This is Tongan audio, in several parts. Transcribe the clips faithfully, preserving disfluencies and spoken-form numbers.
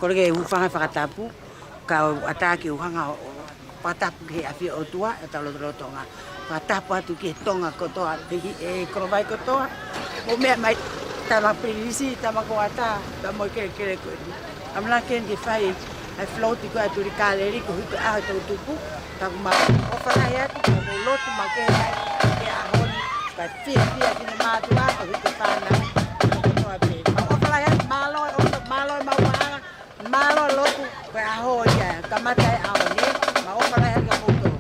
Kole ke u fai ha fakatapu, kau ʻatā ke u hanga ʻo fakatapu ki he ʻafio ʻOtua ʻi hotau lotolotonga. Fakatapu atu ki he Tonga kotoa, ki he koloa mai kotoa. Mou meʻa mai, tama Pilinisi, tama Koata, tama mo e kelekele ko eni. ʻAmanaki ke fai ʻa e float ko ē ʻa Tuli Kaleli koeʻuhi ko e ʻaho ʻo e toʻutupu. Ka ʻoku mau ʻofa lahi atu, ka mou lotu makehe mai ki he ʻaho ni. Kae fiefia ki he mātuʻa koeʻuhi ko e fānau kotoa pē. Mau ʻofa lahi atu, mālō e ʻofa, mālō e maʻuʻanga, mālō e lotu, ko e ʻaho ia, kamata e ʻaho ni, mau ʻofa lahi atu kia kimoutolu.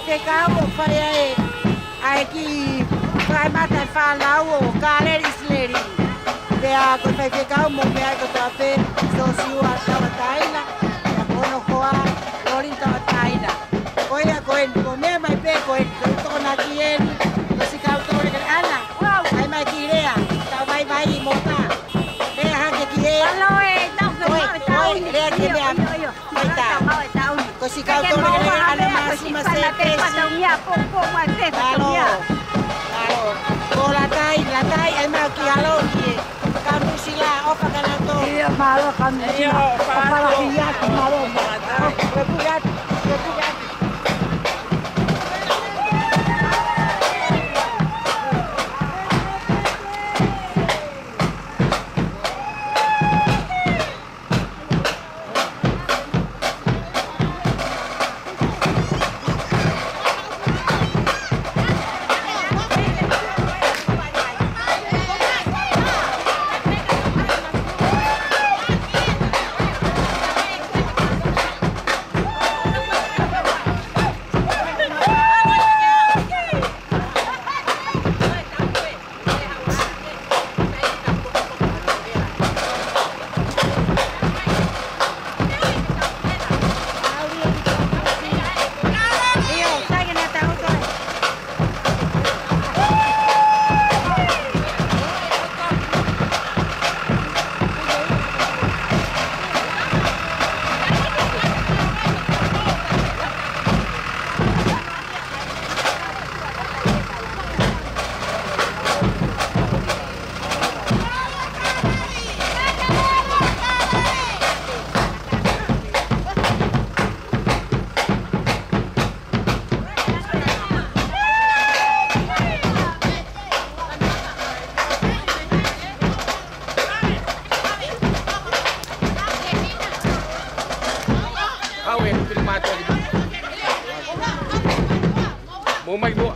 Faifekau ʻo fai ai ʻa e kiʻi fakaemata e fānau ʻo Kāleli ʻIsileli. Pea ko e faifekau mo meʻa ai kotoa pē, Sosiua Tauʻatāina, pea ko hono hoa, Loli Tauʻatāina. Ko ia ko eni, ko e meʻa mai pē ko eni, ko e tokonaki eni, ko siʻi kau tole ke ana, ʻai mai ki lea, tau vaivai mo ka. Lea hake ki he. Alo e, tau ke ʻOi, mau e ʻoi, tauni. Lea ki he Io, meʻa. io, io. Mai tā. Tau mau e tauni. Ko siʻi kau Ke tole mau ke ana a mea, ko māsima siʻi fana se pē pesi. pataungia, po, po, mai pē Alo. pataungia. Alo. Ko Latai, Latai, ʻai mai ki alo ki he. Ka Nuʻusila, ʻofa ka nato. Ia, mālō ka Nuʻusila. Ia, ʻofa ʻofa lahi atu, mālō. ʻOfa lahi. Ke puke atu, ke puke atu. Awe, pili mātou. Mo mai mo.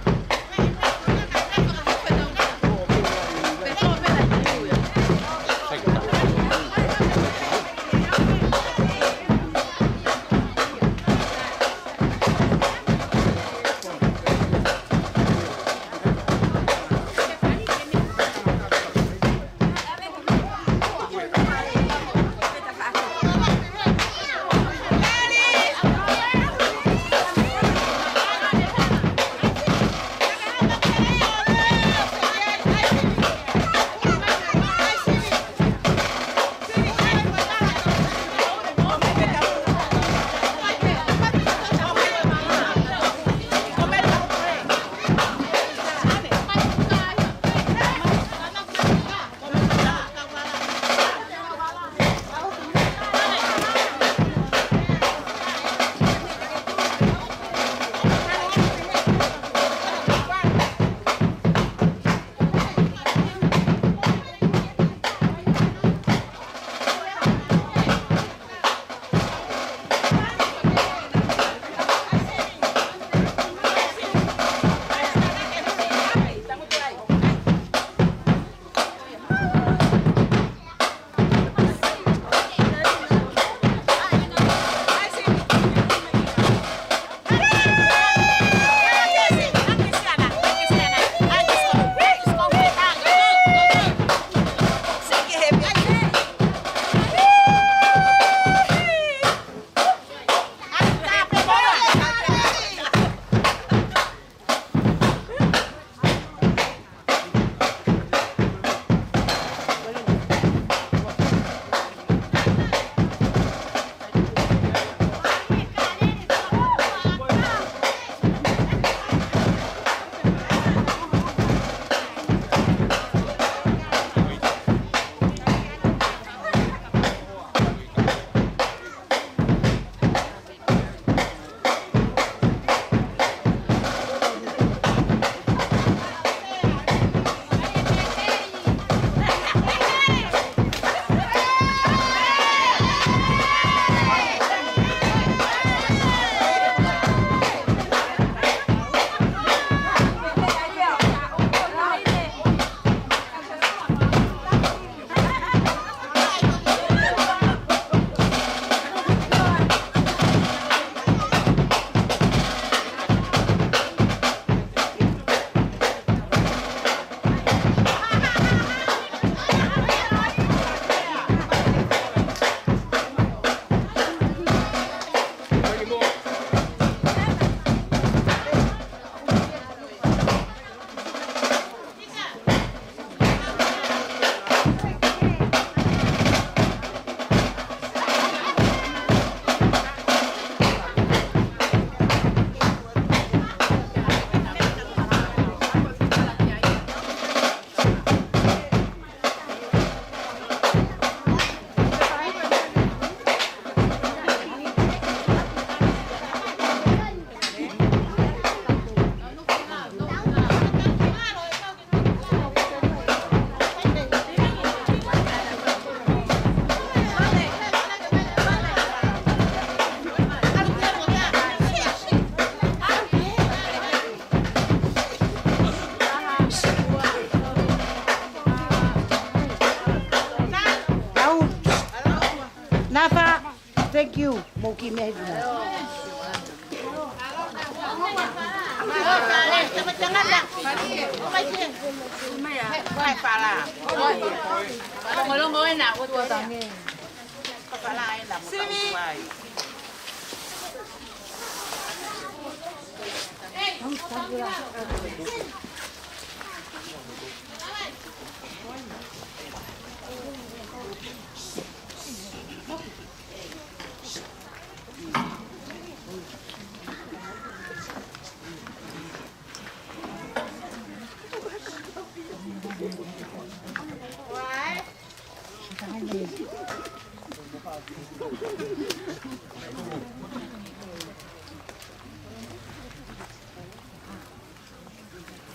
Thank you. Mou kiʻi meʻa hifo.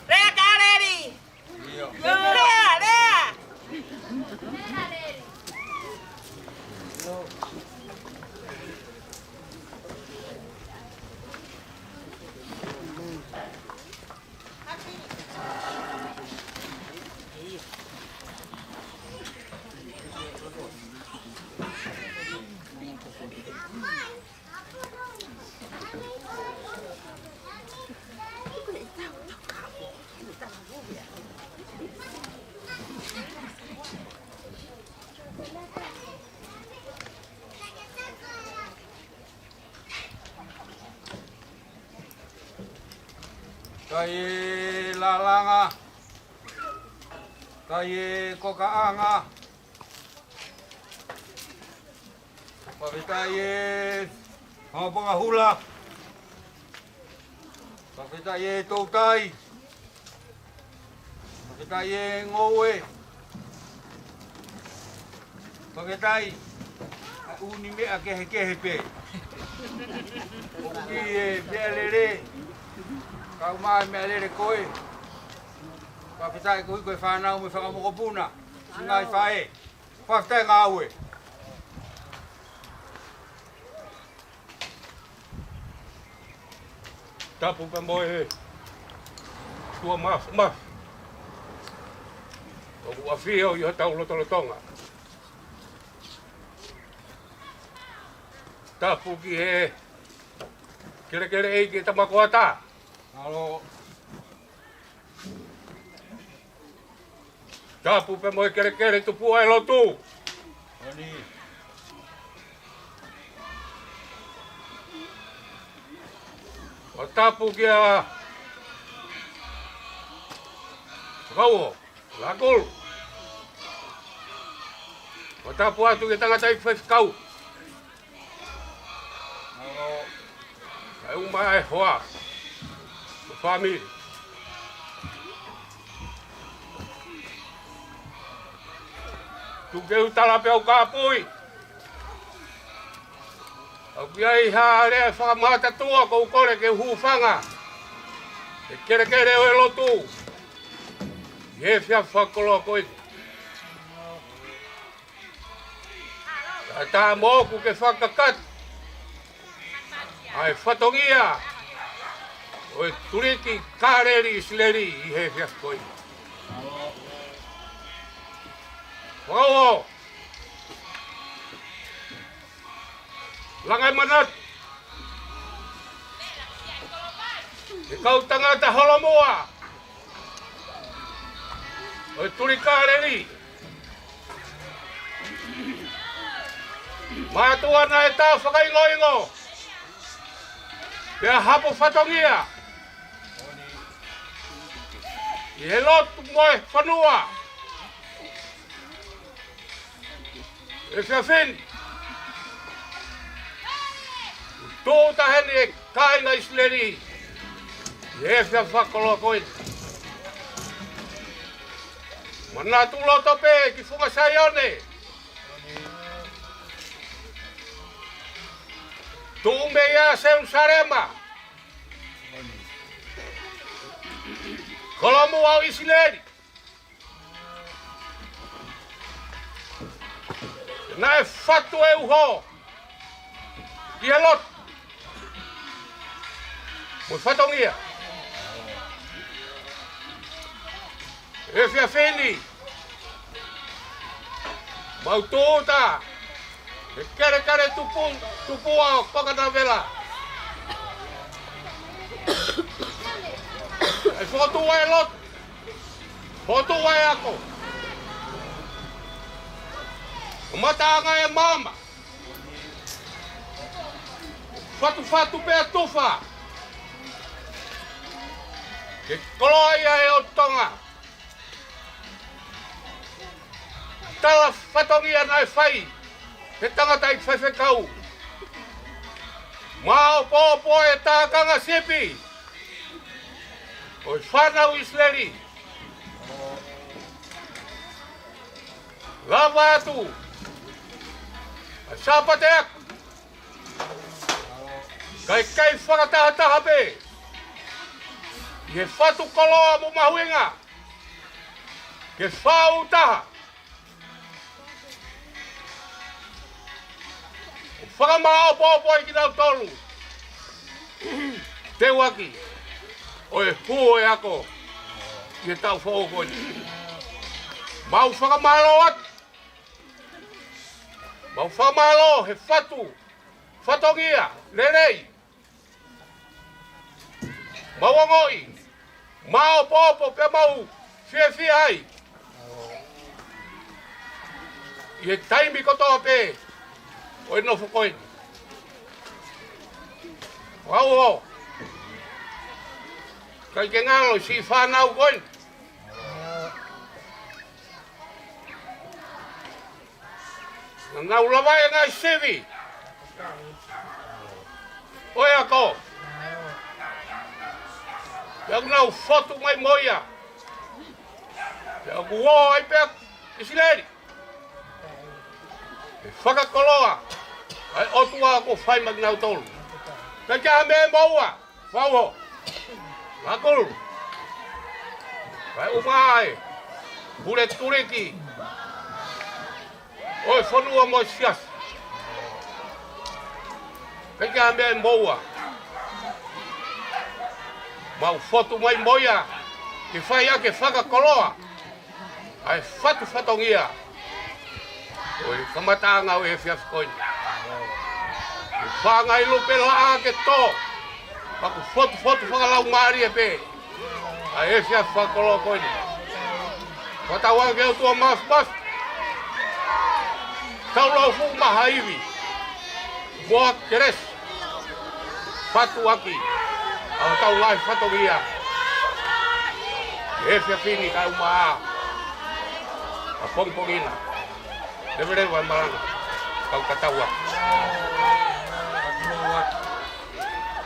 Lea, Kaleli! Lea, lea! Kai e lalanga, kai e kokaʻanga, fakafetaʻi e hanga ponga hula. Fakafetaʻi e toutai. Fakafetaʻi e ngoue. Fakafetaʻi ʻa e ʻū meʻa kehekehe pē. ʻOku ʻi he meʻalele. Kau mai meʻalele ko ē. Fakafetaʻi koeʻuhi ko e fānau mo e fanga mokopuna. Siʻi ngaahi faʻē. Fakafetaʻi ngāue. Tapu pē mo e ʻOtua Māfimafi ʻoku ʻafio ʻi hotau lotolotonga. Tapu ki he kelekele ʻeiki e tama ko ata. Mālō. Tapu pē mo e kelekele tupuʻa e lotu. ʻO tapu kia Fakauho Lakulu. ʻO tapu atu kia tangataʻeiki faifekau. Kae ʻumaʻā e hoa mo e fāmili. Tuku ke u tala pē ʻo kāpui. ʻOku ʻi ai ha lea fakamatatua ʻoku ou kole ke u hūfanga. ʻE kelekele ʻo e lotu. ʻI he efiafi fakakoloa ko eni. Kae ʻatā moʻoku ke fakakakato ʻa e fatongia ʻo e Tuliki Kaleli ʻIsileli ʻi he efiafi ko eni. Fakauho. Langa e manatu e kau tangata holomua ʻo e Tuliki Kaleli. Mātuʻa naʻe tā fakaingoingo pea hapo fatongia ʻi he lotu mo e fonua. Efiafi ni, tō taha eni e kāinga ʻIsileli ʻi he efiafi fakakoloa ko eni. Manatu loto pē ki Funga Saione. Tuʻu mei ai ʻa Selusalema, kolomuʻa ʻo ʻIsileli. Naʻe fatu e uho ʻi he lotu mo e fatongia. Efiafi ni, mau tūʻuta He kelekele tupu, tupu ʻa Kokanavela. ʻE fokotuʻu ʻa e lotu, fokotuʻu ʻa e ako. ʻO mataʻanga e maama. Fatufatu pē ʻa tufa. Ke koloa ia ʻe ʻOtu Tonga. Tala fatongia naʻe fai he tangataʻeiki faifekau. Maopoopo e tākanga sipi ʻo e fānau ʻIsileli. Lava atu ʻa Sāpate Ako, kae kei fakatahataha pē ʻi he fatu koloa mo mahuʻinga ke fāʻūtaha. ʻO fakamaopoopo ai kinautolu, teuaki ʻo e hū ʻo e ako ʻi he taʻu foʻou ko eni. Mau fakamālō atu. Mau fakamālō he fatu fatongia lelei. Mau ongoʻi maopoopo pea mau fiefia ai ʻi he taimi kotoa pē ʻo e nofo ko eni. Mau ō, ʻikai ke ngalo siʻi fānau ko eni. Naʻa nau lava e ngaahi sivi ʻo e ako. Pea ʻoku nau fotu mai mo ia. Pea ʻoku ō ai pē ʻa ʻIsileli ʻo fakakoloa ʻa e ʻOtua kuo fai maʻa kinautolu. Pea ʻikai ha meʻa ʻe moua. Fauho. Lakulu. Kae ʻumaʻā e pule tuliki ʻo e fonua mo e siasi. Pea ʻikai ha meʻa ʻe moua. Mau fotu mai mo ia ke fai ʻaki e fakakoloa ʻa e fatu fatongia ʻo e kamataʻanga ʻo e efiafi ko eni. ʻE fāngai lupe laʻā ke tō, pea ʻoku fotufotu fakalaumālie pē ʻa e efiafi fakakoloa ko eni. Fakatauange ki he ʻOtua Māfimafi, tau lau fuʻu maha ivi mo ha kelesi fatu ʻaki ʻa hotau ngaahi fatongia he efiafi ni kae ʻumaʻā ʻapongipongi na. Leveleva e malanga, kau kataua.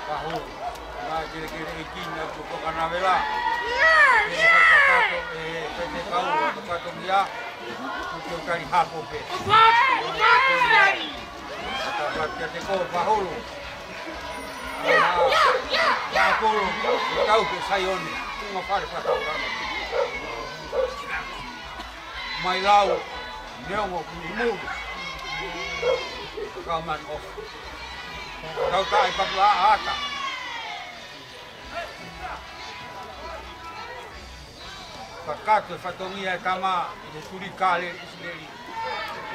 Kahu, ngaahi kelekele ʻeiki ni ʻa Kokanavela. ʻE kakato, ʻe pete kau, kakato ia. Kuki o kali hapo pē. Kata pati ʻa te ko paholo. Mākolo, tau ke Saione, tunga fale fata. Mai lau, neongo kuni mulu. Kau man of. Kau taʻe paku a ata. Kakato e fatongia e tama ʻi he tuli kale ʻIsileli.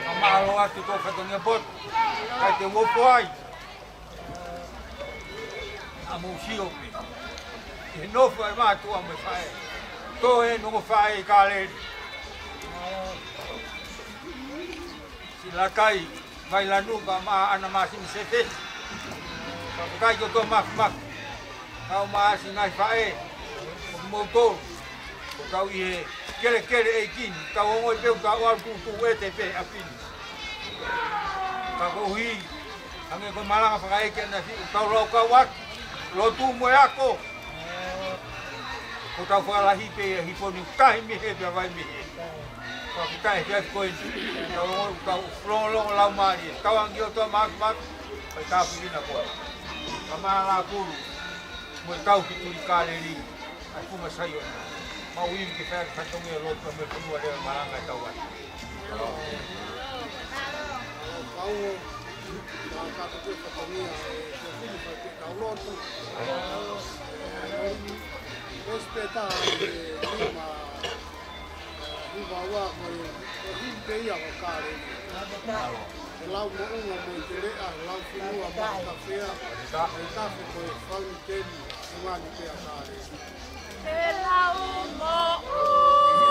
Ka mālō atu tō fatongia poto. Kai te uofo ai. ʻA mou sio pē. ʻI he nofo e mātuʻa mo e faʻē. Tō e nongo faʻē ʻi Kaleli. Silakai, mai lanu ka ma ana masini sefesi. Ka ko kai ko tō mafimafi. Kau maasi ngai faʻē. Ko moutolu. Ko kau ʻi he kelekele ʻeiki ni. Kau ongoʻi pē ʻoku kau ʻalu tuʻutuʻu ʻete pē ʻa pini. Ka koeʻuhi, hangē ko e malanga fakaʻeiki ʻa Nafi, ʻoku tau lau kau atu, lotu mo e ako. Ko tau fakalahi pē ia hifo ni, tahi mei he pea vai mei he. Ka ko tahi he afi ko eni, tau ongo, tau longolongo lau mālie, tau angi o tau mafimafi, kai tāpulina ko. Ka mā lākulu, mo e tau ki tuli Kaleli. ʻA e funga Saione. Mau ivi ke fai fatongia lotu mo e fonua leva malanga e tau atu. Kau, ka ka te fatongia e te funu fai ke kau lotu. Respeta e lima, lima ua ko e, ko e him te ia o Kaleli. Lau moʻunga mo e teleʻa, lau fonua mo e kafea, ʻa e tafe ko e fauniteni, fungani pea kale. Te lau moʻunga.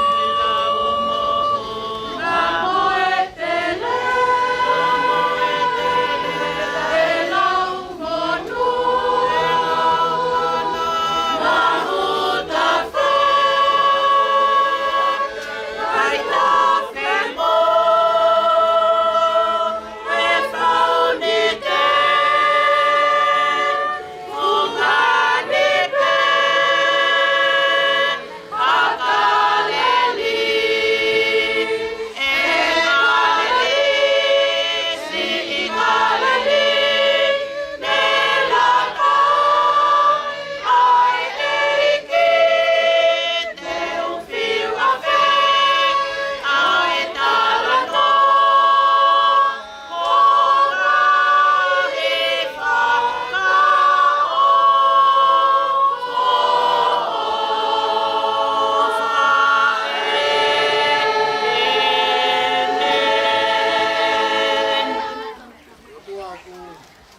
ʻOtua, ʻoku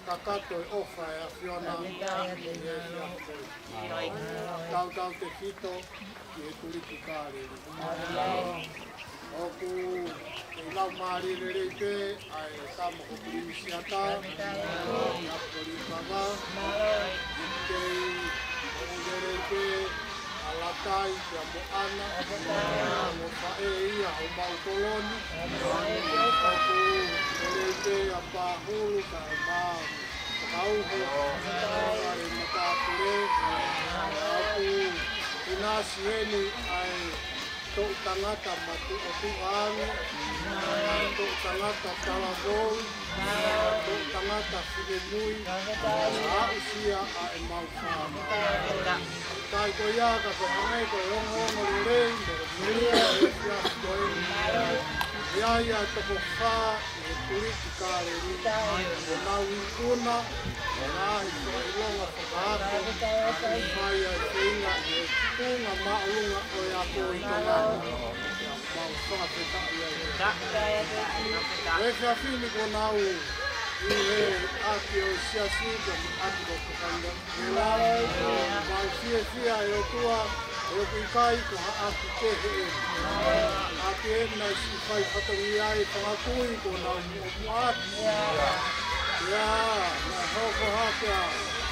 kakato e ʻofa ʻa e ʻAfiona ʻi he efiafi ko eni. Tautautefito ki he tuliki Kāleli. ʻOku kei laumālie lelei pē ʻa e tama ko Pilinisiata, ʻa Polipava, kei ʻoku lelei pē ʻa Latai pea mo ʻAna, mo faʻē ia homau kolo ni, ʻoku lelei pē ʻa Pahulu kae ʻumaʻā Fakauho, ʻa e matāpule, ʻa ia ʻoku ʻinasi heni ʻa e toʻu tangata matuʻotuʻa ange, ʻa e toʻu tangata talavou, ʻa e toʻu tangata finemui, ʻa e aʻusia ʻa e mau fānau. ʻIkai ko ia ka ko e hangē ko e ongoongo lelei mo e meʻa ʻo e efiafi ko eni. ʻI ai ʻa e toko fā ʻi he tuliki Kāleli, ʻo nau ikuna, ʻo nau ʻi he ʻilonga fakaako, ʻo fai ʻa e feinga ʻi he tuʻunga māʻolunga ʻo e ako ʻi Tonga ni. Mau fakafetaʻi ai. ʻI he efiafi ni kuo nau ʻi he ʻapi ʻo e siasi, ko e ʻapi ko Kaina. Mau fiefia ʻe ʻOtua, he ʻoku ʻikai ko ha ʻapi kehe eni. ʻApi eni naʻe siʻi fai fatongia ai e fanga kui kuo nau muʻomuʻa atu. Ia, naʻe hoko hake ʻa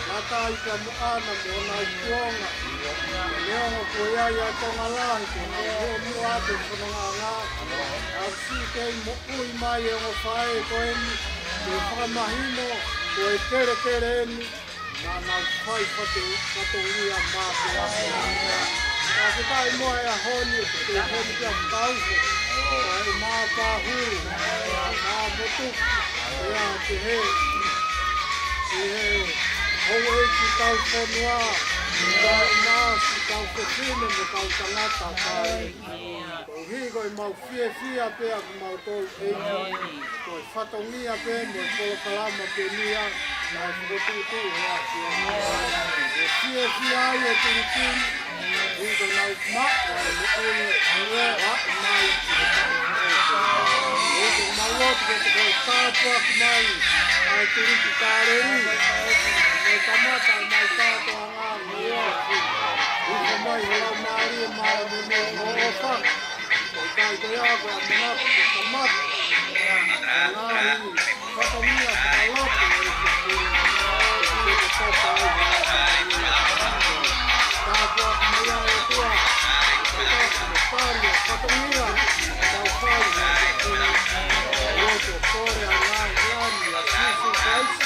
Latai pea mo ʻAna mo honau kuonga. Neongo kuo ʻi ai ʻa e Tonga lahi kuo nau muʻomuʻa atu he fonongaʻanga, ʻa e siʻi kei moʻui mai e ongo faʻē ko eni, ke fakamahino ko e kelekele eni, naʻa nau fai fatu, fatongia mā pē ʻa e. Ka ke kai moa e ʻaho ni, ʻoku ke heni pea Fakauho, kae ʻumaʻā Pahulu, kae ʻumaʻā Motuku, pea ki he, ki he houʻeiki kau fonua, kae ʻumaʻā siʻi kau fefine mo e kau tangata kae. Koeʻuhi ko e mau fiefia pē ʻa kimautolu ʻEiki, ko e fatongia pē mo e polokalama pē eni ia naʻe fokotuʻutuʻu ʻe he ʻAfiona. ʻOku fiefia ai e tuliki ni, ʻi he ʻoku nau maʻu ʻa e moʻui ʻoku aʻu mai ki he taʻu. ʻOku mau lotu ke ke tāpuakiʻi mai ʻa e tuliki Kāleli, ke kamata ʻa e mau kātoanga. ʻOfa mai ho Laumālie Māʻoniʻoni mo e ʻofa. ʻOku ʻikai ko ia ko e ʻamanaki ke kamata ʻa e ngaahi fatongia fakalotu ʻo e ʻEiki. Ke ke toka ai ho Laumālie. Tāpuakiʻi mai ʻa e ʻOtua. Tāpuakiʻi mo e pali ʻo e fatongia. Tau fai ʻa e ʻEiki. ʻOku kole ʻa e ngaahi ʻEiki ʻa Sīsū Kalaisi.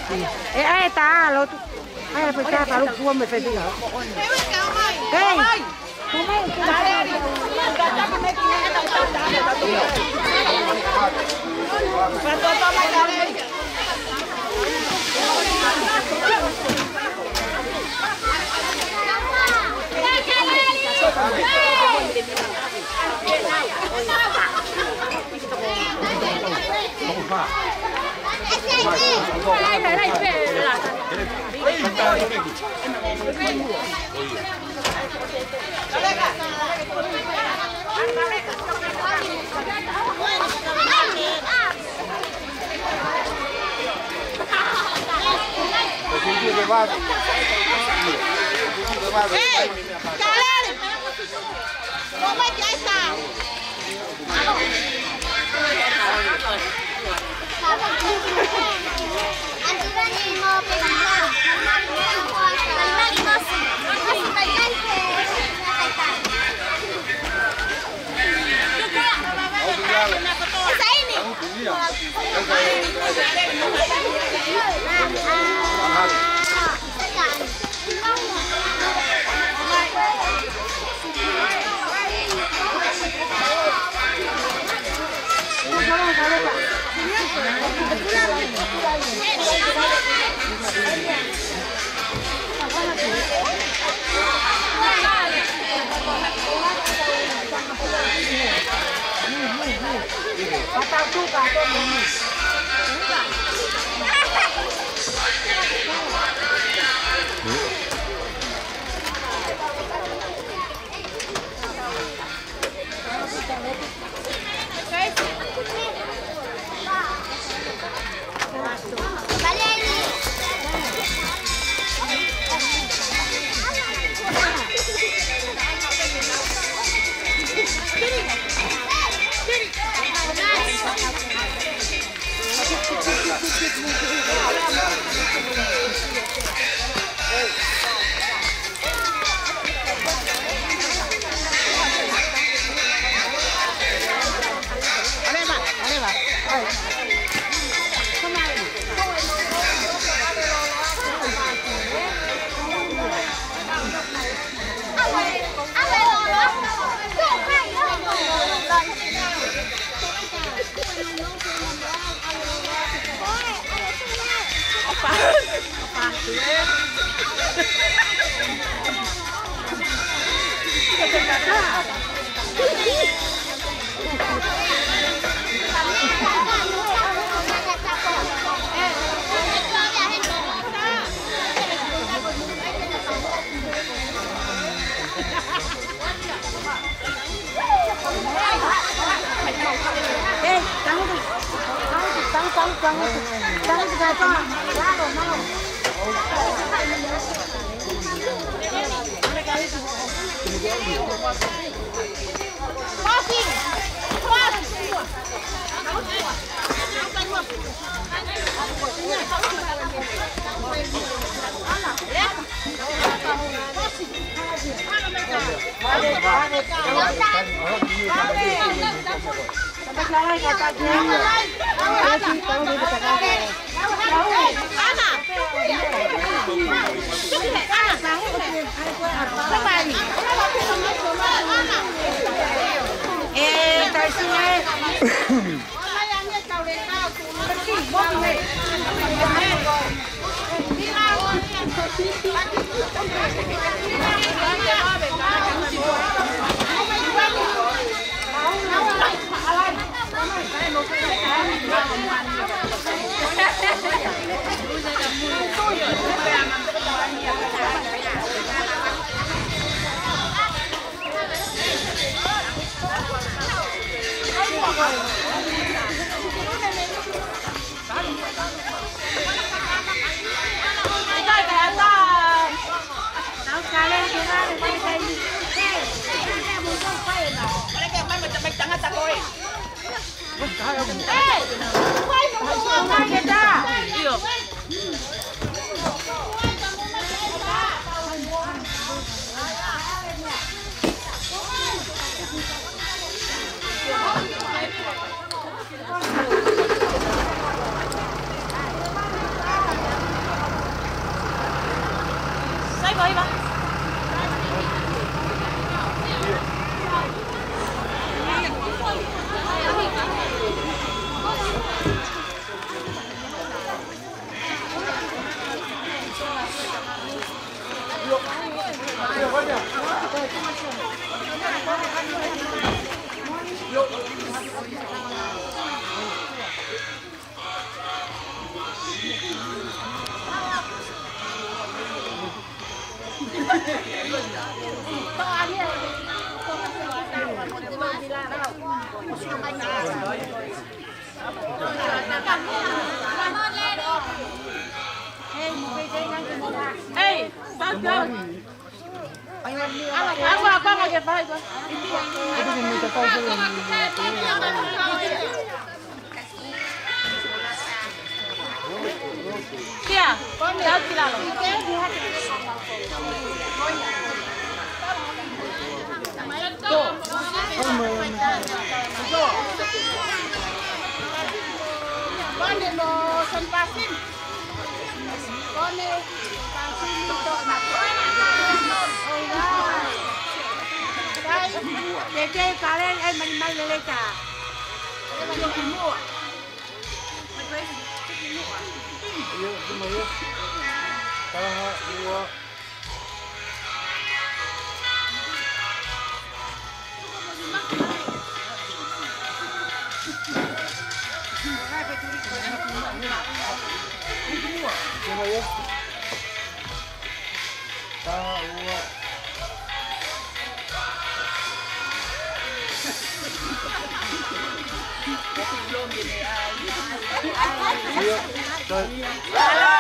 ʻE ʻai e tā, lotu. ʻAi, pea tā, tā, lotu, fua me feti. Hei! Ia, tuma ia. Taha, ua. Tuma ia. Taha, ua. Ia, taha.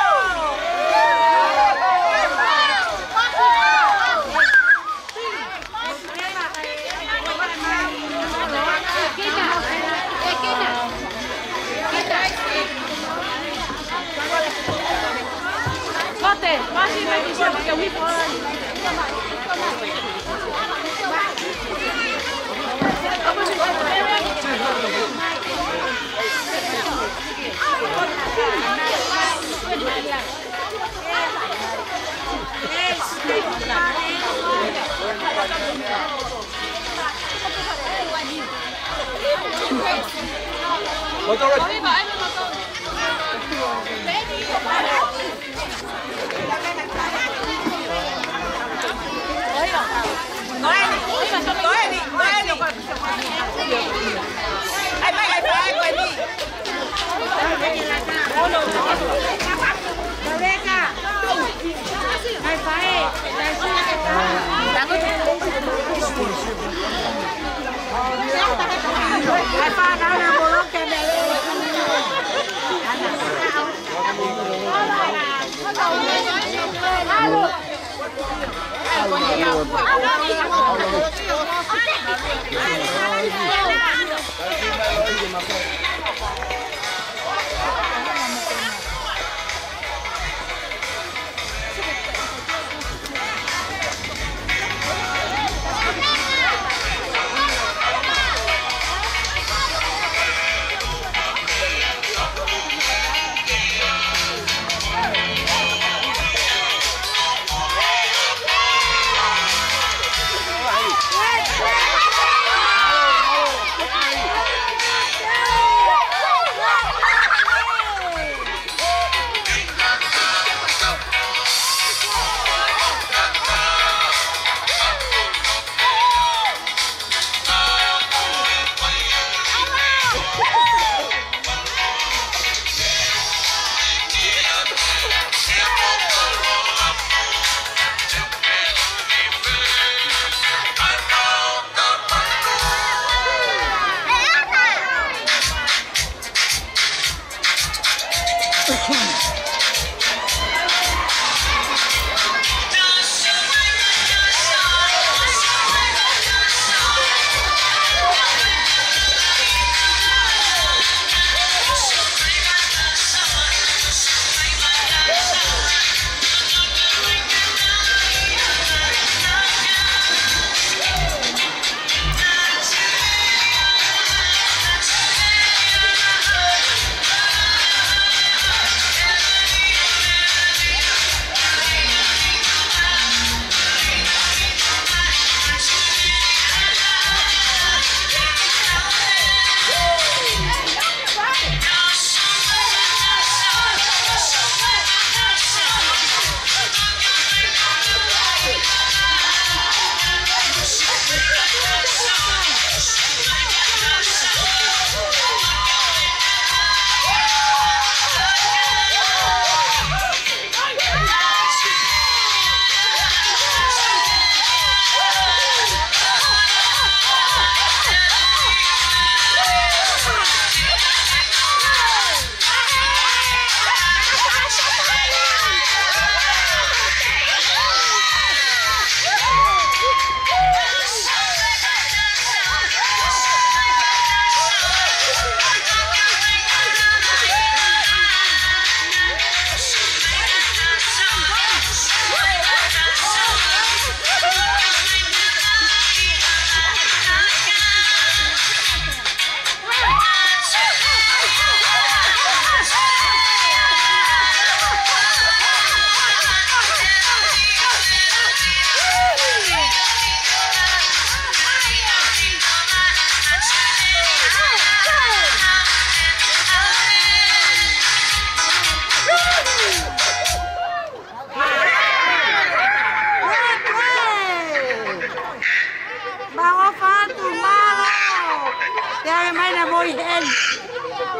Ia, mai na mo i heni.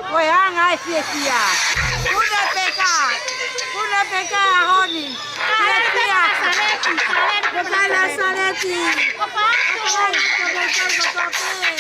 Ko e anga e fiefia. Kuna peka. Kuna peka honi. Fiefia. Ko kai Nasareti. Ko kai, ko kai, ko kai, ko kai.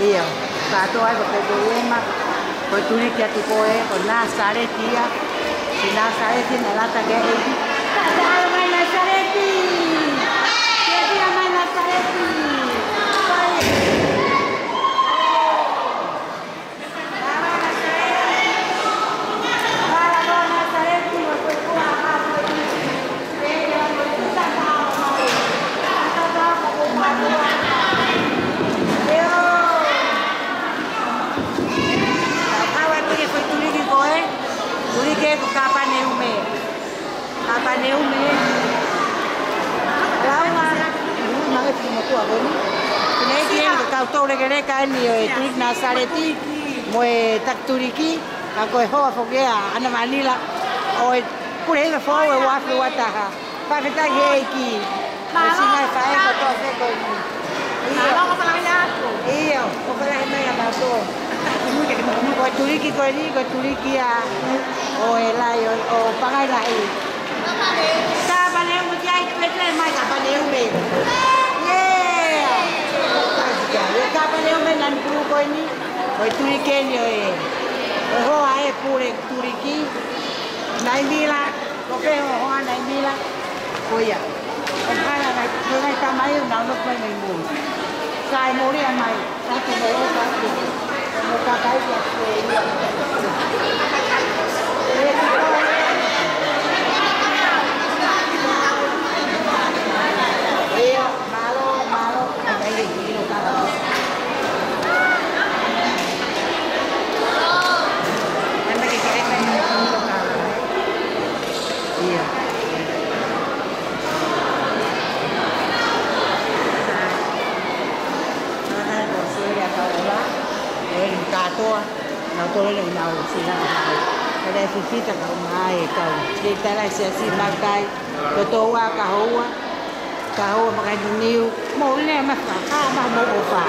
Ia, kātoa ai ko Petelihema, ko e tuliki atu ko ē, ko Nasareti ia. Siʻi Nasareti naʻe lata ki ai e ʻEiki. Kātoa ai mai Nasareti. Kātoa mai Nasareti. Tuliki ko ē, tuliki ko Kapaneume. Kapaneume. Launga, ui mai e fuʻu motuʻa ko eni. Ko eni ki he kau toulekeleka eni ʻo e tuliki Nasareti mo e taki tuliki, ka ko e hoa foki ʻa ʻAna Manila ʻo e Pule Hiva Foʻou ʻe ua afe ua taha. Fakafetaʻi he ʻEiki. Mālō. Siʻi ngaahi faʻē kotoa pē ko eni. ʻIo. Mālō, ʻofa lahi atu. ʻIo, ʻofa lahi mai ʻa mautolu. Ko e tuliki ko eni, ko e tuliki ia ʻo e Laie ʻo, ʻo Pangai Lahi. Kapaneume, ki ai pē mai Kapaneume. Yeah. Kapaneume naʻa ne pulu ko eni. Ko e tuliki eni ʻo e, ʻo e hoa ʻo e pule tuliki. Naʻe mila. Ko pē ho hoa naʻe mila, ko ia. ʻO hana nai, ko nai tamai ʻo nau nofo mai mei muli. Sai muli a mai, sa ke mo o ka ke. Mo ka kai ke a ke ia. Ia. Mālō, mālō. Ia. Kātoa, nau tole le nau sila. Kale fifita kau mai, kau. Kei tala siasi makai, kotoa ka hoa. Ka hoa makai nuniu, mo le ma fa, ka ma mo o fa.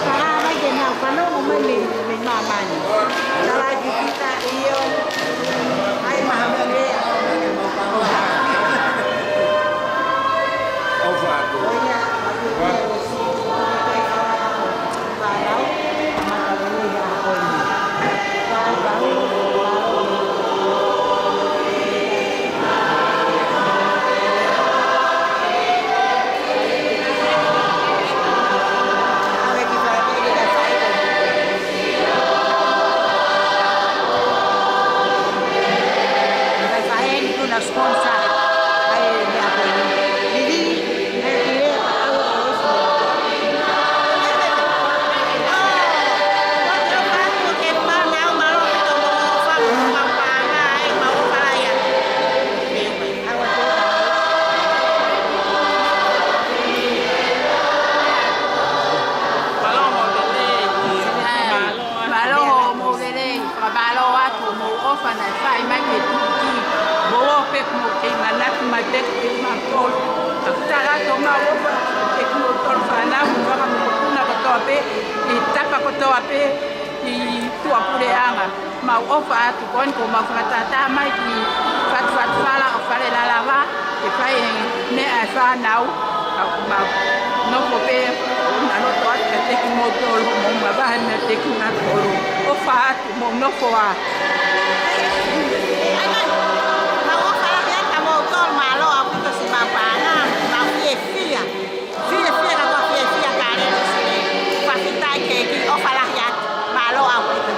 Ka ha mai ke nau fanongo mai mei, mei māmani. Ka la ki kita io, ai ma ha mele. O fa. O ia, ma tu le o si, o ke ka la. Sponsor. Mālō hoʻomou lelei, fakamālō atu hoʻomou ʻofa naʻe fai mai ki he tuliki. Mou ō pē kuo mou kei manatu mai pē kiate kimautolu. Ka tala atu homau ʻofa kiate kimoutolu fānau, mo e kau mokopuna kotoa pē, ʻi he tapa kotoa pē, ʻi tuʻapuleʻanga. Mau ʻofa atu ko eni kuo mau fakatātā mai ki Fatufatufala ʻo Fale Lalava. Fai e meʻa ʻa e fānau, ʻa, ma, nofo pē, ʻo na loto atu kiate kimoutolu, mo ma vahe mei kimautolu. ʻOfa atu, mou nofo ā. Ai, ai, mau ʻofa lahi atu kiate kimoutolu, mālō ʻaupito siʻi mau paʻanga, mau fiefia. Fiefia ka ko fiefia ka le sile. Fakafetaʻi ki he ʻEiki, ʻofa lahi atu. Mālō ʻaupito.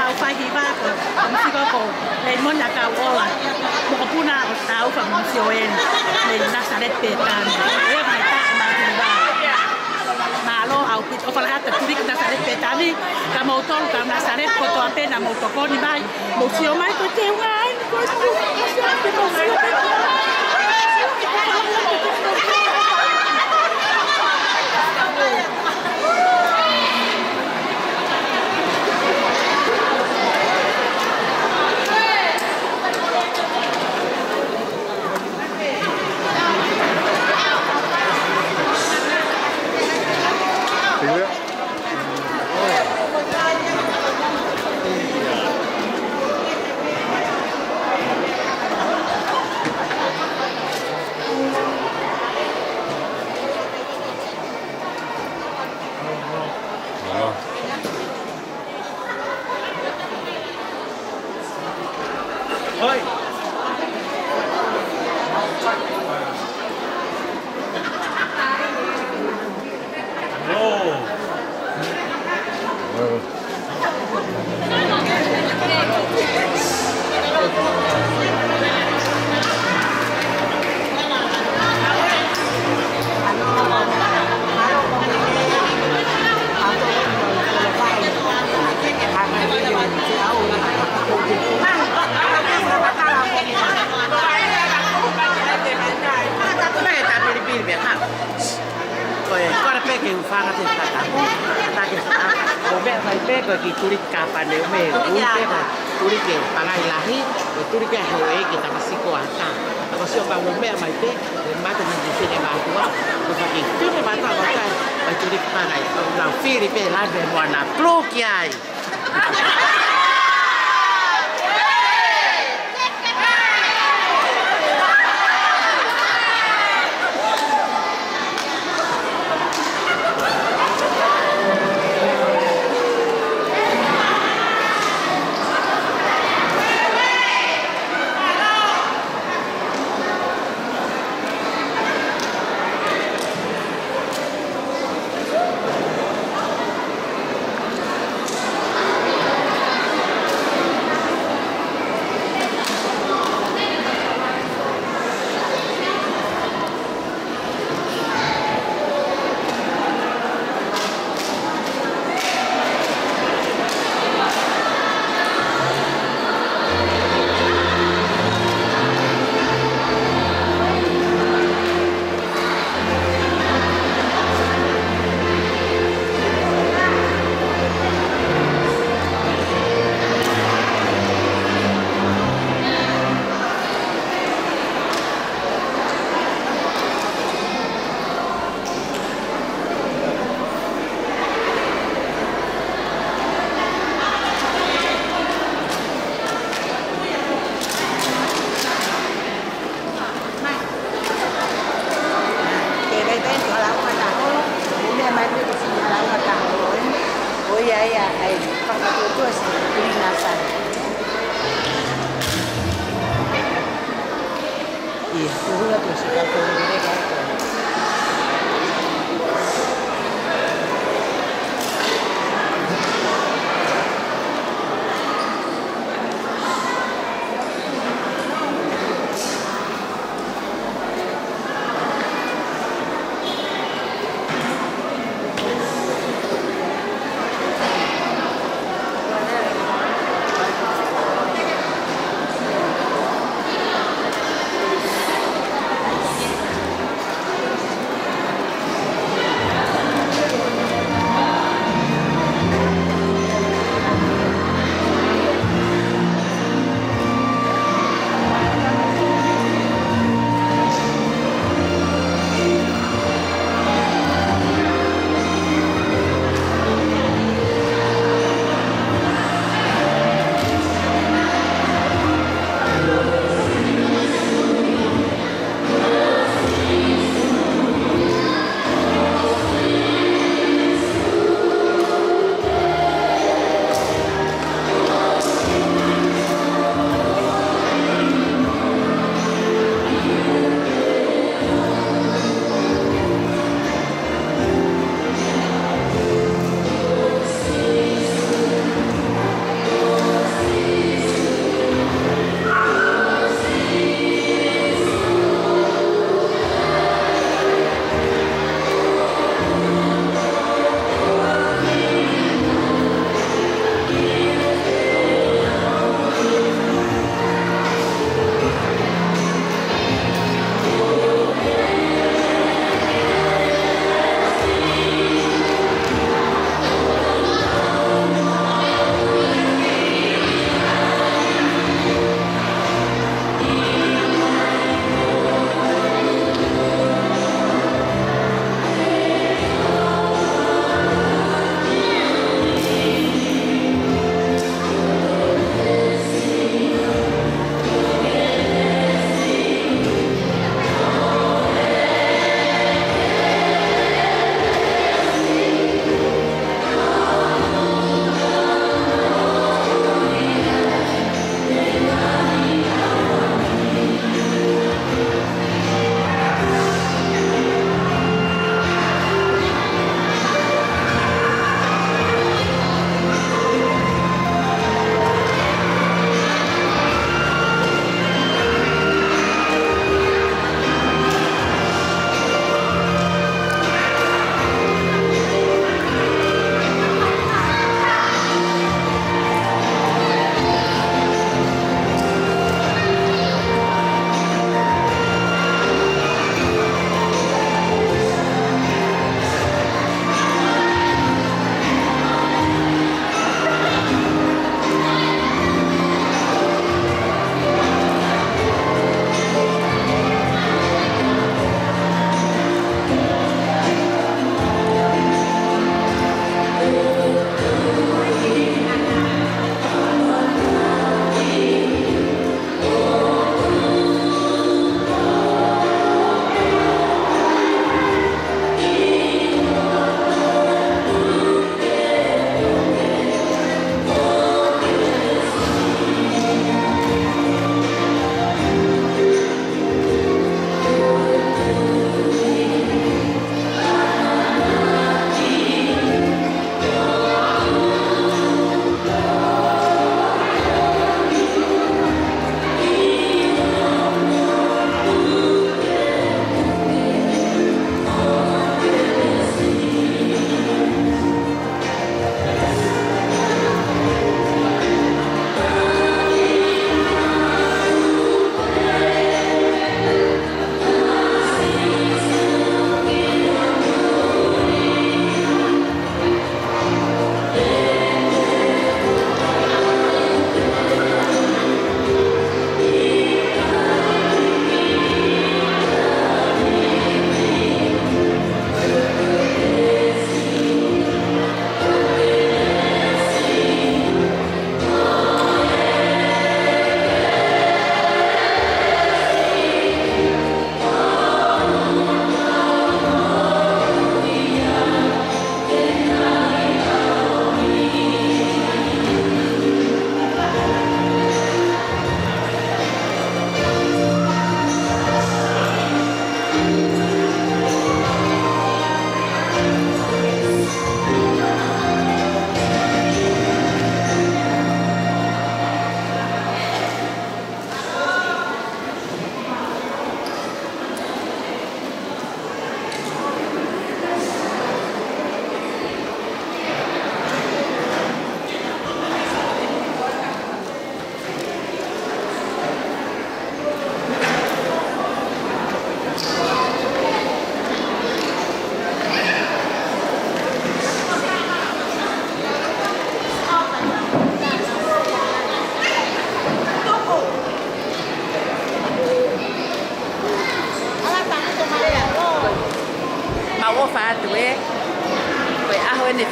Au fai hiva ko, ko Misiko ko Leimoni ʻAkauʻola. Mokopuna ʻo Taufa mo Sioeli. Mei Nasaleti Pētani. ʻE mai tā ko mau hiva. Mālō ʻaupito. ʻOfa lahi atu Tuliki Nasaleti Pētani. Ka moutolu ka Nasaleti kotoa pē naʻa mou tokoni mai. Mou sio mai ko te unga ai. Ko te unga ai. Mou sio mai. Ko e kole pē ke u fanga te fata. Fata ke fata. Ko meʻa mai pē ko e kiʻi Tuliki Kāpane me u pē ka Tuliki Pangai Lahi, ko Tuliki Houʻeiki Tamasiko ata. Ko sio ka mo meʻa mai pē, e mate na ki fine mātuʻa. Ko ka ki fine mātuʻa ko ka, ko Tuliki Pangai. Ko lau fili pē la me moana Tuliki ai.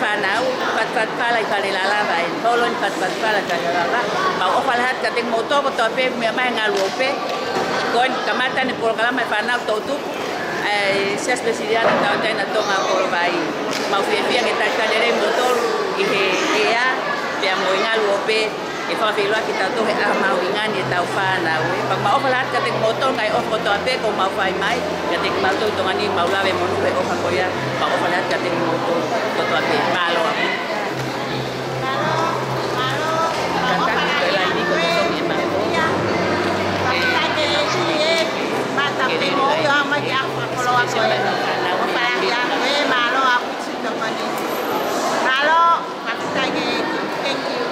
Fānau, fatu-, fatu-, fala ʻi Fale Lalava, ʻi he holo ʻi he fatu-, fatu-, fala ʻi Fale Lalava. Mau ʻofa lahi atu kiate kimoutolu kotoa pē, meʻa mai he ngaluope. Ko eni kamata ʻeni e polokalama ʻa e fānau toʻutupu ʻa e Siasi Uēsiliana Tauʻatāina Tonga ʻo Kolovai. Mau fiefia ke talitali lelei kimoutolu ʻi he ʻea, pea mo e ngaluope, ʻe fakafeʻiloaki kitautolu he ʻaho mahuʻinga ni ʻetau fānau, ē. Pea mau ʻofa lahi atu kiate kimoutolu, ngaahi ʻofa kotoa pē kuo mau fai mai, kiate kimautolu Tonga ni, mau lave monū he ʻofa ko ia, mau ʻofa lahi atu kiate kimoutolu kotoa pē. Mālō. Mālō, mālō, mālō. Mālō. Thank you.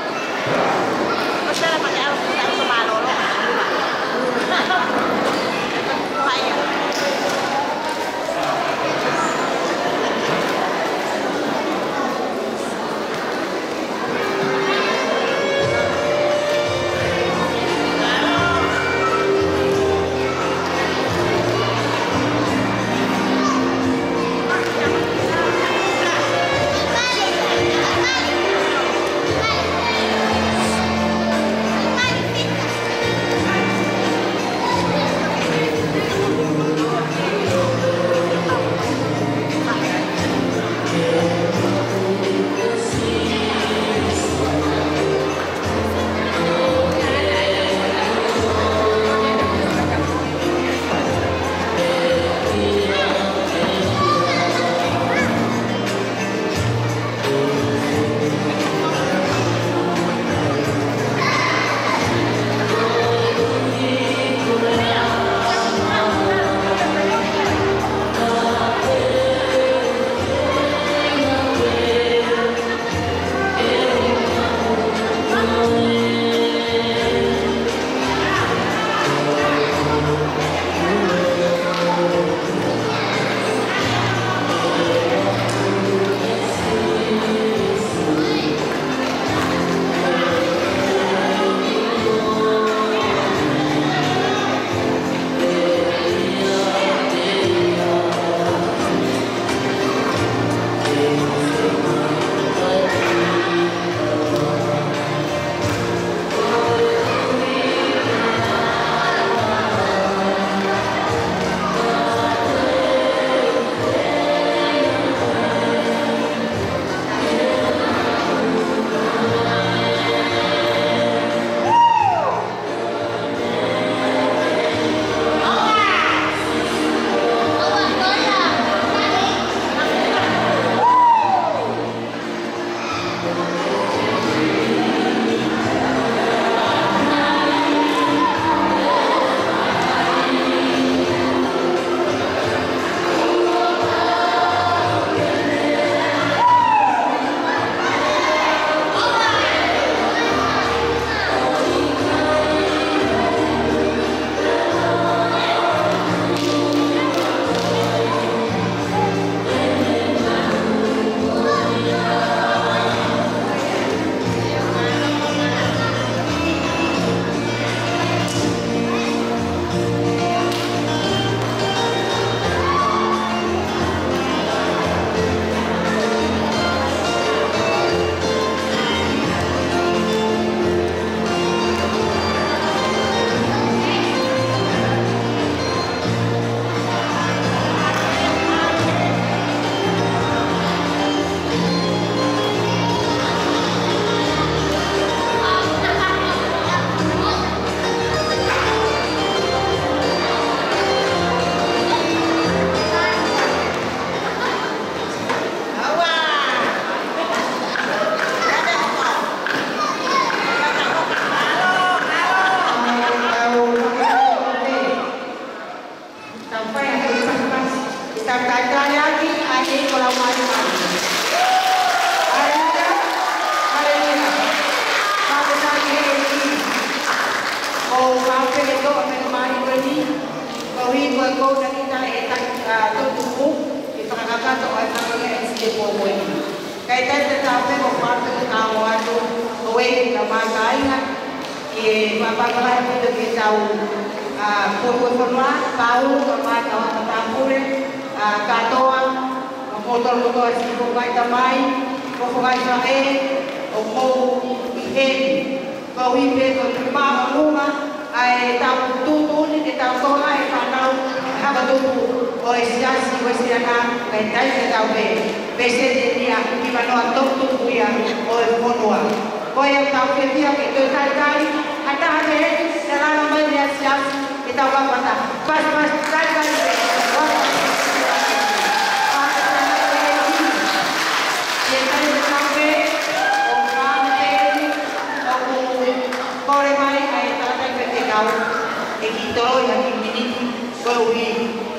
Tau fai atu e pasipasi. Tau talitali ʻaki ʻa e ʻEiki ko Laumālie Māʻoniʻoni. Haleluia. Haleluia. Fakafetaʻi ki he ʻEiki. ʻOku mau pehē ʻe toʻo mei he māhina ni, koeʻuhi ko e ʻoku na kita e taki, ʻa, toʻutupu, ke fakakakato ʻa e fatongia ʻa e siʻi pō ko eni. Kae taha te tau pehē ʻoku mau pehē ke tau ō atu, ʻo e ka mau kāinga, ki he fakapapala ʻaupito ki heʻetau, ʻa, poupou fonua, pau, ka mai ka waka tāpule, ʻa, kātoa, mo kimoutolu kotoa siʻi foʻi tamai, Ko e fakaʻifaʻē ʻoku mou ʻi heni. Ko e ʻuhi pē ko e māʻolunga ʻa ʻetau tuʻutuʻuni ke tau tola e fānau fakatupu ʻo e Siasi Uēsiliana, kae taimi tatau pē, peseti ʻe hiva noa toʻutupu ia ʻo e fonua. Ko ia ʻoku tau fiefia ke toe talitali ha taha pē heni, ke lava mai mei he Siasi, ke tau lava ʻo pasipasi, talitali pē. Ke taimi tatau pē, ʻoku ʻi heni, ʻoku kole mai ʻa e tangataʻeiki faifekau, ʻe kiʻi toloi ha kiʻi miniti, koeʻuhi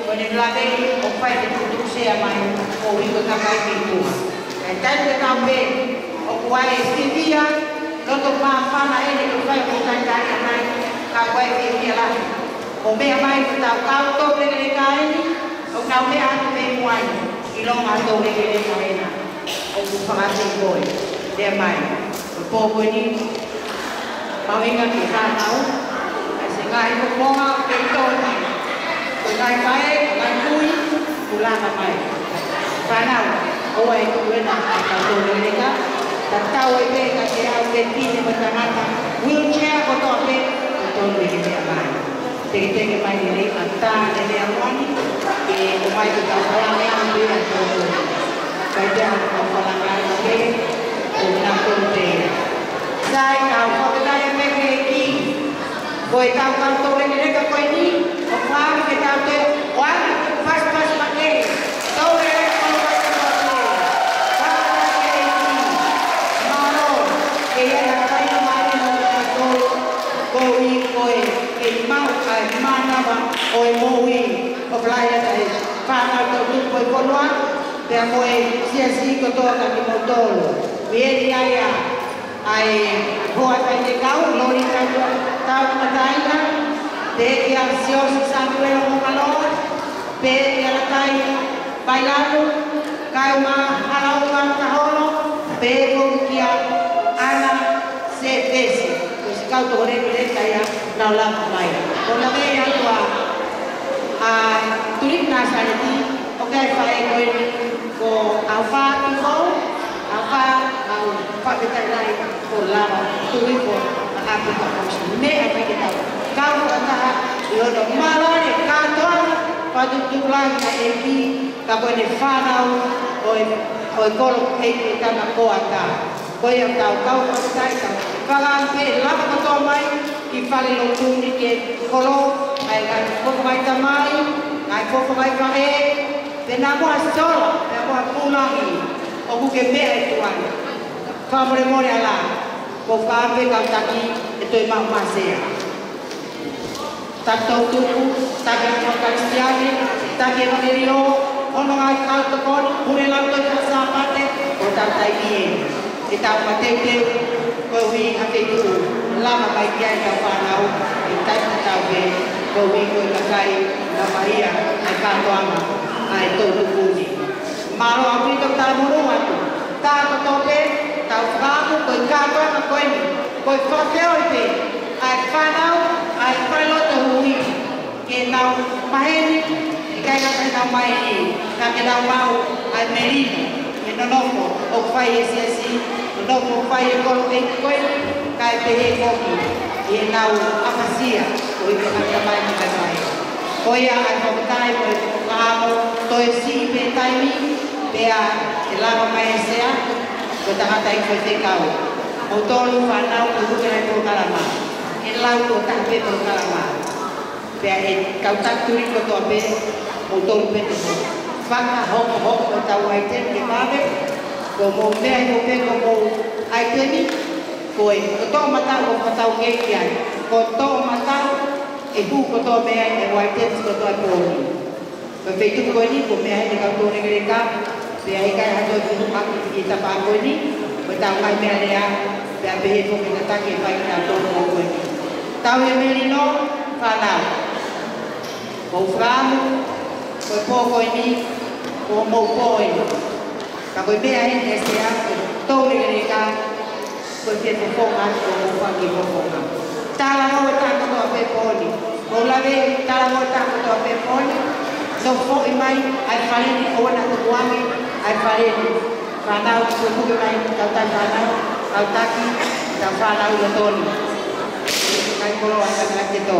ko ʻene lave ʻo fai ke tuʻutuʻu sea mai, koeʻuhi ko e kakai kei tuʻa. Kae taimi tatau pē, ʻoku ʻi ai e fiefia, loto māfana ʻene ke fai ʻo talitali mai, ka ʻoku ʻi ai e fiefia lahi. ʻO meʻa mai ko ʻetau kau toulekeleka eni, ʻoku nau meʻa atu mei muʻa ni, ʻilonga toulekeleka ena. ʻOku fakatau koe, lea mai, ko e pō ko eni, mahuʻinga ki he fānau, ʻa e ngaahi koponga ʻoku kei tō mai. Ko e ngaahi faʻē, ngaahi kui, kuo lava mai. Fānau, ʻoua ʻe tuku ena ʻa e kau toulekeleka, tatau ai pē ka ke ʻalu ke pine mo e tangata, wheelchair kotoa pē, ko e toulekeleka mai. Teketeke mai lelei ʻa e tā lelei ʻa Moani, ke ʻomai ke tau fakalanga pē ʻa e pō ko eni. Kae ʻatā ke tau fakalanga pē, ʻo na ko te. Sai, kau fakataha pē ki he ʻEiki. Ko ʻetau kau toulekeleka ko eni, ʻoku fai ke tau toe ʻo ʻalu, pasipasi makehe. Toulekeleka ko eni, pasipasi makehe. Fakataha ki he ʻEiki. Mālō, ke ʻi ai ha kakai ʻo mālō mo e kau tolu. Koeʻuhi ko e kei maʻu ʻa e mānava ʻo e moʻui ʻo falaila ʻa e fānau tau tupu ʻi he fonua, pea mo e siasi kotoa ka kimoutolu. Mei heni ai ʻa, ʻa e hoa faifekau, Loli Tau, Tau Mataina, pehē kia Siosi Samiuela Mokaloa, pehē kia Latai Pailanu, kae ʻumaʻā Halaunga Taholo, pehē foki kia ʻAna Sevesi. Ko e siʻi kau toulekeleka ia naʻa nau lava mai. Ko e lave atu ʻa, ʻa Tulipa Nasaleti, ʻoku ʻi ai e faʻē ko eni, ko Alfa Tufo, Alfa, ʻoku ou fakafetaʻi lahi kuo lava Tulipa ʻo ʻapi ka ʻosi meʻa mai ke tau kau fakataha ʻi hono mālōlō e kātoanga fakatuʻutuʻu lahi ʻa e ʻEiki, ka ko ʻene fānau ʻo e, ʻo e kolo ʻEiki ʻe tana koata. Ko ia ʻoku tau kau fakataha, tau fakaafe lava kotoa mai ki fale lotu ni ke kolo, ʻa e ngaahi fofonga ʻi tamai, ngaahi fofonga ʻi faʻē, pea mo ha sola, pea mo ha pūlangi, ʻoku ke meʻa ʻi tuʻa ni. Fakamolemole ala, ko e fakaafe kau taki, ʻe toe maʻu masea. Taki toutupu, taki ʻa e kau Kalisitiane, taki ʻevangeliō, hono ngaahi kau tokoni, pule lau tohi Sāpate, ʻo tau taimi ē. ʻE tau mateuteu, koeʻuhi ha feituʻu, lava mai ki ai ʻetau fānau, ʻi he taimi tatau pē, koeʻuhi ko e kakai, lava ia, ʻa e kātoanga, ʻa e toutupu ni. Mālō ʻaupito, talamonū atu. Ka kotoa pē, tau fakaʻamu ko e kātoanga ko eni. Ko e fakafeʻao pē, ʻa e fānau, ʻa e falelotu hui. Ke nau maheni, ʻikai ngata heʻenau maheni, ka ke nau maʻu, ʻa e melino, ʻi he nonofo, ʻoku fai ʻe he siasi, nonofo ʻoku fai ʻe he kolo ʻeiki ko eni, kae pehē foki, ʻi heʻenau ʻapasia, ʻo ʻikai ke ʻatamai mo e fai. Ko ia ʻa e fakafetaʻi mo e fakaʻamu, toe siʻi pē taimi, pea ʻe lava mai e sea, ko e tangataʻeiki faifekau. Moutolu fānau, ko e uke lai polokalama. ʻE lau ko e taha pē polokalama. Pea ʻe kau taki tuli kotoa pē, moutolu pē te mou fakahokohoko ʻetau ʻaiteni ke vave, ko hoʻomou meʻa hifo pē ko hoʻomou ʻaiteni, ko e, ko e toʻomataʻu ʻoku tau kei ki ai, ko e toʻomataʻu ʻe hū kotoa mei ai e ʻaiteni kotoa e pō ni. Ko e feituʻu ko eni, ko e meʻa heni kau toulekeleka, pea ʻikai ha toe fehuʻi ʻi he tafaʻaki ko eni, ko ʻetau ngaahi meʻalea, pea pehē foki e tataki ʻe fai kitautolu mo ko eni. Tau ʻi he melino, fānau. Ko e fakaʻamu, ko e pō ko eni, ko hoʻomou pō eni. Ka ko e meʻa heni ʻe sea, ko e toulekeleka, ko e fie fofonga, ko hoʻomou fanga kiʻi fofonga. Talangofua kotoa pē pō ni. Ko e lave, talangofua kotoa pē pō ni. Nofoʻi mai, ʻa e fale ni, ʻoua naʻa tukuange, ʻa e fale ni. Fānau, pukepuke mai, kau tau fānau, kau taki, kau fānau ʻi loto ni. Kai koloa, kai ke tō.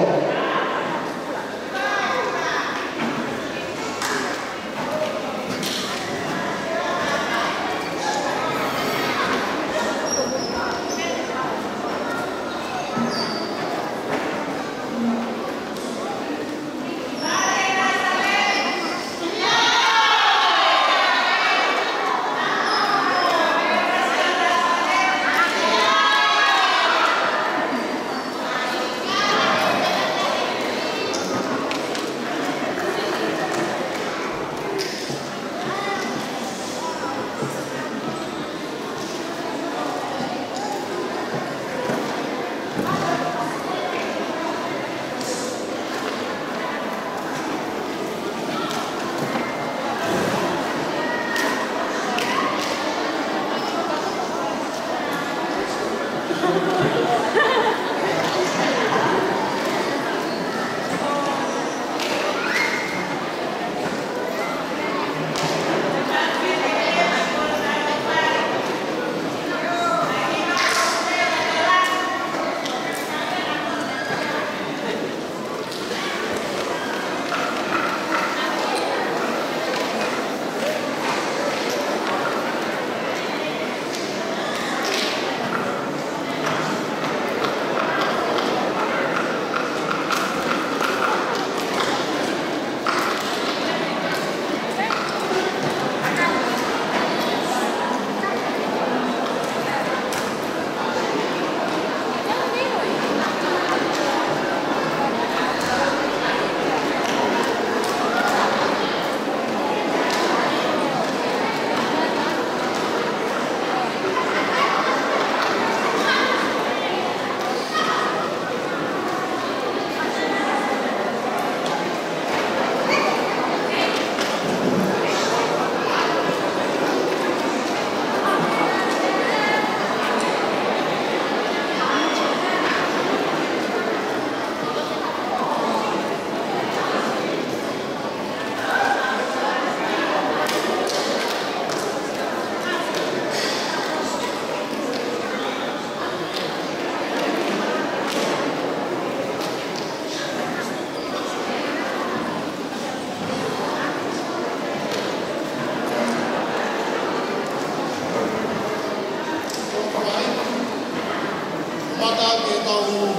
Mata ke tau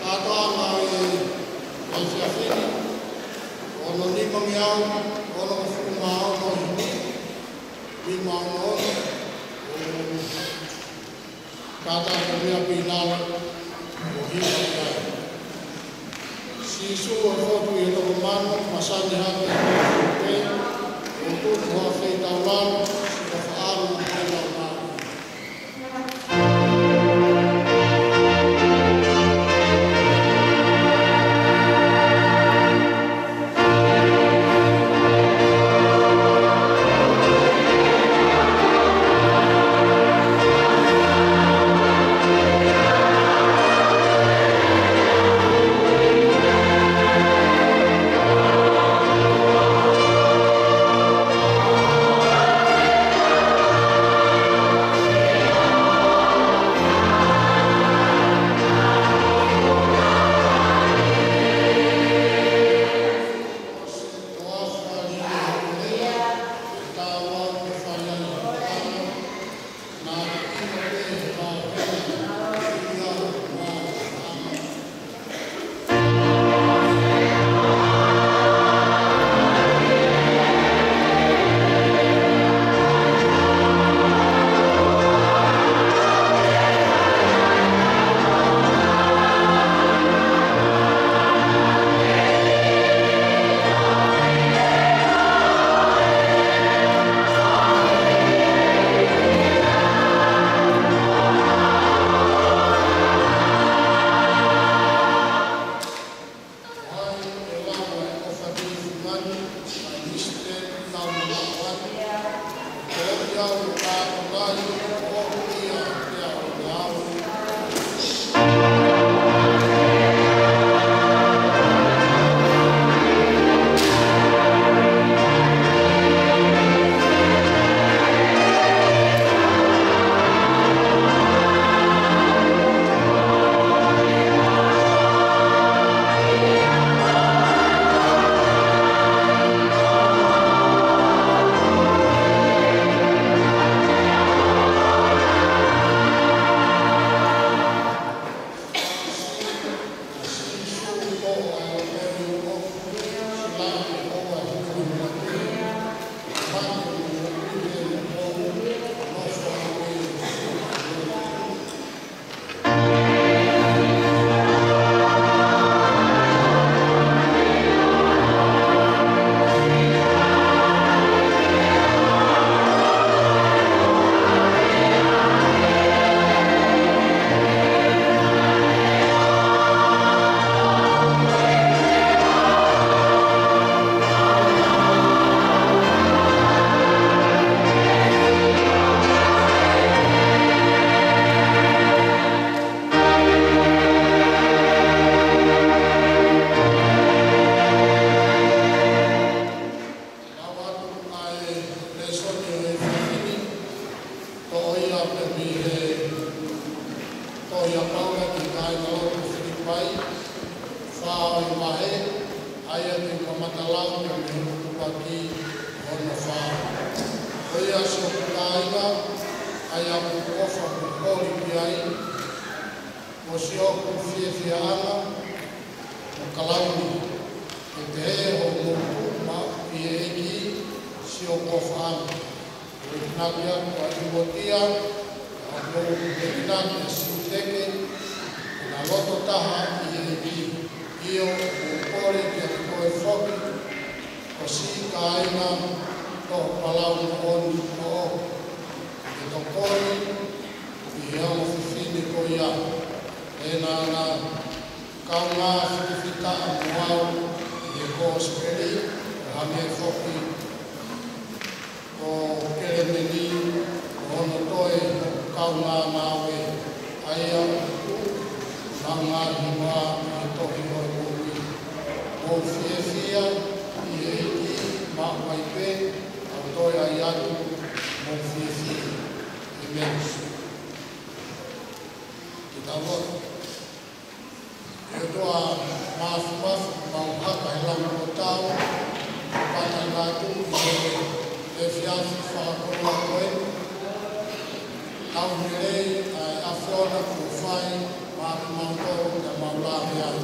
kātoanga ʻi he efiafi ni, ono nima mei he onongofulu mā ono himi, nima ono ono, ʻo kātaki ʻa e meʻa pīnala ʻo hiki ai. Sīsū ʻoku fotu ʻi he toko manu, masani hake ʻi he toko pē, ʻo tuku ha feitaulalo, siʻi faʻahinga feitaulalo. ʻo e vahe, ʻa ia te u kamata lau mei he tupulaki hono fā. Ko ia siʻoku kāinga, ʻa ia ʻoku ou ʻofa mo holi ki ai, mo siʻoku fiefiaʻanga, mo kalauni, ke pehē hoʻomou tuʻu maʻu ʻi he ʻEiki siʻoku ʻofaʻanga. Ko e tinaki atu ʻa ʻIuotia, ʻa ia ʻoku ou tinaki ʻa Sinitike, ʻi he loto taha ʻi he ʻEiki. ʻIo, ʻoku ou kole kiate koe foki, ko siʻi kāinga, ko e palau moʻoni ʻoʻoku, ke tokoni ʻi he ongo fefine ko ia, ʻa ia naʻa na kaungā fitafitaʻa mo au ʻi he kosipeli, ʻo hangē foki ko Kelemeni, ko hono toe kaungā ngāue, ʻa ia ʻoku nau ngaahi hingoa ʻi he tohi ʻo e moʻui. Mou fiefia ʻi he ʻEiki, maʻu ai pē, ʻa e toe ʻai atu, mou fiefia. ʻĒmeni. Ke tau lotu. ʻE ʻOtua Māfimafi, mau haka he langi ʻo tau, pata ngā tuʻu ʻi he efiafi fakakoloa ko eni. Tau lelei ʻa e ʻAfiona kuo fai maʻa kimautolu ke mau lave ai.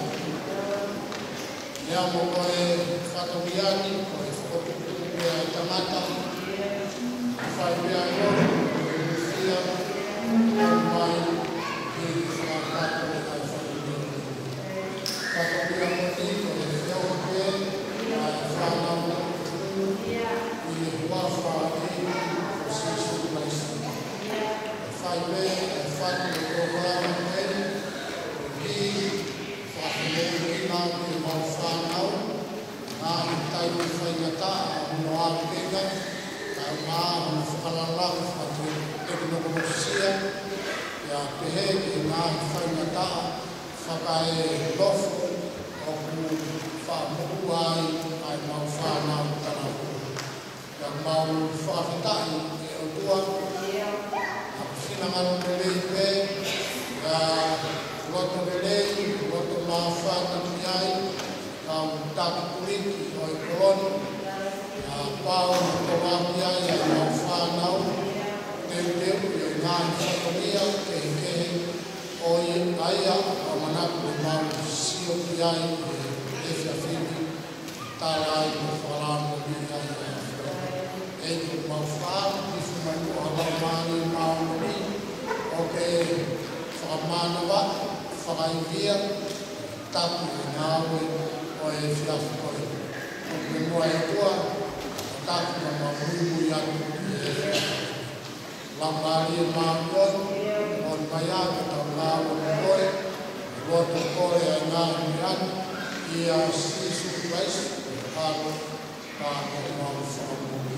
Neongo ko e fatongia ni, ko e fokotuʻutuʻu pē ʻa e tangata, fai pē ʻa e lotu, ko e hūfia, ʻomai, ke fakakakato ʻa e fatongia ni. Fatongia moʻoni ko e feohi pē ʻa e fānau, ʻi he huafa ʻo Sīsū Kalaisi. Fai pē ʻa e fatu ʻo e polokalama ko eni, ki Fakafeʻiloaki ʻemau fānau, ngaahi taimi faingataʻa ʻo hono ʻākenga, kae ʻumaʻā hono fakalalaku fakatekinolosia, pea pehē ki he ngaahi faingataʻa fakaenofo ʻoku faʻa moʻua ai ʻemau fānau talahau. Pea mau fakafetaʻi ʻe ʻOtua, ʻa e finangalo lelei pē, ʻa e loto lelei, loto māfana ki ai, kau taki puliki ʻo e kolo ni, ʻa e pau mo tolaki ai ʻa ʻemau fānau, teuteu ʻi he ngaahi fatongia kehekehe, ʻo ia ʻa ia ʻoku ʻamanaki ke mau sio ki ai he efiafi ni, tala ai mo fakalāngilangiʻi ai ʻa e ʻAfiona. ʻEiki, mau fakaʻamu ki he fumanu ʻa e Laumālie Māʻoniʻoni, ʻo ke fakamānava, fakaivia, taki ʻa e ngāue ʻo e efiafi ko eni. ʻOku ke muʻa ʻOtua, taki ke mau muimui atu ʻi he efiafi. Laumālie Māʻoniʻoni, ʻomi mai ā ke tau ngāue mo koe, loto kole ʻa e ngaahi meʻa ni, ʻia Sīsū Kalaisi, ko e ʻAlo, ka ko homau Fakamoʻui.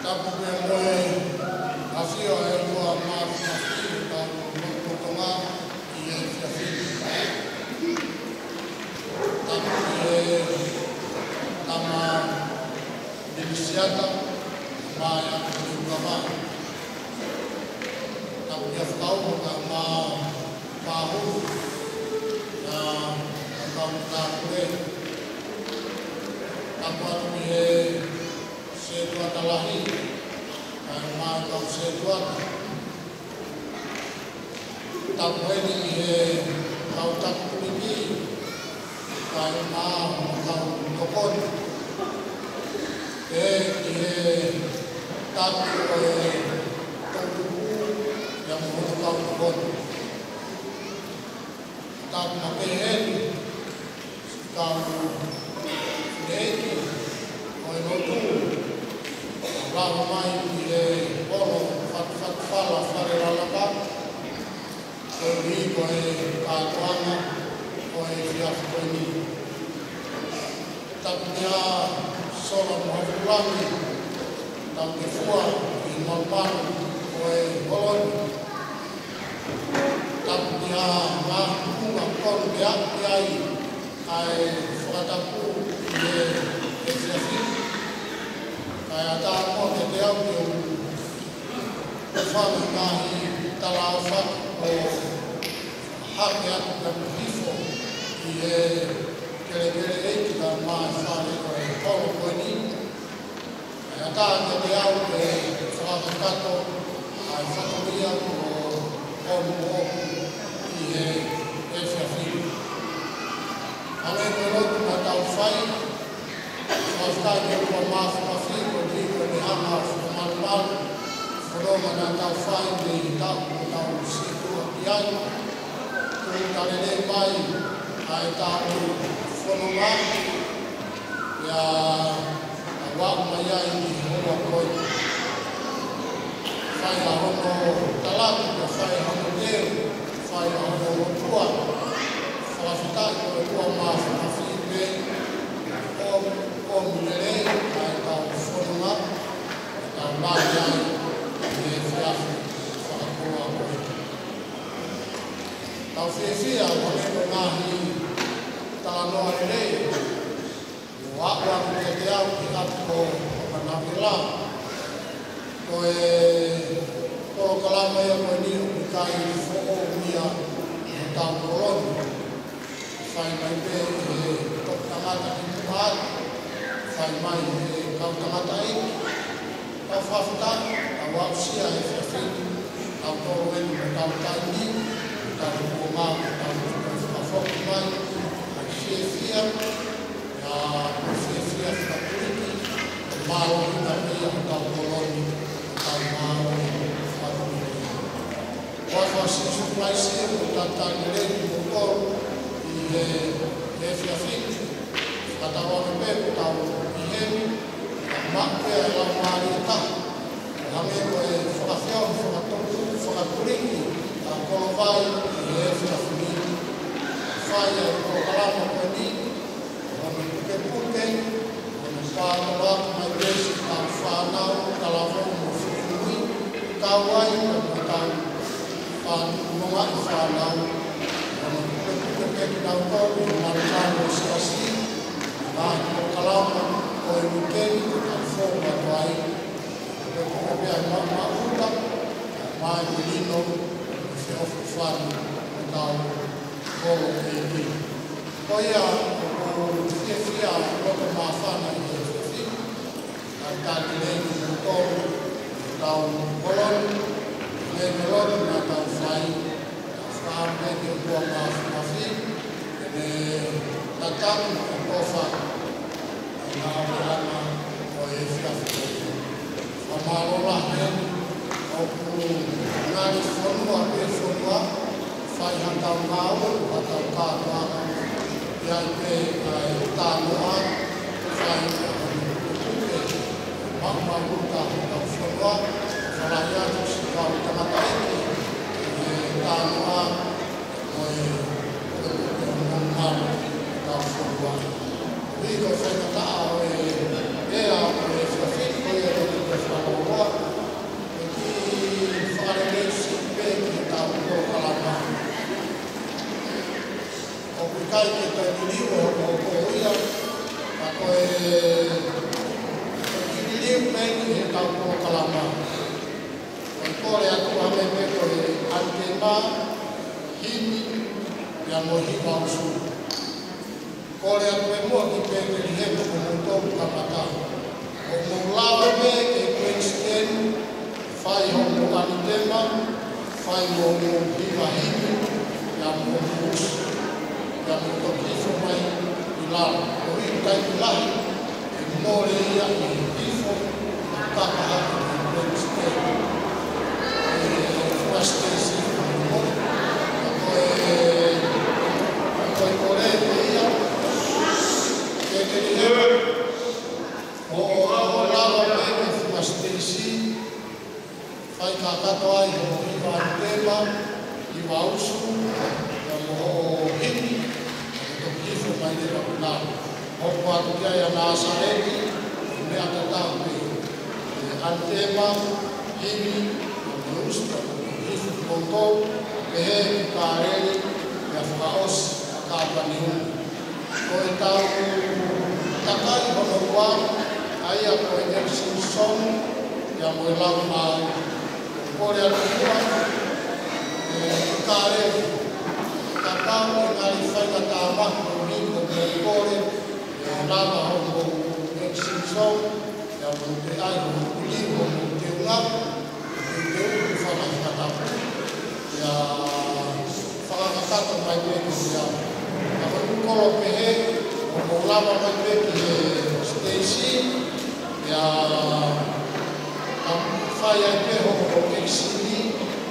Tapu pē mo e ʻafio ʻa e ʻOtua Māfimafi ʻi hotau lotolotonga ʻi he efiafi ni. Tapu ki he tama Minisiata, mai ʻa e Koniukama. Tapu ki he fakatapu ʻa e Māfana Pāhulu, ʻa e kau tāpule. Tapu atu ki he Setuata Lahi, kae ʻumaʻā e kau setuata. Tapu heni ki he kau taki tuliki, kae ʻumaʻā e kau tokoni. Pea ki he taki ʻo e toʻutupu, pea mo e kau tokoni. Tapu makehe heni ki he kau fineʻeiki ʻo e lotu, lava mai ki he holo fakafaifekau Fale Lalapa, koeʻuhi ko e kātoanga ʻo e efiafi ko eni. Tapu kia Sola mo Hafulangi, tapu ki he fua ʻi he malumalu ʻo e holo ni. Tapu kia Mahukunga Kolu Meaʻi ai ʻa e fakatapu ʻi he efiafi ni. Kae ʻatā mo kiate au ke u hūfanga he ngaahi talaʻofa ʻo hake atu ka hifo ʻi he kelekele ʻeiki kae ʻumaʻā e fale ʻo e holo ko eni. Kae ʻatā kiate au ke fakakakato ʻa e fatongia ʻo e moʻoku ʻi he efiafi ni. Hangē ko e lotu naʻa tau fai, fakafetaʻi ki he ʻOtua Māfimafi koeʻuhi ko ʻene hanga ʻo fakamalumalu e fononga naʻa tau fai mei he taʻu kuo tau sītuʻa ki ai. Kuo tau lele mai ʻa e taʻu fononga, pea tau aʻu mai ai ki he houa ko eni. Fai ʻa hono talaki, pea fai ʻa hono teu, fai ʻa hono lotua. Fakafetaʻi ki he ʻOtua Māfimafi pē, ʻomi, ʻomi lelei ʻa e taʻu fononga, tau mai ai ʻi he efiafi fakakoloa ko eni. Tau fiefia, ʻo ne ko e ngaahi talanoa lelei, ʻo aʻu atu kiate au ki he ʻapi ko Manavela. Ko e polokalama ia ko eni ʻoku ʻikai foʻou ia ʻi hotau kolo ni. Fai mai pē ʻe he toʻu tangata ki tuʻa atu, fai mai ʻe he kau tangataʻeiki. Tau fakafetaʻi, tau aʻusia e efiafi ni, tau tolo eni mo tau taimi, tau kuonga, tau tuku fakafoki mai ʻa e fiefia, ʻa e fiefia fakatuliki, ʻo mālōlō ʻi he tau kolo ni, tau mālōlō fakatuliki. ʻI he huafa ʻo Sīsū Kalaisi, ʻoku ou talitali lelei kimoutolu ʻi he, he efiafi ni. Fakatauange pē ʻoku tau ʻi heni, ʻa e maʻu pē ʻa e Laumālie Taha. ʻO hangē ko e fakafeʻao, fakatupu, fakatuliki ʻa e kolo vai ʻi he efiafi ni. Fai ʻa e polokalama ko eni, ʻo ne pukepuke, ʻo ne fānau mai pē siʻi kau fānau, talavou mo fefine, kau ai mo e kau fānau, mo e ngaahi fānau, ʻo ne pukepuke pē kinautolu ʻi he malumalu ʻo e siasi, ngaahi polokalama ʻo e uike ni, ko e kau fou atu ai, ko e pukepuke pē ʻa e maʻumaʻuta, mai ki lino, feʻofoʻofani, mo e kau kolo ʻeiki. Ko ia, ʻoku ou fiefia loto māfana ʻi he efiafi ni, ʻa e talitali lelei kimoutolu, tau kolo ni, mo e lotu naʻa tau fai, tau fakahā pē ki he ʻOtua Māfimafi, ke ne tataki mo tofa ʻa e ngāue ʻa e efiafi ni. Fakamālō lahi eni, ʻoku ngali fonua pē fonua, fai haʻatau ngāue, haʻatau kātoanga, ʻi ai pē ʻa e talanoa, fai ʻa e pukepuke, maʻumaʻuta ʻo hotau fonua, fakalahi atu siʻi kau tangataʻeiki, ʻi he talanoa, ʻo e, ʻo e, ʻo e malumalu ʻo hotau fonua. Koeʻuhi ko e faingataʻa ʻo e, ʻa e efiafi ni ko ia ʻoku ou fakaʻamu ʻi heʻetau polokalama. ʻOku ou kole atu ha meʻa pē ko e ʻanitema, himi, pea mo e hiva usu. Kole atu ʻe muʻa ki Petelihema ko hoʻomou kamata. ʻOku mou lava pē ke question, fai hoʻomou ʻanitema, fai mo hoʻomou hiva himi, pea mo hoʻomou usu, pea mou toki hifo mai ʻi lalo. Ko e taimi lahi, ʻe mole ia ʻi he hifo, ʻo kaka hake ki he Wednesday. ʻI he Wednesday si, ko e, ko e kole pē ia, ke ke liheu, ʻo, ʻo, ʻo lava pē ki he Wednesday si, fai kakato ai hoʻo hiva ʻanitema, hiva usu, pea mo hoʻo himi, ʻo toki hifo mai leva ki lalo. Hoko atu ki ai ʻa Nāsaleti, ko e meʻa tatau pē. ʻE ʻanitema, himi, pea mo e usu, pea mo e toki hifo ki loto, pehē ki Kāleli, pea fakaʻosi ʻa Kāpaneume. Ko ʻetau takai hono ua, ʻa ia ko e Exit Song, pea mo e Lau Maau. Kole atu muʻa, ʻe, Kāleli, kapau ʻe ngali fai ka tāmaki ko ni ko e kole, ʻe, lava hoʻomou Exit Song, pea mou pehē ai hoʻomou liliu hoʻomou teunga, ʻe, ʻe, ʻe, fakahi ka tapu. ʻIa, fakakakato mai pē ke sia. Ka ko e kolo pehē, ʻoku mou lava mai pē ki he siteisi, ʻia, ka fai ai pē hoʻo, hoʻo exit,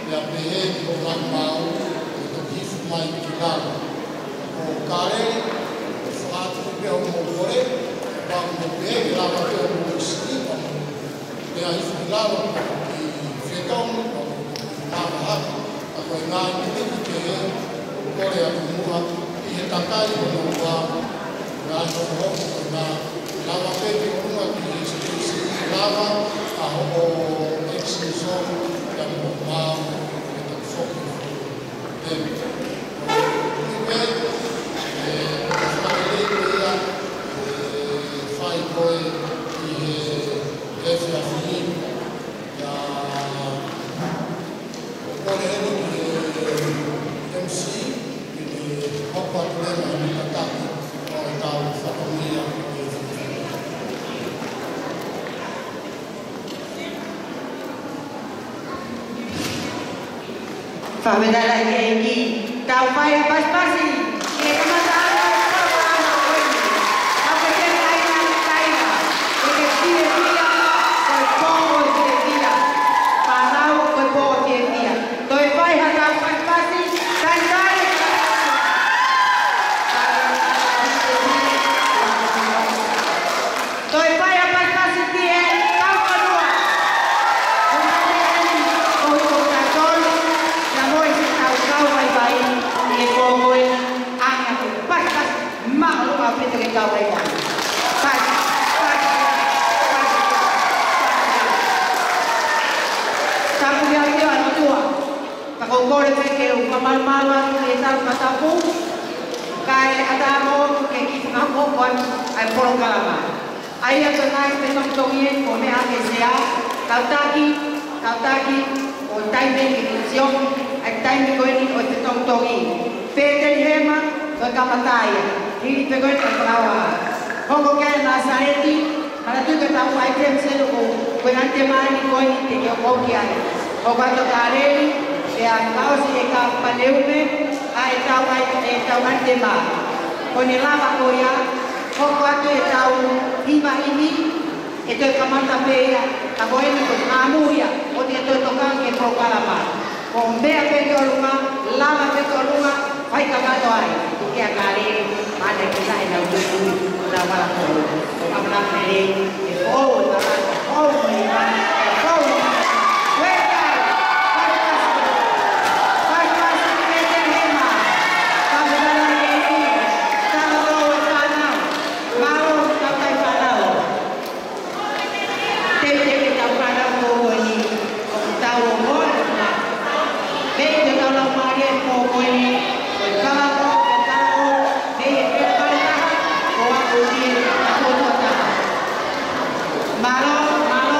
ʻia pehē ki hoʻo Lau Maau, ʻe toki hifo mai ki lalo. Ko Kāleli, fakaʻatu pē hoʻomou kole, pea mou pehē ke lava pē hoʻomou exit, pea mou pea hifo ki lalo, ki Fetongi, ʻo lava hake, ʻa ko e ngaahi miniti kehe, kole atu muʻa, ʻi he takai hono ua, ngaahi hokohoko ko ena, lava pē ki ʻolunga ki he siteisi, lava, ʻa hoʻo exit song, pea mo hoʻo maau, ke toki foki. Ē, ʻi he, ē, fakalelei ko ia, ʻe fai ko ē ʻi he, he efiafi ni. ʻIa, ʻoku ou kole heni ki he M C, ke ne hoko atu leva ʻene tataki ʻo ʻetau fatongia. Fakafetaʻi ki he ʻEiki. Tau fai ha pasipasi ki he kamataʻanga ʻo e polokalama ko eni. Tau ke ke kaina, kaina. Ko e ke fiefia, ko e pō ʻo e fiefia. Fānau, ko e pō ʻo e fiefia. Toe fai ha tau pasipasi, kae kale. Toe fai ha pasipasi ki he kau fonua. Ko e meʻa eni, ko e kau tolu, na mo e si tau kau vaivai, ʻi he kōmoe, ʻa ia ko e pasipasi, mālō ʻaupito ke kau vaivai. Pasi, pasi, pasi, pasi. Tapu ki he ʻOtua. Ka ʻoku ou kole pē ke u fakamalumalu atu ʻi he tau fakatapu, kae ʻatā moʻoku ke kiʻi fakahoko atu ʻa e polokalama. ʻA ia ko e ngaahi fetongitongi eni kuo meʻa hake ʻe he sea, kau taki, kau taki, ʻo taimi ke kiʻi sio, ʻa e taimi ko eni ʻo e fetongitongi. Petelihema, ko e kamata ia, hili pē ko eni ʻa e fakaʻauha. Hoko ki ai Nāsaleti, Manatuʻi ko ʻetau ʻaitemi selo ko, ko e ʻanitema eni ko eni te ke ʻoki ai. Ko e kau Kāleli, pea fakaʻosi ʻe Kāpaneume, ʻa ʻetau ʻai, ʻetau ʻanitema. Ko ʻene lava ko ia, hoko atu ʻetau hiva himi, ʻe toe kamata pē ia, ka ko eni ko e ʻamu ia, ʻo te toe tokanga ki he polokalama. Ko e meʻa pē ki ʻolunga, lava pē ki ʻolunga, fai kakato ai, ʻoku ʻikai ke lele, mana ki lahi nau tuitui, nau vala kohu, ʻo kamana lelei, ʻe foʻou, ʻe kamana, foʻou, ʻe kamana, foʻou, ʻe kamana. Weka, fai pasi, fai pasi, ʻe te hema, kamana lelei, tala ʻo e fānau, mālō, tau kai fānau. Teuteu ke tau fānau ko eni, ʻoku tau ʻo moʻoni. Mei te tau lau mālie ko eni, ko e kalako, ko e kalako, mei he pele pale taha, ko aku tie, ko e tuʻa taha. Mālō, mālō,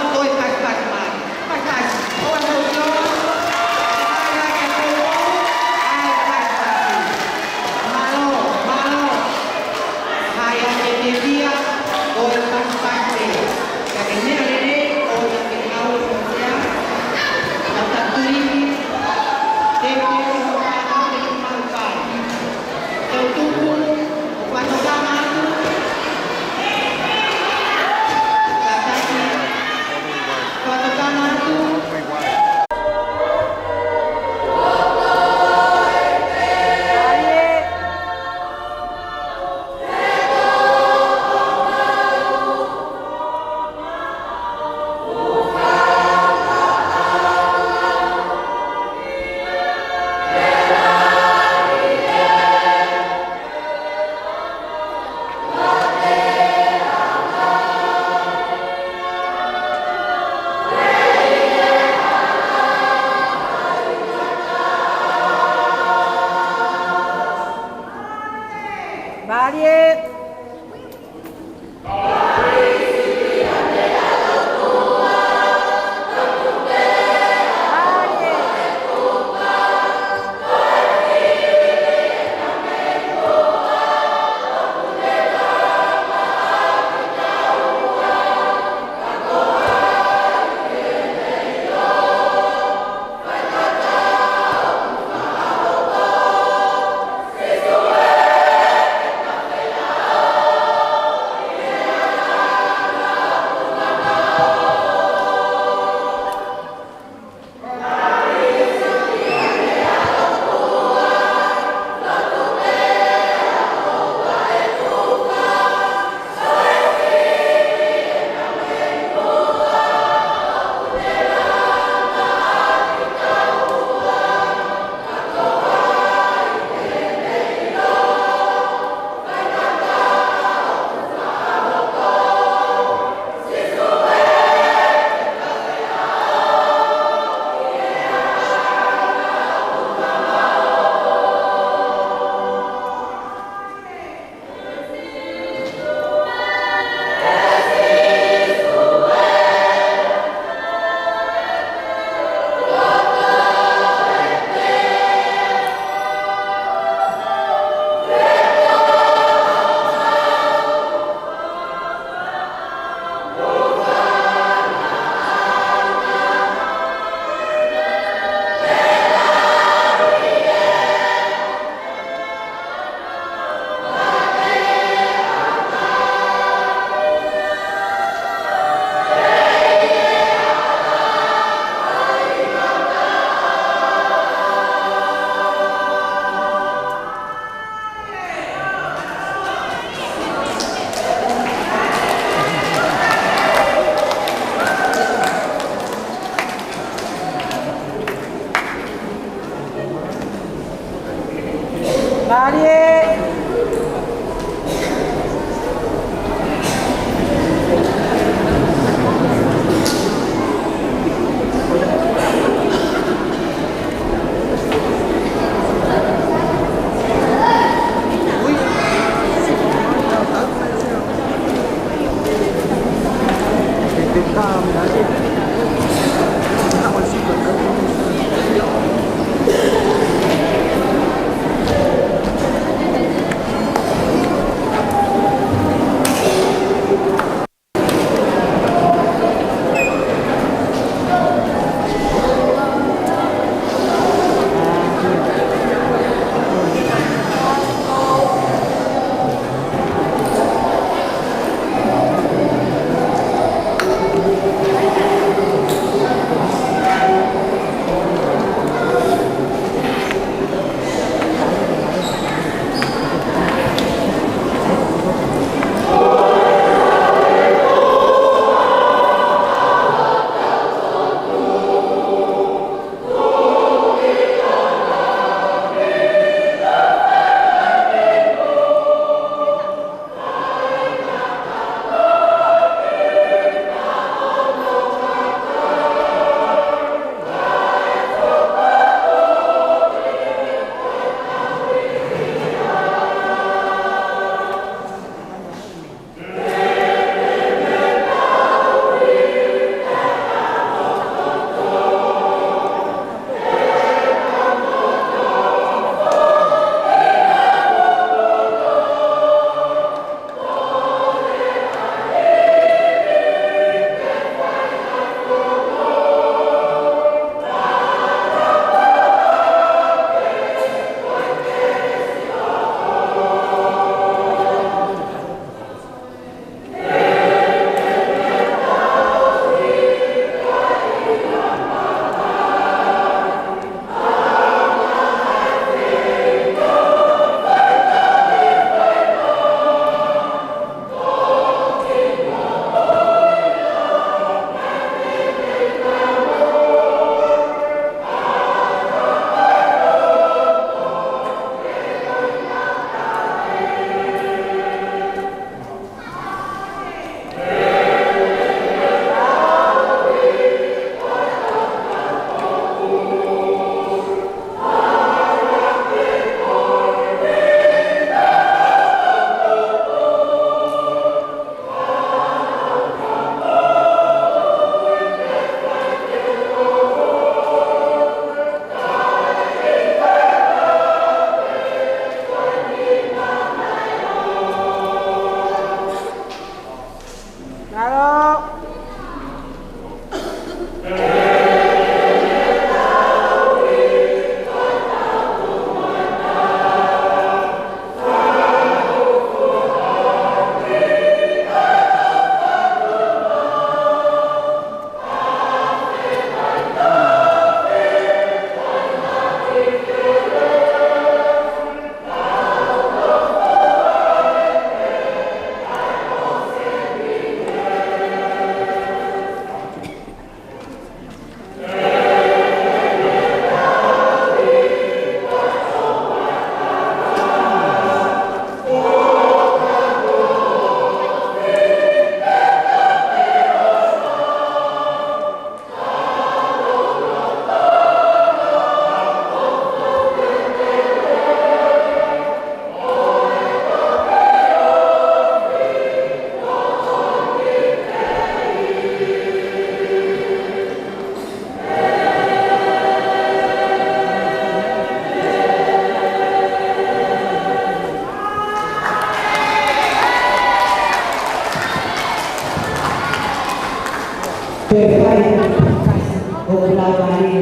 Pea fai ʻo lau vale,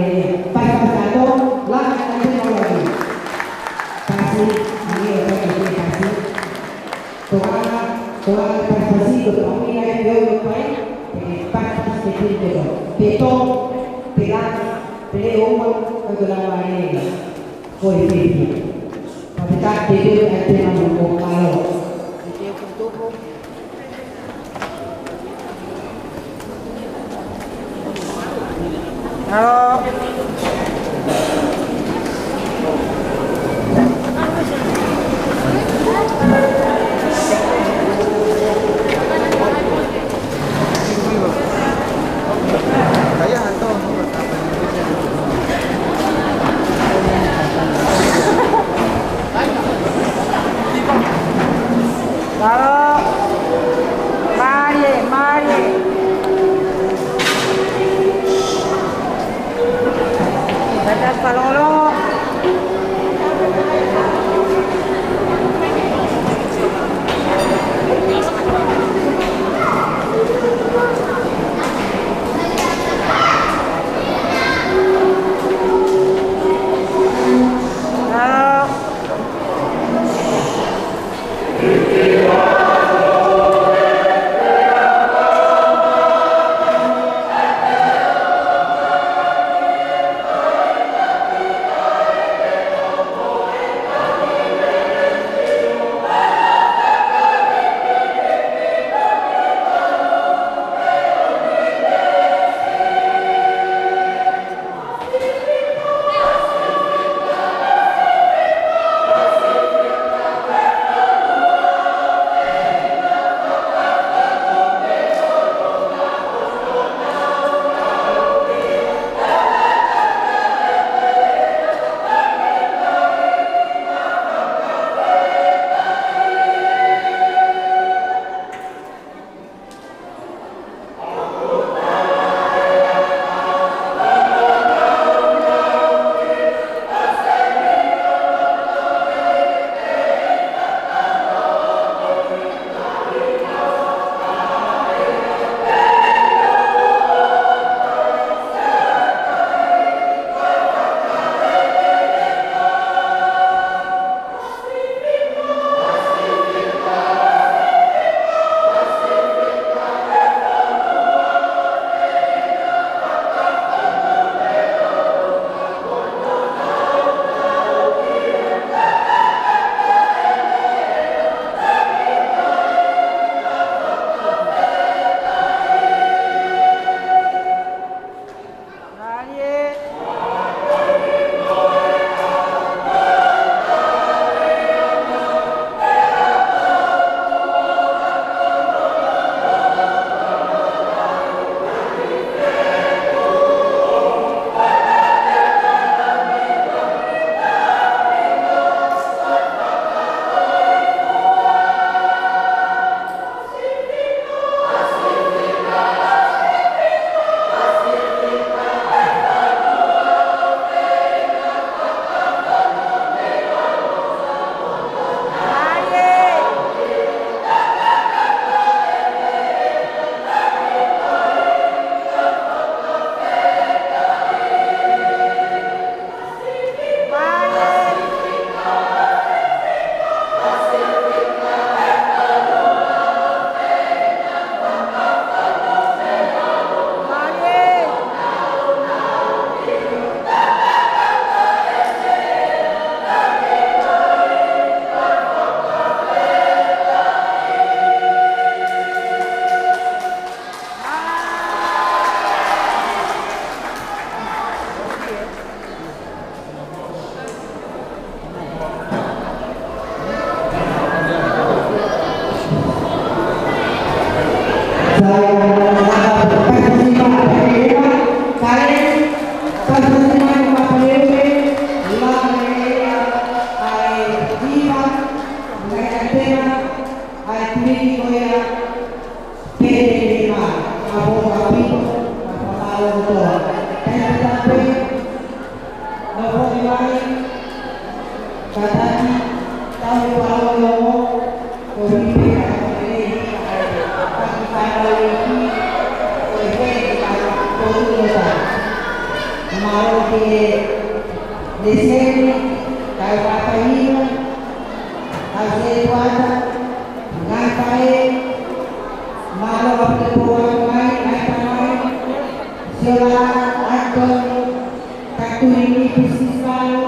fai fakatato, la ai te mau lahi. Pasi, ani o fai ke pasi. Toa, toa, pasi, pasi, ko pami ai te o pai, pasi, pasi, te te te te to, te la, te le o ma, ko te la vale, ko e te te. Pasi ka te te ai te mau ko kalo. Mālō. Mālie, mālie. Leseni, kau Pāpāhiva, kau Setuata, ngaahi faʻē, mālō ʻaupito kuo ʻomai, ngaahi tamai, Siola, Antoni, Katulini, Pisisalo,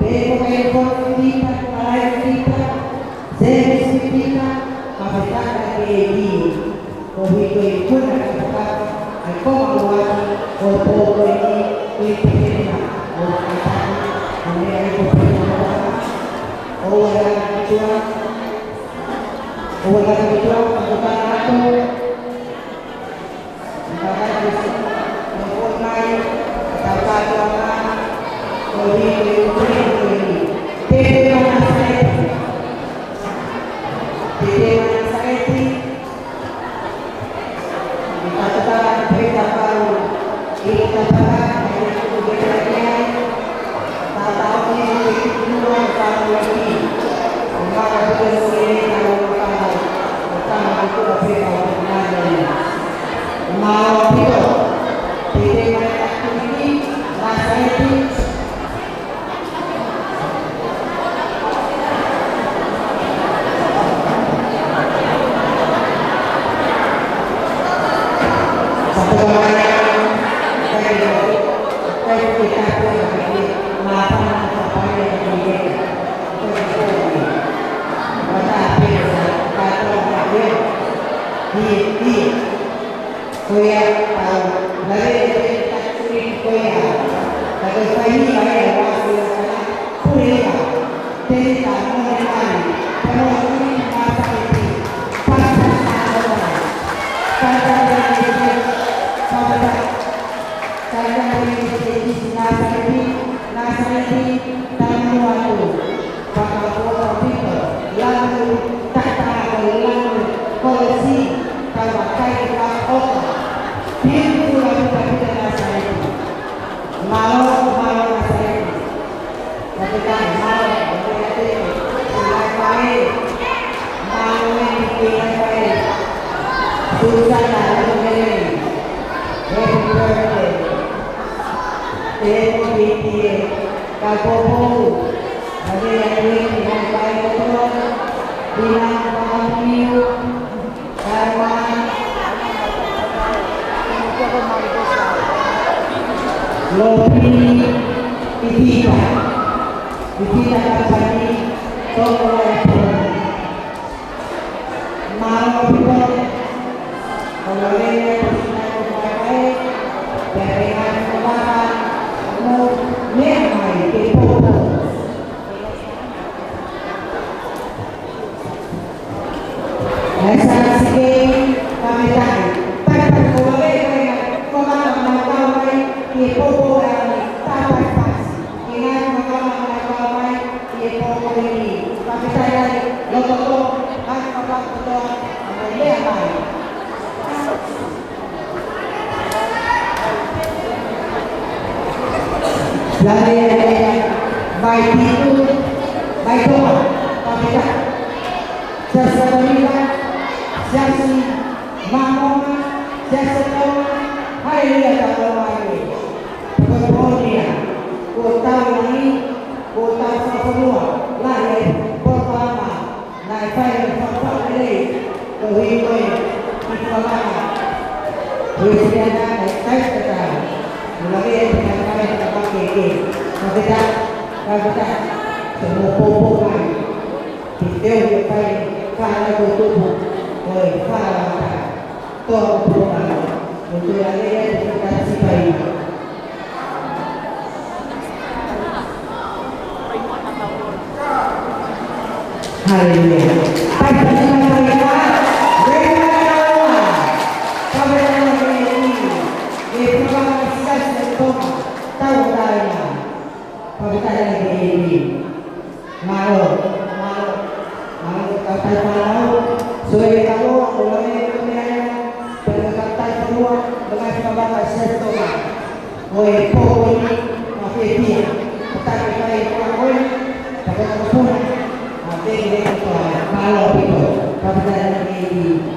Peko, Peko, Tipa, Palai, Tipa, James, Tipa, Mafetaka, Keki. Ko e hiko e kuna ka faka, ai ko ma ua, ko e pō ko eni, ko e pehena, ko e kātaki, ko e meʻa ʻi ko pehena, ko e ala ki tua, ko e ala ki tua, ko e kātaki, ko e kātaki, ko e pō mai, ko e kātaki, ko e hiko e kuna ko eni. Tētē Mana Saeti. Tētē Mana Saeti. Ko ia, tau, lave e te takuri ko ia. Ka ko e fai ni, fai e wasi o kana, pule ia. Tēnita, mone mani, pano kuri, mata e ti. Pata, pata, pata, pata, pata, pata, pata, pata, pata, pata, pata, pata, Fakaʻofoʻofa ʻaupito, lanu, tata, lanu, kolesi, tauʻatāina, fakaʻofoʻofa. Beautiful ʻaupito ʻaupito Nasaleti. Mālō, mālō Nasaleti. Fakafetaʻi, mālō, mālō, mālō, mālō, mālō, mālō, mālō, Susana, mālō, mālō, happy birthday. Tēniti e kau poupou, ʻa e ʻa e ʻa e ʻa e ʻa e kotoa, pina, pāpuniu, karma, lopini, ipita, ipita kapani, toko e pō. Mālō ʻaupito. Ko e lele ko sina ko Papaʻi. Pea pehē ʻa Papaʻi. Mo meʻa mai ke poupou. ʻAi sa sike, Papaʻi. Papaʻi ko e lele ko e, ko e mana mana kau mai, ke poupou ʻa e Papaʻi pasi. Ke ngaahi mana mana kau mai, ke poupou eni. Fakafetaʻi, loto tō, ngaahi kapa kotoa, ʻa e meʻa mai. Lale, lale, vai titu, vai toa, fakafetaʻi. Siasi Sakarila, Siasi Māmonga, Siasi Tonga, haleluia, tau lau ai. Ko e pō ni ia, ko e tau langi, ko e tau fakafonua, lahi e polokalama, naʻe fai e fakapapau lelei, ko e hiko e, ki Fuakava. Ko e siana e taitata, ko e lave e taitata e fakapapau ke ke. Ka peta, ka peta, te mo poupou mai. Ke teu e fai, fala ko tupu, ko e fala ka. Toa ko pō mai. Ko e lave e taitata si fai. Haleluia. Pai, pai, pai, pai, pai. Reina Raua. Pavela na kei ni. E pava na sika se toma. Tau taina. Pavela na kei ni. Mālō. Mālō. Mālō. Tau tai mālō. Soe tau. Ko lave ko te aina. Pavela tau tai tau. Pavela na sika se toma. Ko e pō ko eni, ma fie pia. Ka ta ke kai e kua ko eni, ka ko e kua ko eni. Ma fie pia ko e kua, mālō ʻaupito. Ka ta ke kai e kua.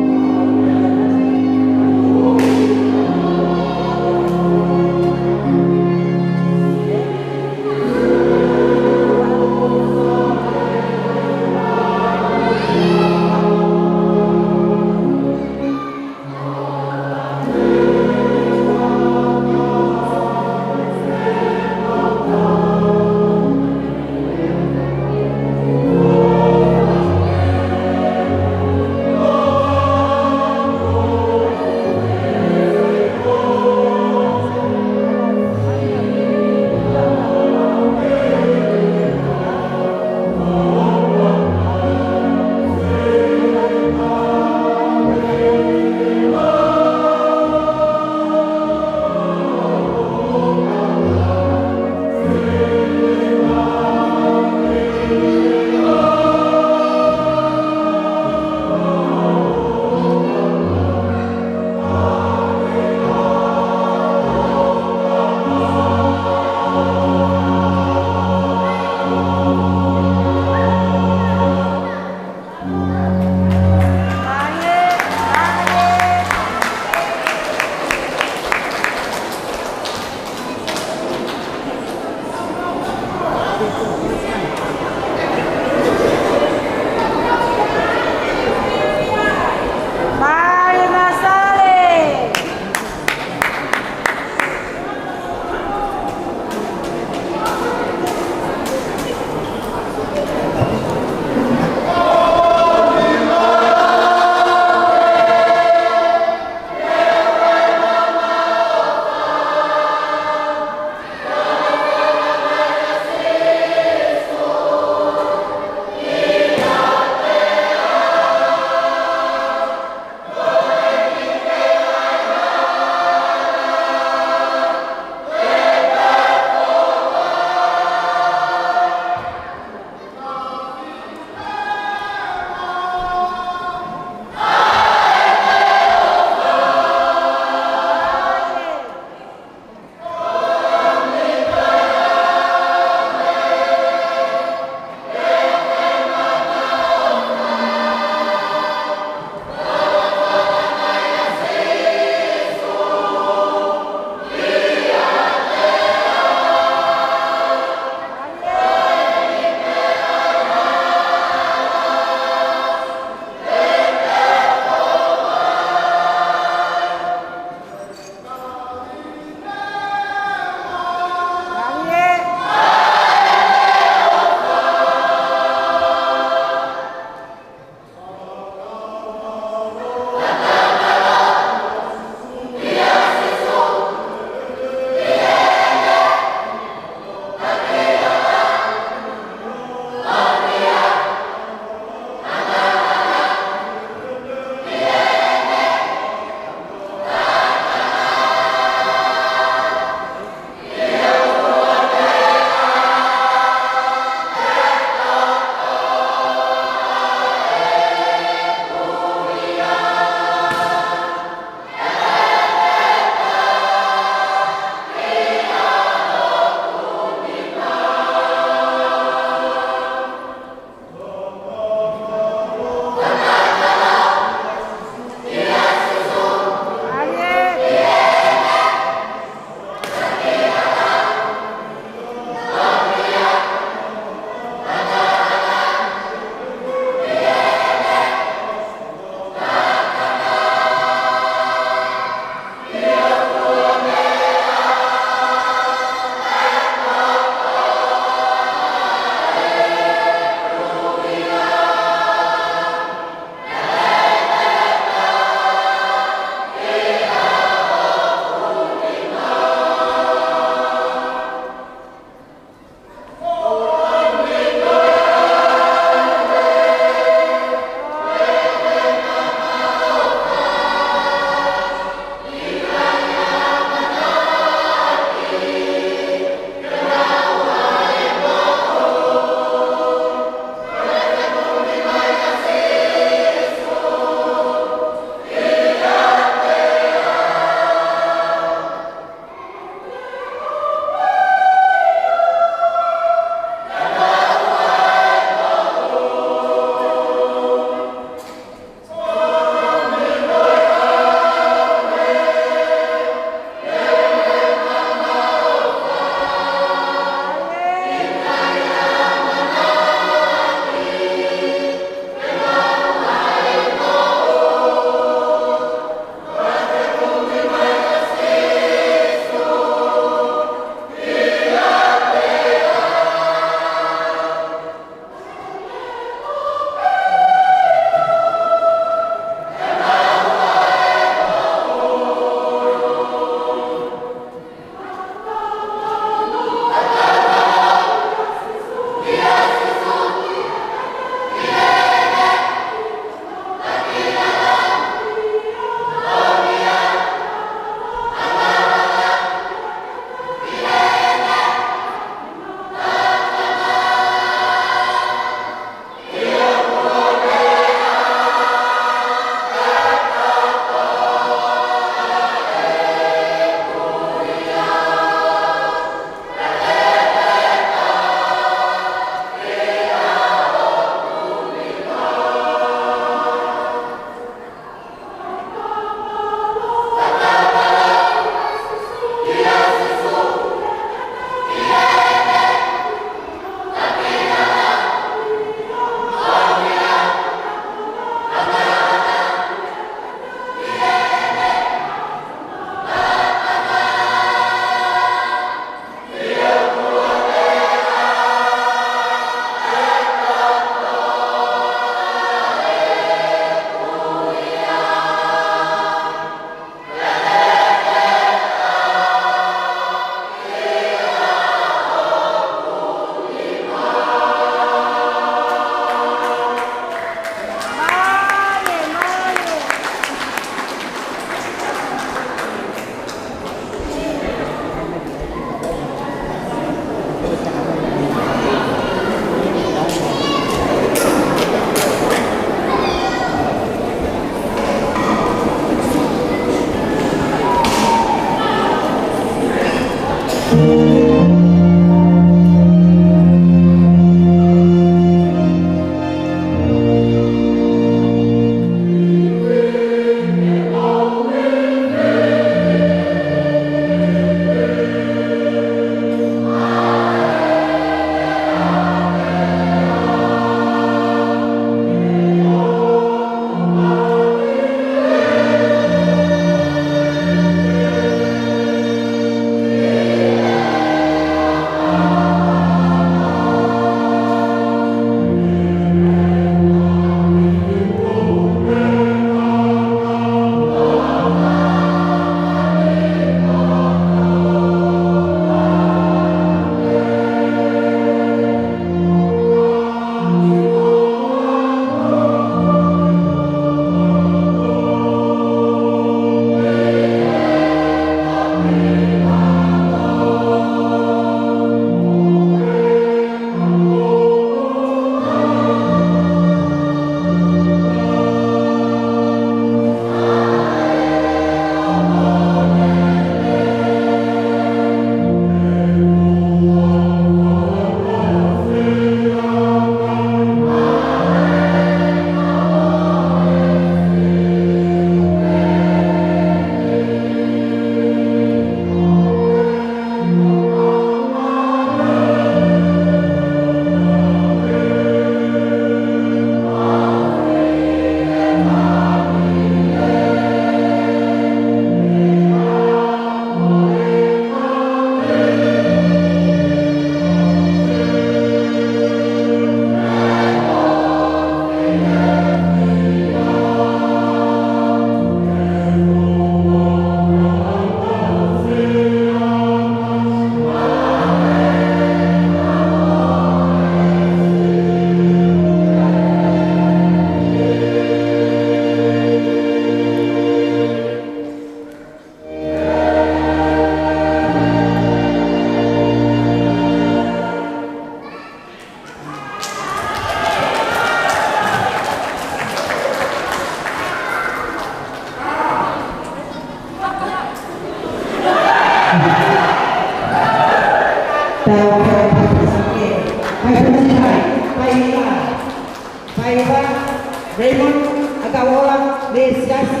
Raymond ʻAkauʻola, mei he Siasi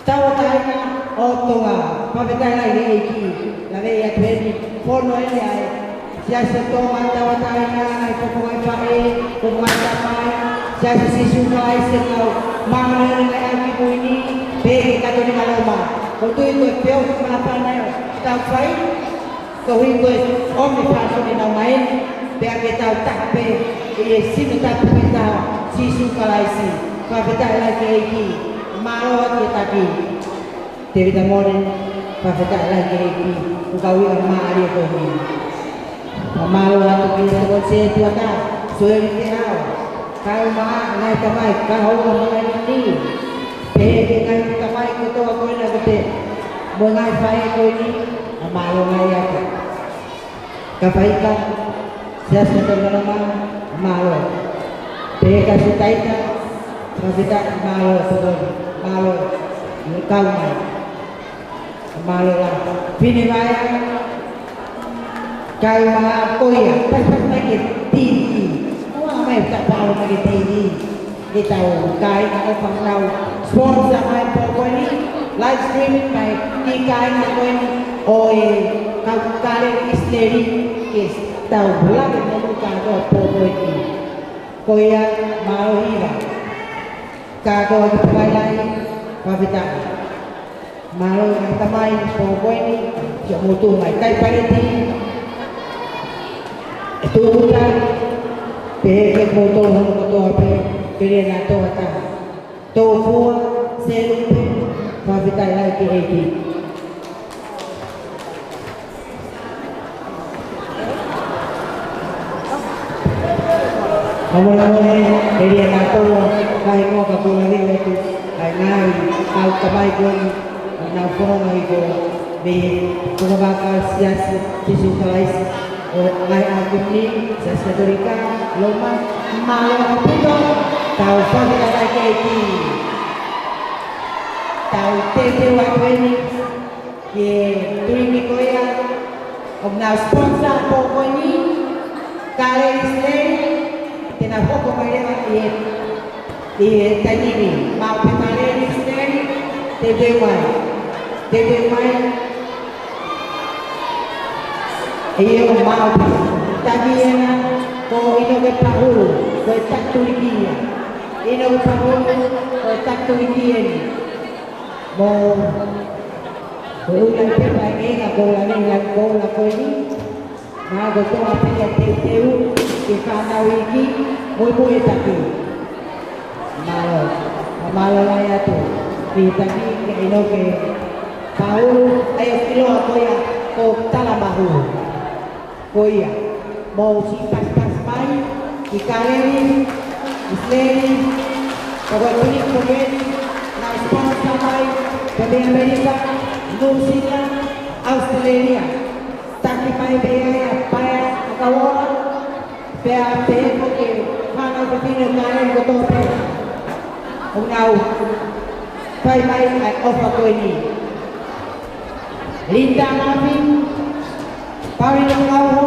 Tauʻatāina ʻo Tonga. Fakafetaʻi lahi ki he ʻEiki. Lave atu eni, fono eni ʻa e Siasi ʻo Tonga Tauʻatāina, ngaahi fofonga ʻo e faʻē, fofonga ʻo e tamai, Siasi ʻo Sīsū Kalaisi ʻo e Kau Māʻoniʻoni ʻi he Ngaahi ʻAho Kimui Ni, pehē ki he Katolika Loma. ʻOku ou tui ko e feohi māfana ʻoku tau fai, koeʻuhi ko e ʻomi e fānau ke nau ō mai, pea ke tau taha pē ʻi he sino tapu pē taha, Sīsū Kalaisi. Fakafetaʻi lahi ki he ʻEiki. Mālō atu e taki. Tēvita Mole, fakafetaʻi lahi ki he ʻEiki, ʻoku kau ia mālie ko eni. Pea mālō atu ki he tokoni sētuata, Soeli Teʻao, kae ʻumaʻā ngaahi tamai, kae ʻumaʻā ngaahi tamai ni. Pehē ki he ngaahi tamai kotoa ko ena ko ē, mo e ngaahi faʻē ko eni, ʻa mālō mai atu. Kafaika, Siasi Tauʻatāina, mālō. Pehē ki he Siasi Taita, fakafetaʻi, mālō, tokoni, mālō, kau mai. Mālō lahi. Finevaea, kae ʻumaʻā ko ia, paipaipai ki he T V. Ua mai ta palo mai ki he T V. Ke tau kai ka ʻofa ʻenau sponsor mai pō ko eni, live streaming mai ki he kāinga ko eni ʻo e kau Kaleli ʻIsileli, ke tau lave mo e kātoa pō ko eni. Ko ia, mālō Hiva. Kātoa ki Pukailaʻi, fakafetaʻi. Mālō e tamai pō ko eni, siʻa motu mai Taipaleti. ʻE tuku ta, pehē ki he motu hono kotoa pē, ke lia na toa ta. Tō pua, selu pē, fakafetaʻi lahi ki he ʻEiki. Ka molemole, ke lia na toa, kae ʻumaʻā ka ko la ni atu, kae ngaahi, kau tamai ko eni, ʻa ʻenau fononga ʻi ko, mei he, ko e vaka Siasi, Sīsū Kalaisi ʻo e Ngaahi ʻAho Kimui Ni, Siasi Katolika Loma, mālō ʻaupito, tau fakafetaʻi ki he ʻEiki. Tau teuteu atu eni, ki he tuʻunga ko ia, ʻoku nau sponsor pō ko eni, Kaleli ʻIsileli, te nau hoko mai leva ʻi he, ʻi he taimi ni, maʻu pē Kaleli ʻIsileli, teuteu mai, teuteu mai, ʻio maʻu pē, taki ena, ko ʻInoke Pahulu, ko e taki tuliki ia, ʻInoke Pahulu, ko e taki tuliki eni, mo Ko e ʻuhinga pē ʻa e ngaahi koula ni, ngaahi koula ko eni. Naʻa ko e toa pē ia teuteu, ke fānau iiki, mo e mo e taki. Mālō, mālō lahi atu. Ki he taki, ke ʻInoke Pahulu, ʻa ia ʻoku ʻiloa ko ia, ko Talamahu. Ko ia, mou siʻi pasipasi mai, ki Kaleli, ʻIsileli, ka ko e pili ko eni, nau sponsor mai, ko e mei ʻAmelika, Nuʻusila, ʻAositelēlia. Taki mai pē ia ʻa Paea ʻAkauʻola, pea pehē foki ki he fānau fefine ʻo Kaleli kotoa pē. ʻOku nau fai mai ʻa e ʻofa ko eni. Linda Mafi, Paulina Kauho,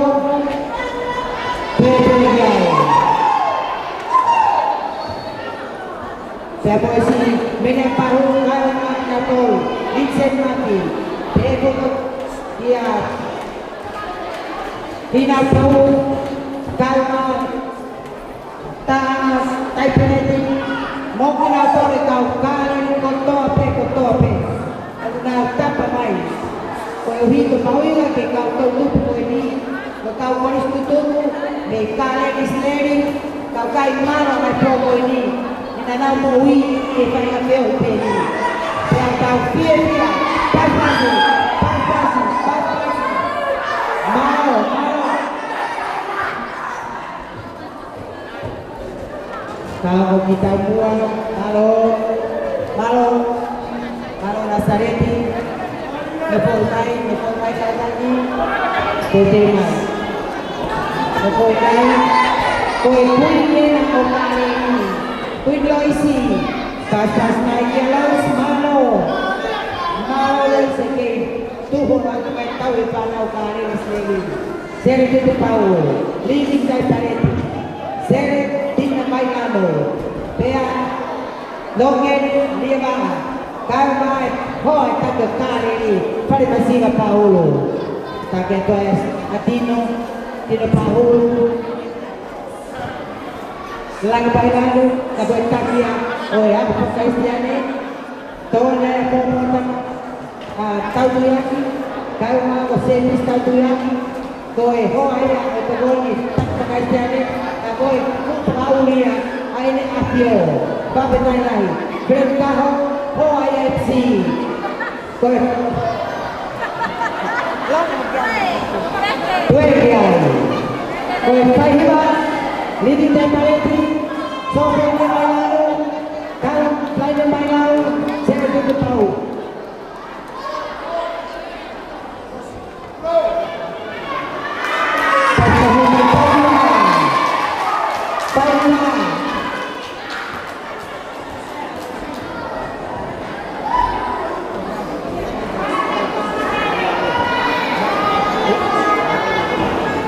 Pepe Liao. Pea mo e siʻi meʻa pahu, Kaio Mafi, Vincent Mafi, Pepe Liao. Hina pahu, Kaio Mafi. Taʻanga, Taipeleti, mo kinautolu e kau Kaleli kotoa pē, kotoa pē. ʻOku nau tapa mai. Koeʻuhi ko e mahuʻinga ke kau toʻutupu ko eni, ko e kau kolisi tutupu, mei Kaleli ʻIsileli, kau kai mālō mai pō ko eni, ʻi heʻenau moʻui, ʻi he faʻahinga feohi pē ni. Pea tau fiefia, pasipasi, pasipasi, pasipasi. Mālō, mālō. Ka ko kitaua, mālō, mālō, mālō Nasaleti, ne foʻi mai, ne foʻi mai Kaleli, ko te mai. Ne foʻi mai, ko e kuini ena ʻo Kaleli, Kuini Loisi, pasipasi mai kia Loisi, mālō, mālō Loisi kei tuhu atu mai tau e fānau Kaleli ʻIsileli. Sele Tutupau, Lili Taipaleti, Sele Tina Mailano, pea Logan Liavaʻa, kae ʻumaʻā e hoa ʻo e taki ʻo Kāleli, Falemasiva Paulu. Taki atu ʻa Tino, Tino Paulu. Langi Pailalu, ka ko e taki ia ʻo e ako faka-Kalisitiane, tō ʻa e Pōpōtama, ʻa Tautuiaki, kae ʻumaʻā ko Semisi Tautuiaki, ko e hoa ia ʻo e tokoni taki faka-Kalisitiane, ka ko e kupu fakaʻuli ia ʻa ʻEne ʻAfio, Papetailahi, Glenn Kaho, hoa ia ʻEpisi. Ko e, ko e ki ai. Ko e faihiva, Livingstone Paleti, Sophia Mailau, Kala Laine Mailau, Sēnesi Tupou.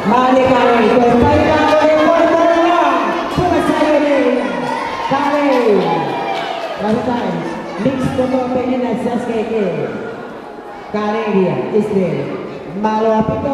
Mālie Kāleli, ko e faihiva ko e molemole, Tuʻa Saione, Kāleli. Masitai, mix kotoa pē ʻena siasi kehekehe. Kāleli ia, ʻIsileli. Mālō ʻaupito.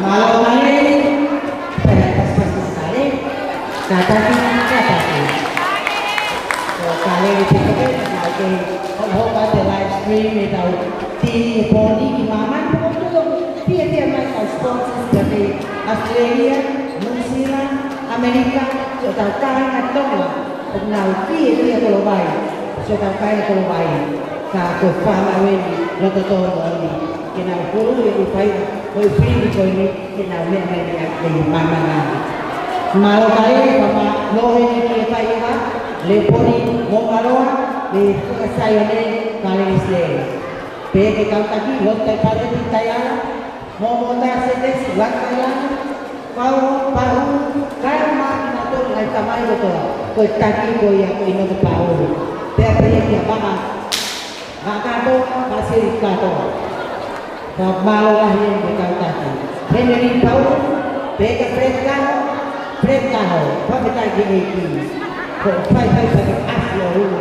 Mālō, mālō. Pea pasipasi kale. Kātaki, kātaki. Ko e kale ni pē ko ē, naʻa ke hokohoko atu e live stream ʻetau timi he pō ni ki māmani, pea ko e tuʻu fiefia mai kau sponsors pea mei Australia, New Zealand, Amerika, siʻotau kāinga Tonga, ʻoku nau fiefia koloa mai, siʻotau kāinga koloa mai, ka ko e fānau eni, loto tō moʻoni, ke nau hulu e ʻū faiva, ko e fili ko eni, ke nau meʻa mai mei māmani. Mālō kale, pea mālō eni ki he faiva, Leponi Mongaloa, mei Fuka Saione, Kaleni Sile. Pea ki he kau taki, Lote Paleti Taiala, Momo Tasetesi, Lakaila, Pau, Pau, kae ʻumaʻā kinautolu ʻa e tamai kotoa, ko e taki ko ia ko ʻInoke Pau. Pea pehē kia Vaka, Vaka Toa, Pasili Katoa. Pea mālō lahi eni ki he kau taki. Henry Pau, pea kia Fred Kaho, Fred Kaho, pea pehē ki he ʻEiki. Ko e fai fai fai ʻasi ʻo hulu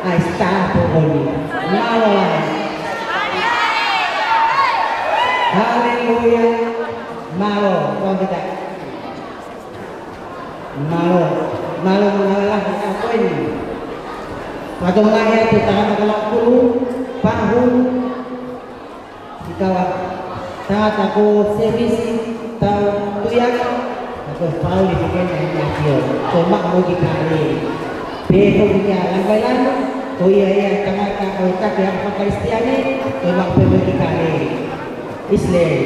ʻa e star pō ni. Mālō lahi. Haleluia. Mālō, pea pehē. Mālō, mālō, mālō lahi ʻa koe ni. Fakatokangaʻi atu e tangata kalaʻakulu, Pahu, ʻi he kau tangata ko Sevisi, tau tuiaki, ka ko e fauli ko ena ʻi he ʻafio, ko e maʻu mo e kale. Pea ko e kia Langailangi, ko ia ia tangata ko e taki ʻa e fakakalisitiane, ko e maʻu pē mo e kale. Isileli.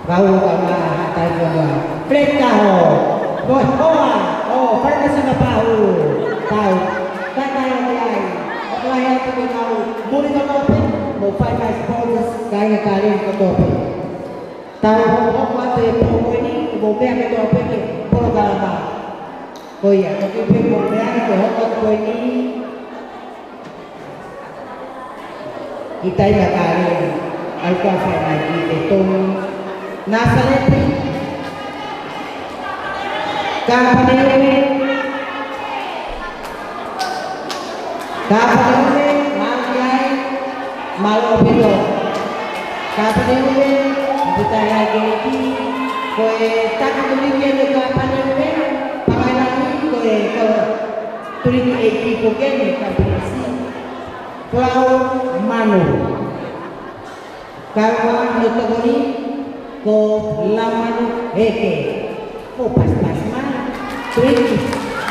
Kau ka ma ha tai ko ma. Fred Kaho. Mo hoa. ʻO, fai ka sima Pahu. Kau. Ka kai ʻo ki ai. ʻOku lahi atu ke kau. Muli kotoa pē. Mo fai mai sponsors. Kāinga Kaleni kotoa pē. Tau hokohoko atu e pō ko eni. Mo meʻa kotoa pē ke. Polokalama. Ko ia. Ko ki pē mo meʻa ke hoko atu ko eni. ʻI he taimi ʻa Kaleni, ʻa ia ko e fai mai ki he tonu. Nasaleti. Kapaneume. Kapaneume, mālō ai, mālō ʻaupito. Kapaneume, ʻoku tau ʻai ke ʻEiki, ko e taki tuliki ʻa Kapaneume, pangai lahi, ko e ko tuliki ʻEiki ko Kene, Kapaneume. Pulau Manu. Kau ʻa hono tokoni ko Laumanu Heke. Ko pasipasi mai. Tuiki.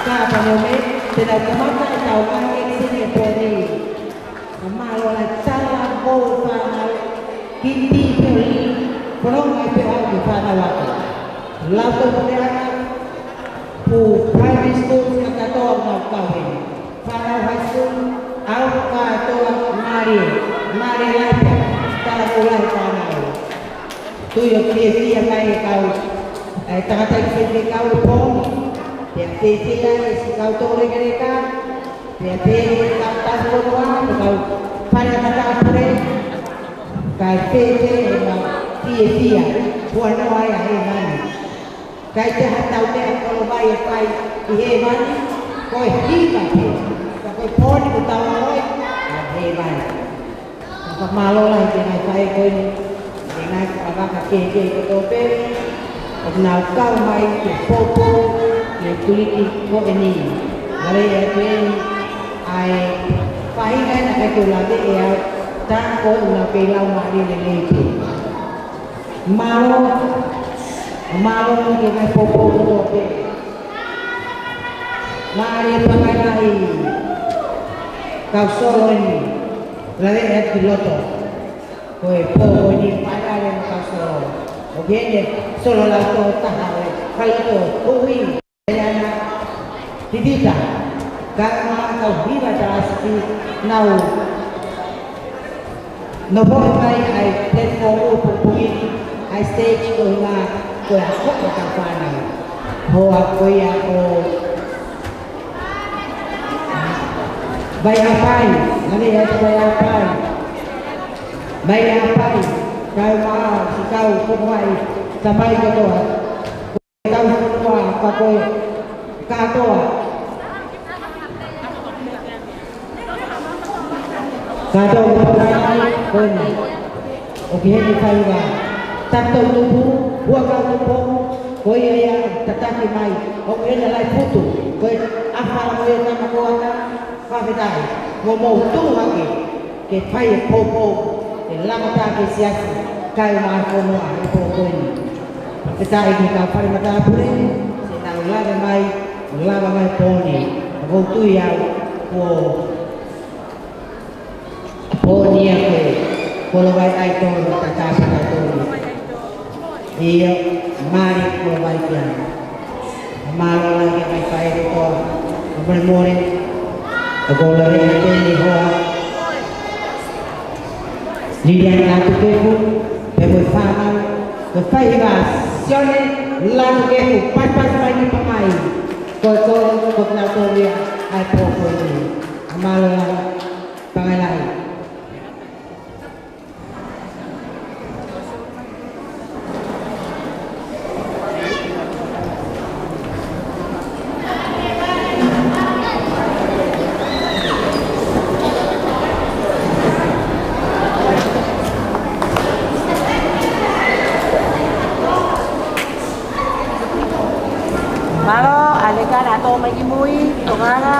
Kapaneume. Te nau kamata ʻetau ngaahi ʻekisini he pō ni. Ka mālō lahi tala mo e fānau. Ki ti pio li. Kono mai pē au ki fānau atu. Lau tau pē ana. Ko primary school siʻa kātoa ʻoku nau kau heni. Fānau high school, ʻau kātoa mālie, mālie lahi pē, tala ko lahi fānau. Tui ʻoku fiefia mai e kau, e tangataʻeiki fefekau e pō ni, pea fiefia e siʻi kau tō lekeleka, pea pehē ki he kau tapu kotoa, mo e kau fale ʻa e matāpule, kae pehē ʻe ma fiefia, huanoa ai ʻa hēvani. ʻIkai ke ʻi ai ha tau meʻa koloa mai ʻe fai ʻi hēvani, ko e hiva pē. Ka ko e pō ni ʻoku tau ʻalu ai, ʻa hēvani. Ka mālō lahi ki he ngaahi faʻē ko eni, ki he ngaahi kavaka kehekehe kotoa pē, ʻoku nau kau mai ke poupou, ki he tuliki ko eni. Lave atu eni, ʻa e faʻahinga ena ke tau lave ʻe au, tā ko ʻenau kei lau mālie lelei pē. Mālō, mālō ki he ngaahi poupou kotoa pē. Mālō e pangai lahi. Kau solo eni. Lave atu ki loto. Ko e pō ko eni fai ale mo kau solo. ʻOku ʻi ai e solo lau tō taha ʻo e. Kau loto, ui. Pea na, Pipita, ka ma kau hiva ta asiki, nau. Nofoʻi mai ʻa e platform ʻo e pongipongi ni, ʻa e stage ko ena, ko e ako ʻo e kau fānau. Hoa ko ia ko Vaiʻapai, mane atu Vaiʻapai. Vaiʻapai, kau ma, siʻi kau, ko mai, tamai kotoa. Kau fonua, ka ko e kātoa. Kātoa, ko eni. ʻOku ʻi heni e faiva, Tapu Tupu, Huʻakau Tupou, ko ia ia tataki mai, ʻoku ʻi heni e Laʻi Putu, ko e ʻafa mo e tama ko ata, fakafetaʻi, mo mou tuʻu hake, ke fai e poupou, ke lava atu ki he siasi, kae ʻumaʻā e fonua, he pō ko eni. Fakafetaʻi ki he kau fale matāpule, siʻi nau lave mai, lava mai pō ni, ʻoku ou tui au, kuo pō ni ia ko e, ko Lovai ʻAitolo, tataki ʻAitolo. ʻIo, mālie ko Lovai kia. Mālō lahi e kau faifekau. Mole mole. ʻOku ou lave atu ki he hoa. Liliana Lātūkefu, pea mo e fānau. Ko e faiva Sione Lātūkefu, pasipasi mai ki Pangai. Ko e, ko e, ko kinautolu ia, ʻa e pō ko eni. Mālō lahi. Pangai lahi. Mālō, ʻa e leka naʻa tō mai ki mui, tokanga.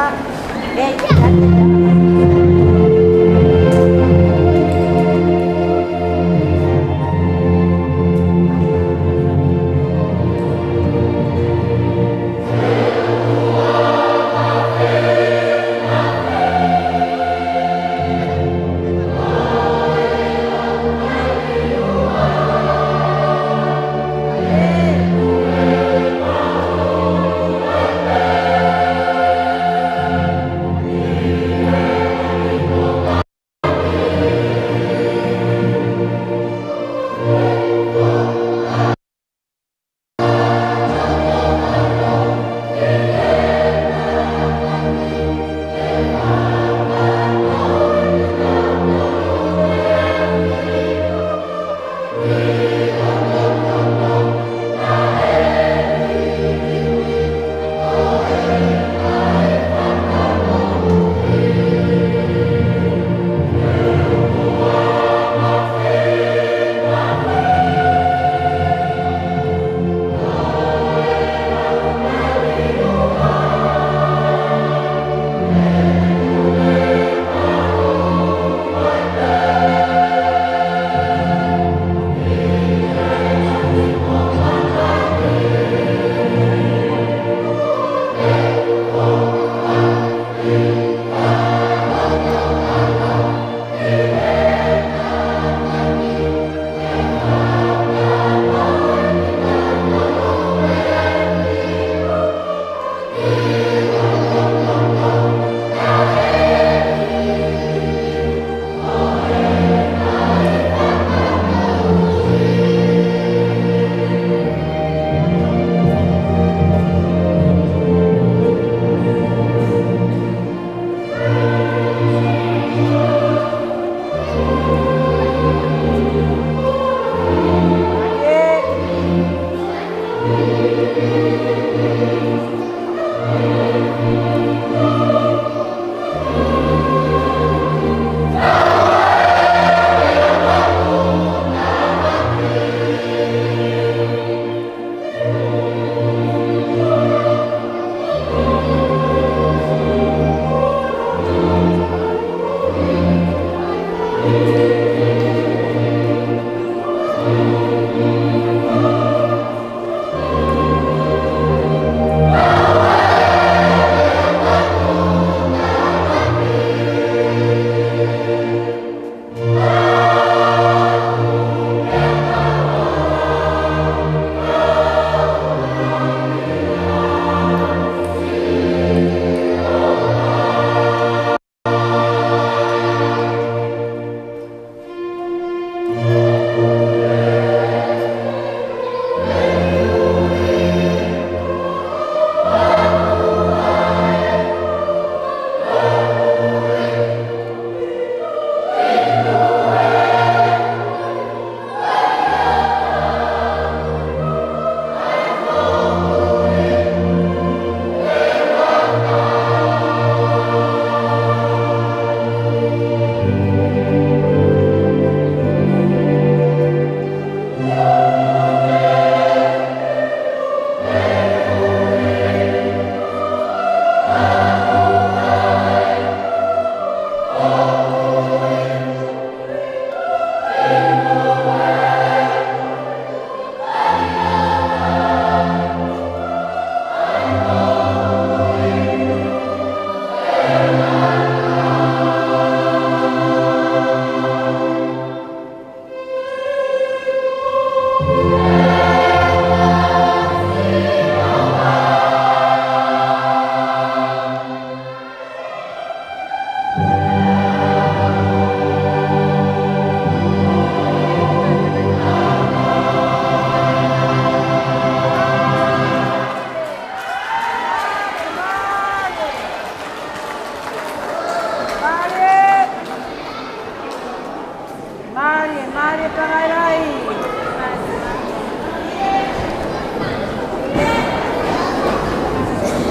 Mālie Pangai lahi.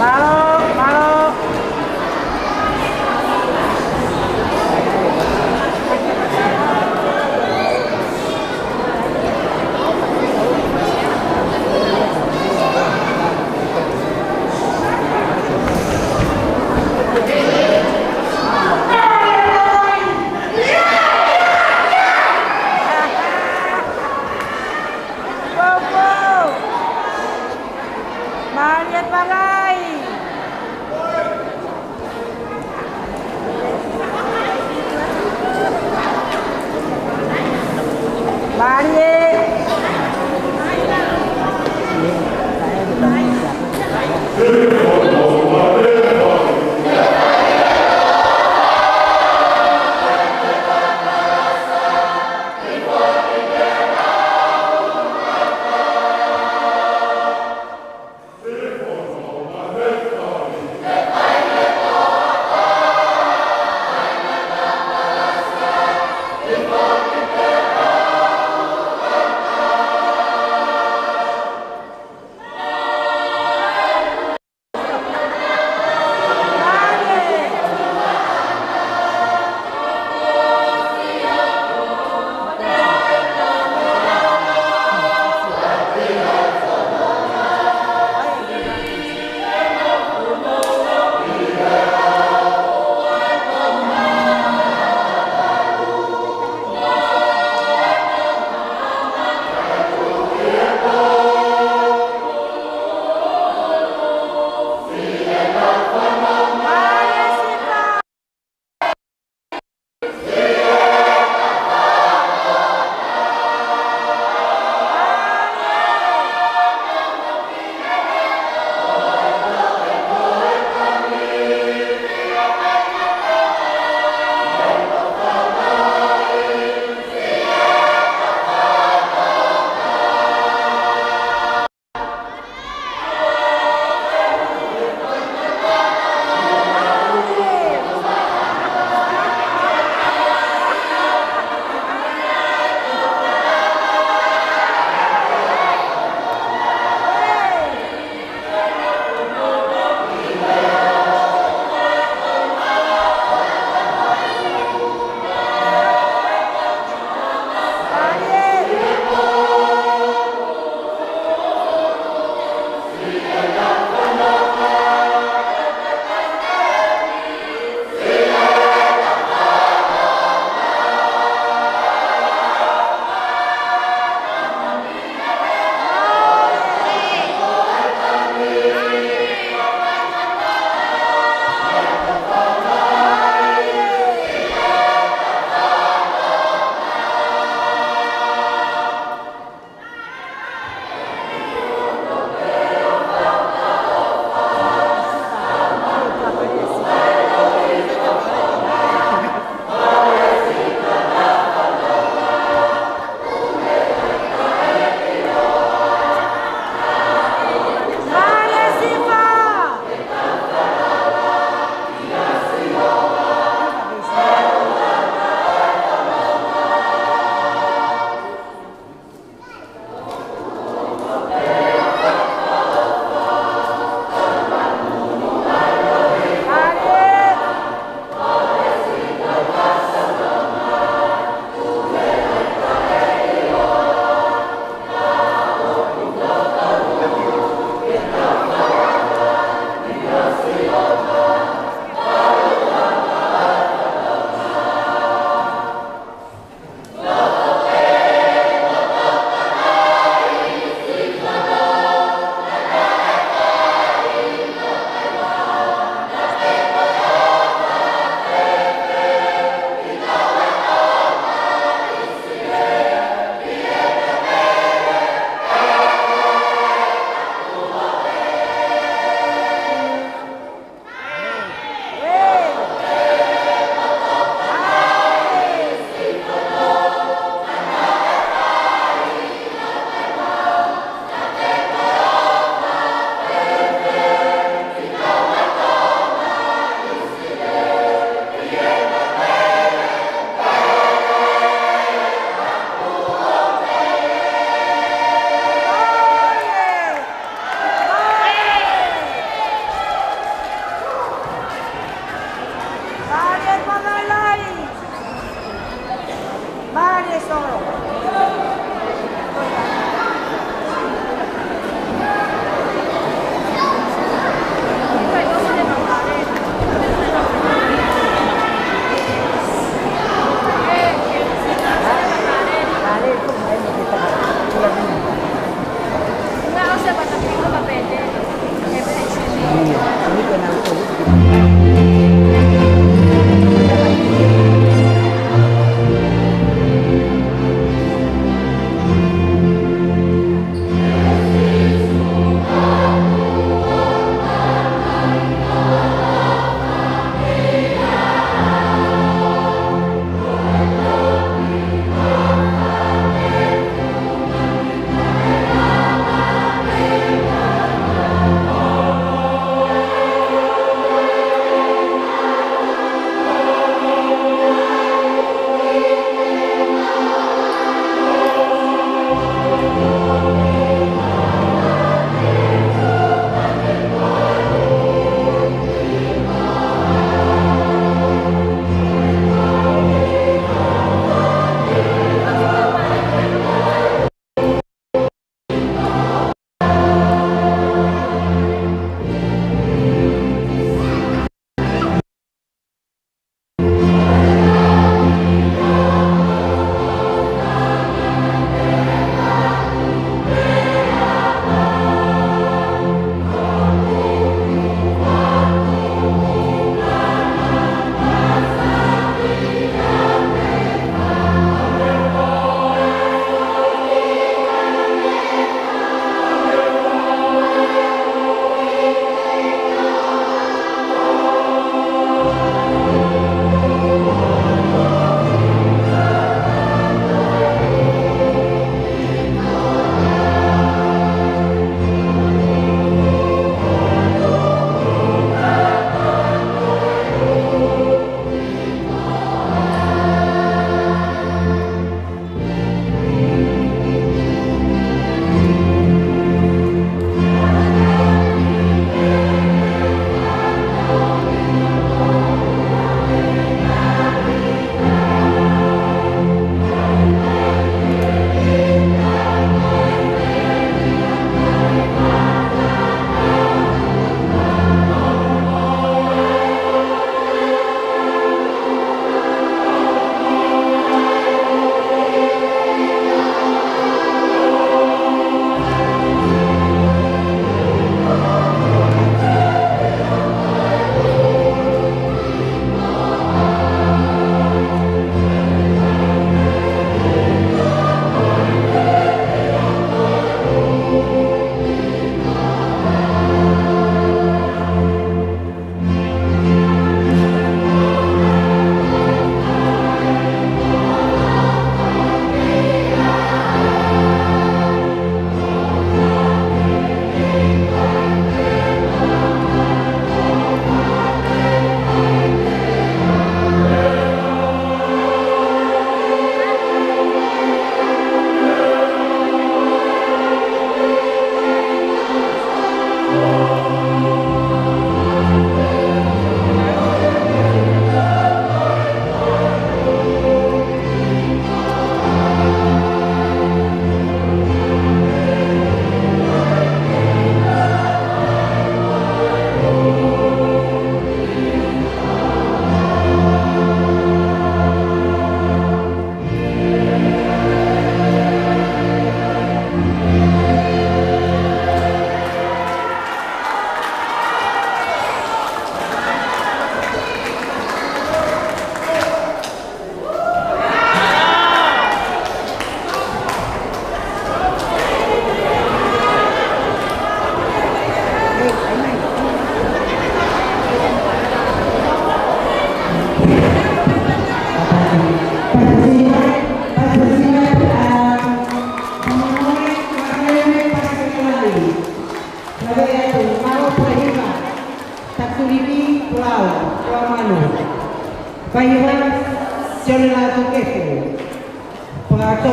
Mālō, mālō. Mālie Pangai. Mālie.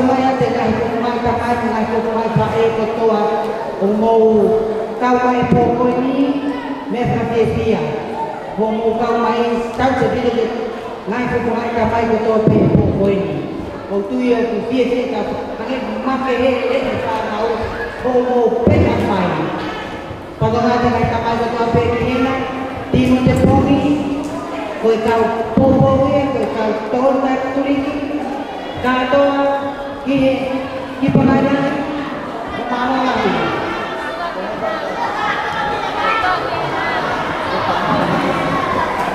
Mai ʻa e ngaahi kupu mai tamai, ngaahi kupu mai faʻē kotoa ʻoku mou kau mai he pō ko eni, meʻa fakafiefia. Hoʻomou kau mai, tau te pile ke ngaahi kupu mai tamai kotoa pē he pō ko eni. ʻOku ou tui ʻoku fiefia ka hangē makehe e fānau, hoʻomou pehē mai. Pea ʻoku ou tui ʻa e tamai kotoa pē ki hena, Tīmote Pongi, ko e kau poupou ia, ko e kau tō Katoliki, kātoa ki he, ki Pangailangi, mālō lahi.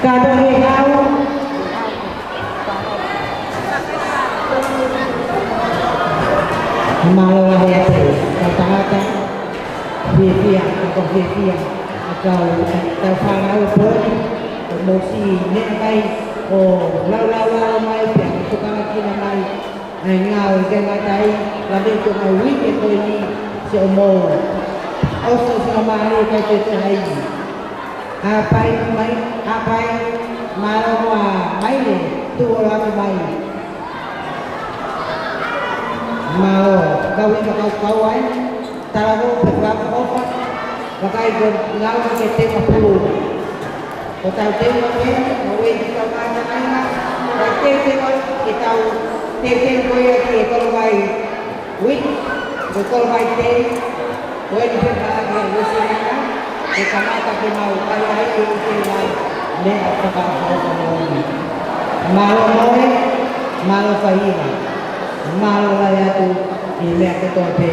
Kātoa ki he hau, mālō lahi atu, kau tangata. Fiefia, ʻoku ou fiefia ʻa e kau, kau fānau pō ni, ʻoku mou siʻi meʻa mai ʻo laulau ʻa e ʻaho mai pea mo tokanga kina mai ʻa e ngāue ke ngata ai, lave ko e ngaahi uike ko eni, siʻomou ʻosi ʻosi ʻa mālie kai te te ai. ʻApai mai, ʻapai, mālō muʻa mai le, tuʻu ʻo lave mai. Mālō, kau ina kau kau ai. Talavou pē fakaʻofa, vakai ko e ngāue ke teunga pulu. Ko ʻetau teunga pē, ʻo e ki tau ngāue ʻa e ngāue, ʻa e teunga, ke tau teunga ko ia ki he kolo vai uiki, ko e kolo vai tei, ko eni pē fakaʻofa ki he uesinana, ke kamata ke mau kai ai ke uke mai, meʻa fakaʻofa ʻo e moʻoni. Mālō moe, mālō faiva, mālō lahi atu, ʻi he meʻa kotoa pē.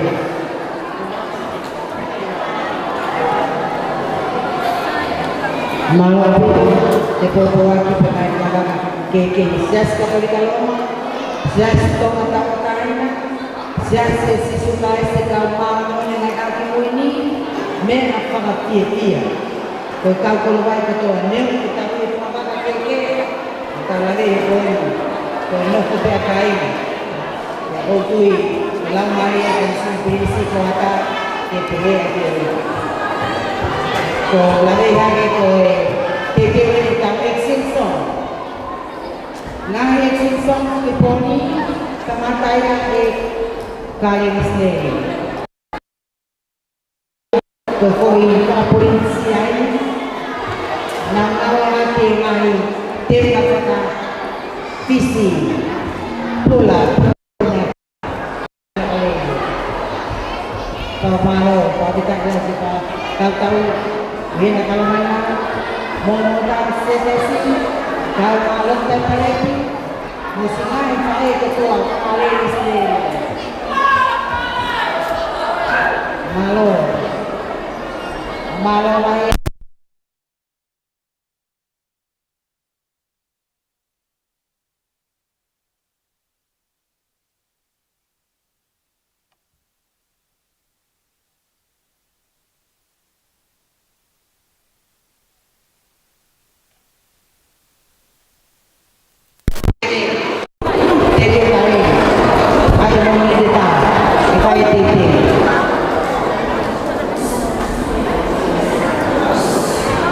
Mālō ʻaupito, te pōpōaki pē mai ka vaka ke, ke Siasi Katolika Loma, Siasi Tonga Tauʻatāina, Siasi ʻo Sīsū Kalaisi ʻo e Kau Māʻoniʻoni ʻi he Ngaahi ʻAho Kimui Ni, meʻa fakafiefia. Ko e kau kolo vai kotoa, neongo ʻetau ʻi he fakavaka kehekehe, ʻoku tau lave he pō ni, ko e nofo pē ʻa kāinga. ʻOku ou tui, lau mai ʻa e Siʻi Pilisi ko ata, ke pehē ʻa e. Ko e lave hake ko e, te te ʻi he tau action song. Ngaahi action song ki he pō ni, kamata ia ʻe Kaleni Sineli. Ko e foʻi fakapolisi ai, naʻa nau ʻalu ki he ngaahi teunga fakafisi, pula, pula. Pea mālō, pea te taʻe lasi pea tautau, hena kalamaina, mo mo ta setesi, kau mālō tai paleti, mo e siʻi ngaahi faʻē kotoa, ʻa e lesi. Mālō. Mālō mai.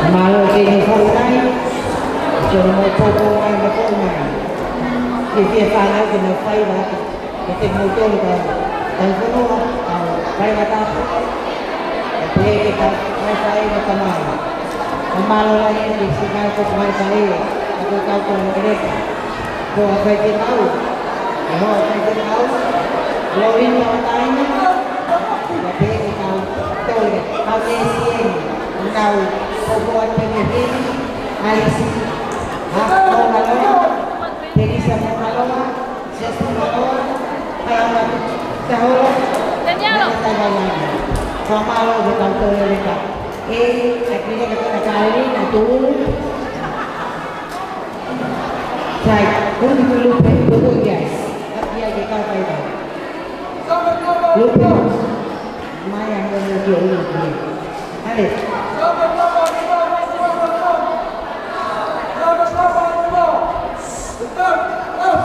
Mālō ke ne fou nai, ke ne mai pōpō mai, mai pō mai. Ke fie fānau ke ne fai vaki. Ke te mou tonu ka, ka kono, ka, ka i mata. Ka pē ke ka, ka i fai mata mai. Ka mālō lahi eni, siʻi kau ko mai ka e, ka ko kau ko mai ka e. Ko a kai te kau, e hoa kai te kau, lo i ka taina, ka pē ke kau, tole, kau ke si eni, nau, ko ko a te me heni, alisi, ha, ko na lo, te ni sa ko na lo, Daniel. Fakamālō ki he kau tōleleka. ʻE, ʻa e pine ka kona kāleli, na tū. Sai, kuni kulupe, koko iai. Ka pia ke kau kai kai. Lupe. Mai a mo mo ki o mo ki. Ale.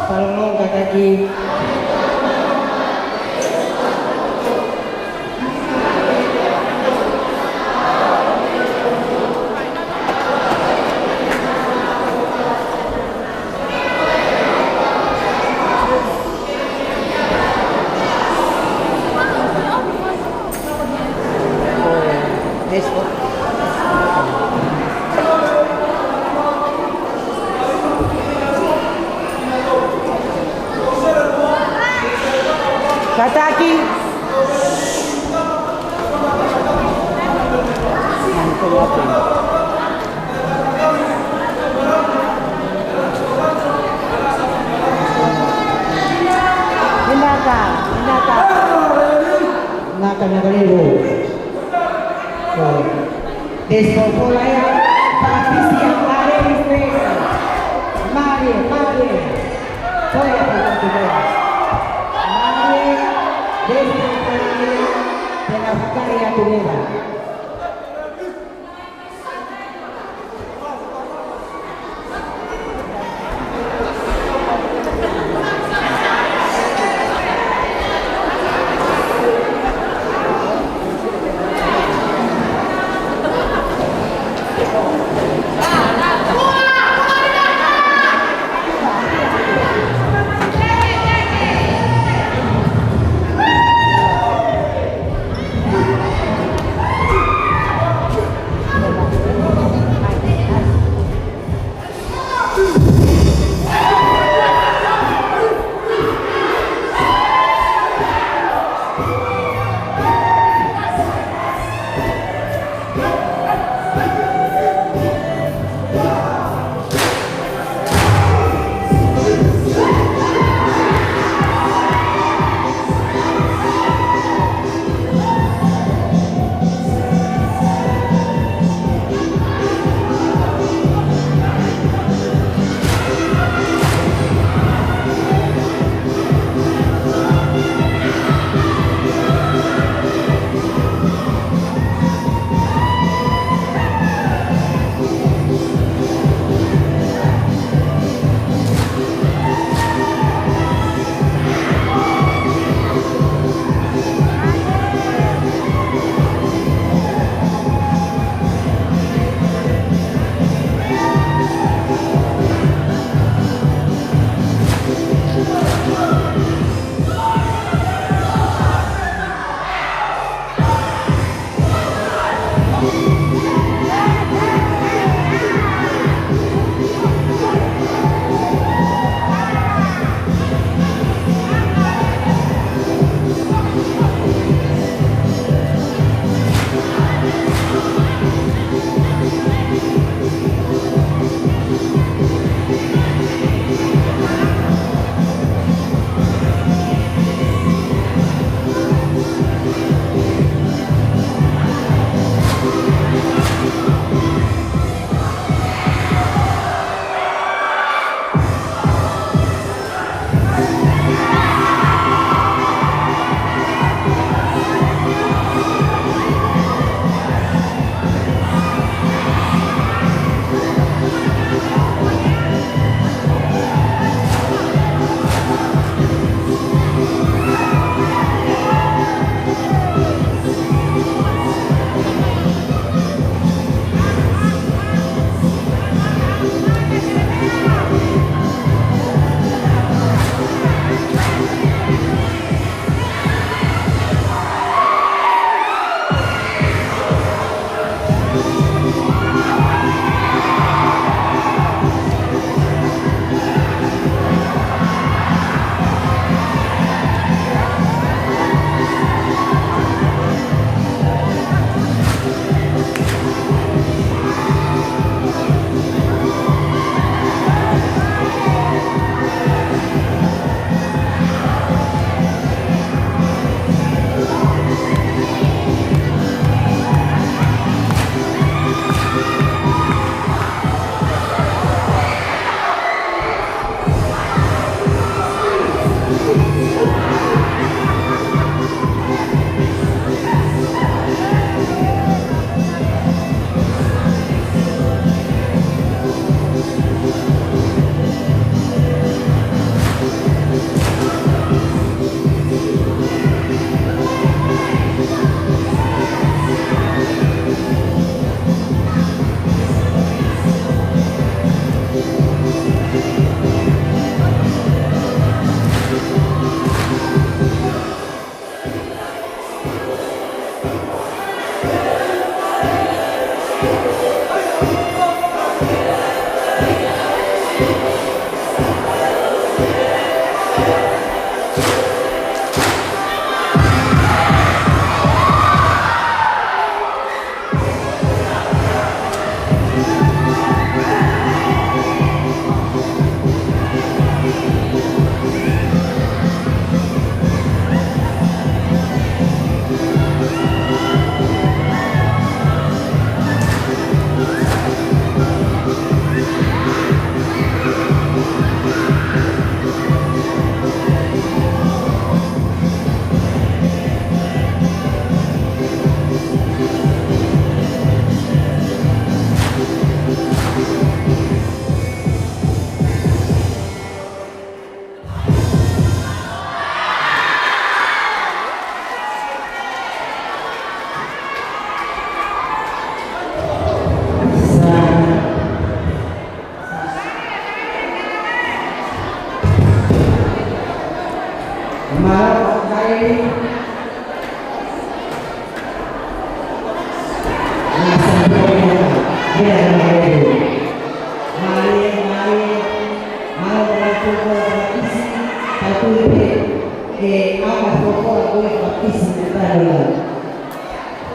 Palolonga taki. Aki. Hinaka, hinaka. Ngata, ngata leo. Desmond Polaia, Patricia Marie Smith. Marie, Marie. Polaia, Polaia, Polaia. Marie, Desmond Polaia, te na fakaʻi atu leva.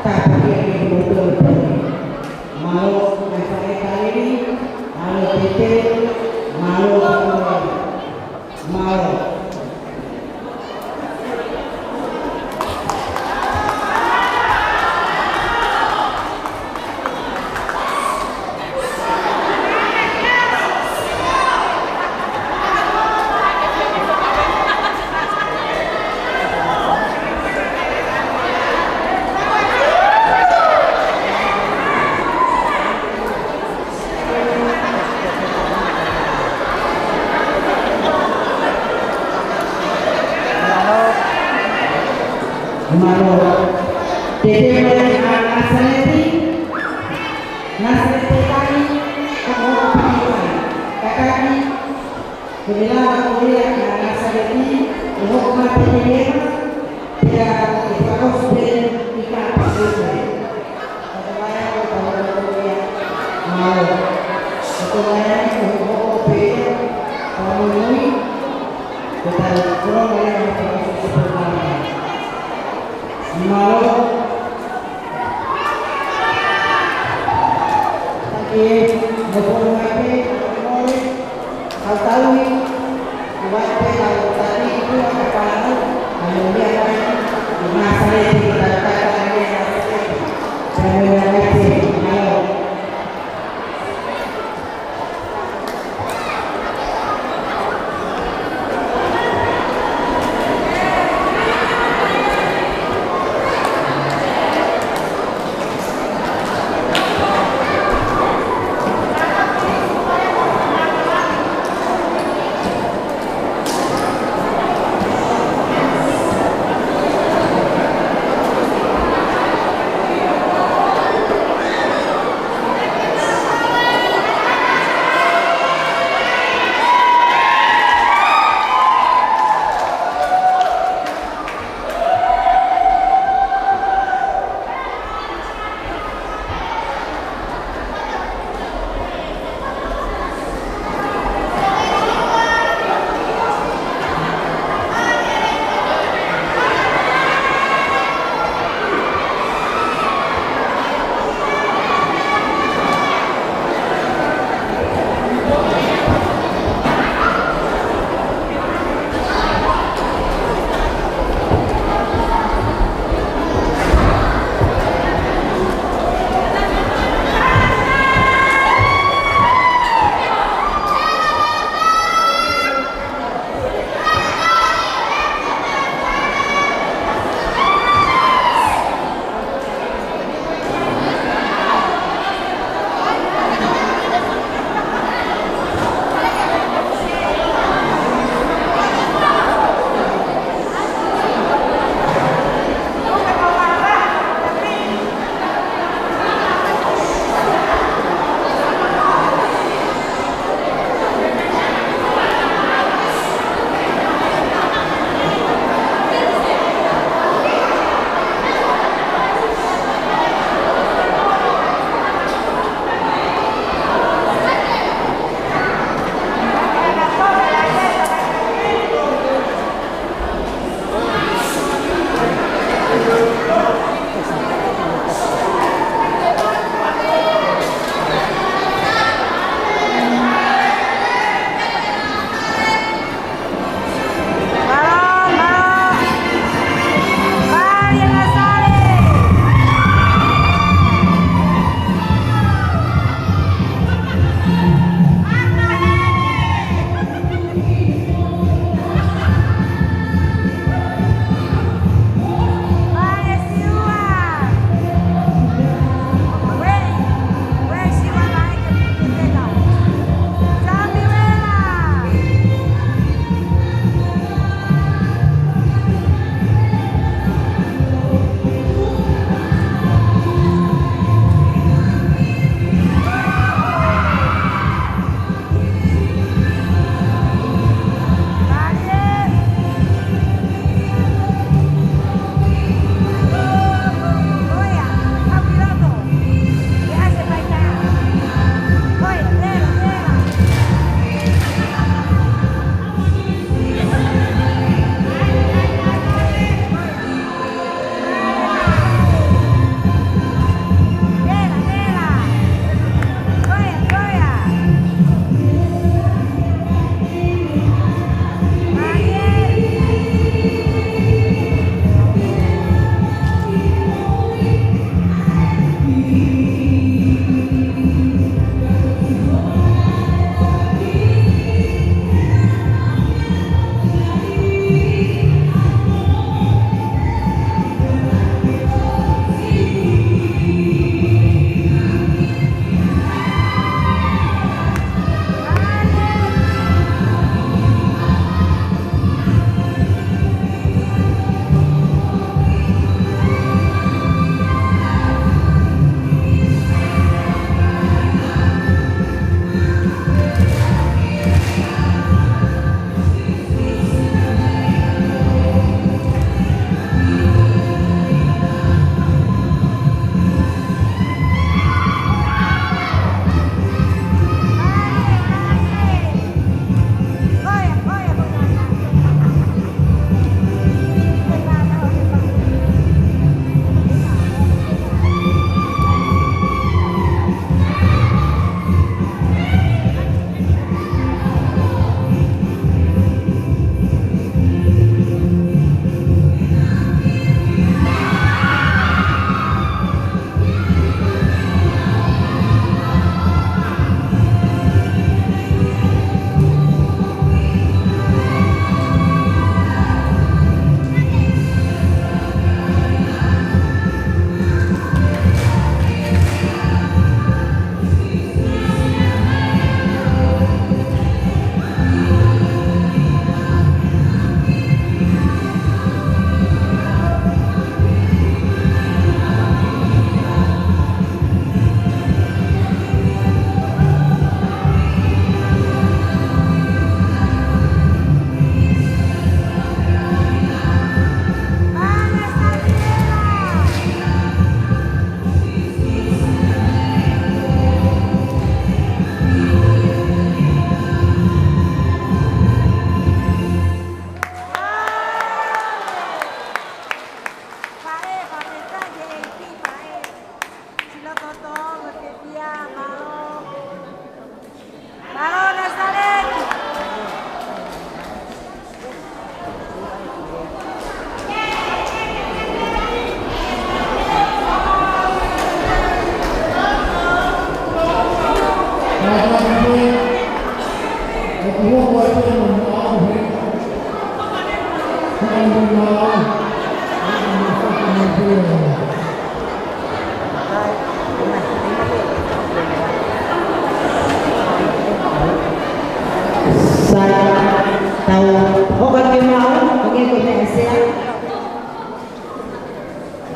Tāpuaki ʻa e motuʻa pē. Mālō, ʻa e fakalelei, mālō Tete, mālō, mālō. Mālō. Tete mai ʻa Nasaleti. Nasaleti kai, ka ko e piki mai. Kakaki, ko e lava ko ia ʻa Nasaleti, ʻe hoko mai pē ki he ʻema, pea ʻe fakaʻosi pē ʻi ka pasi mai.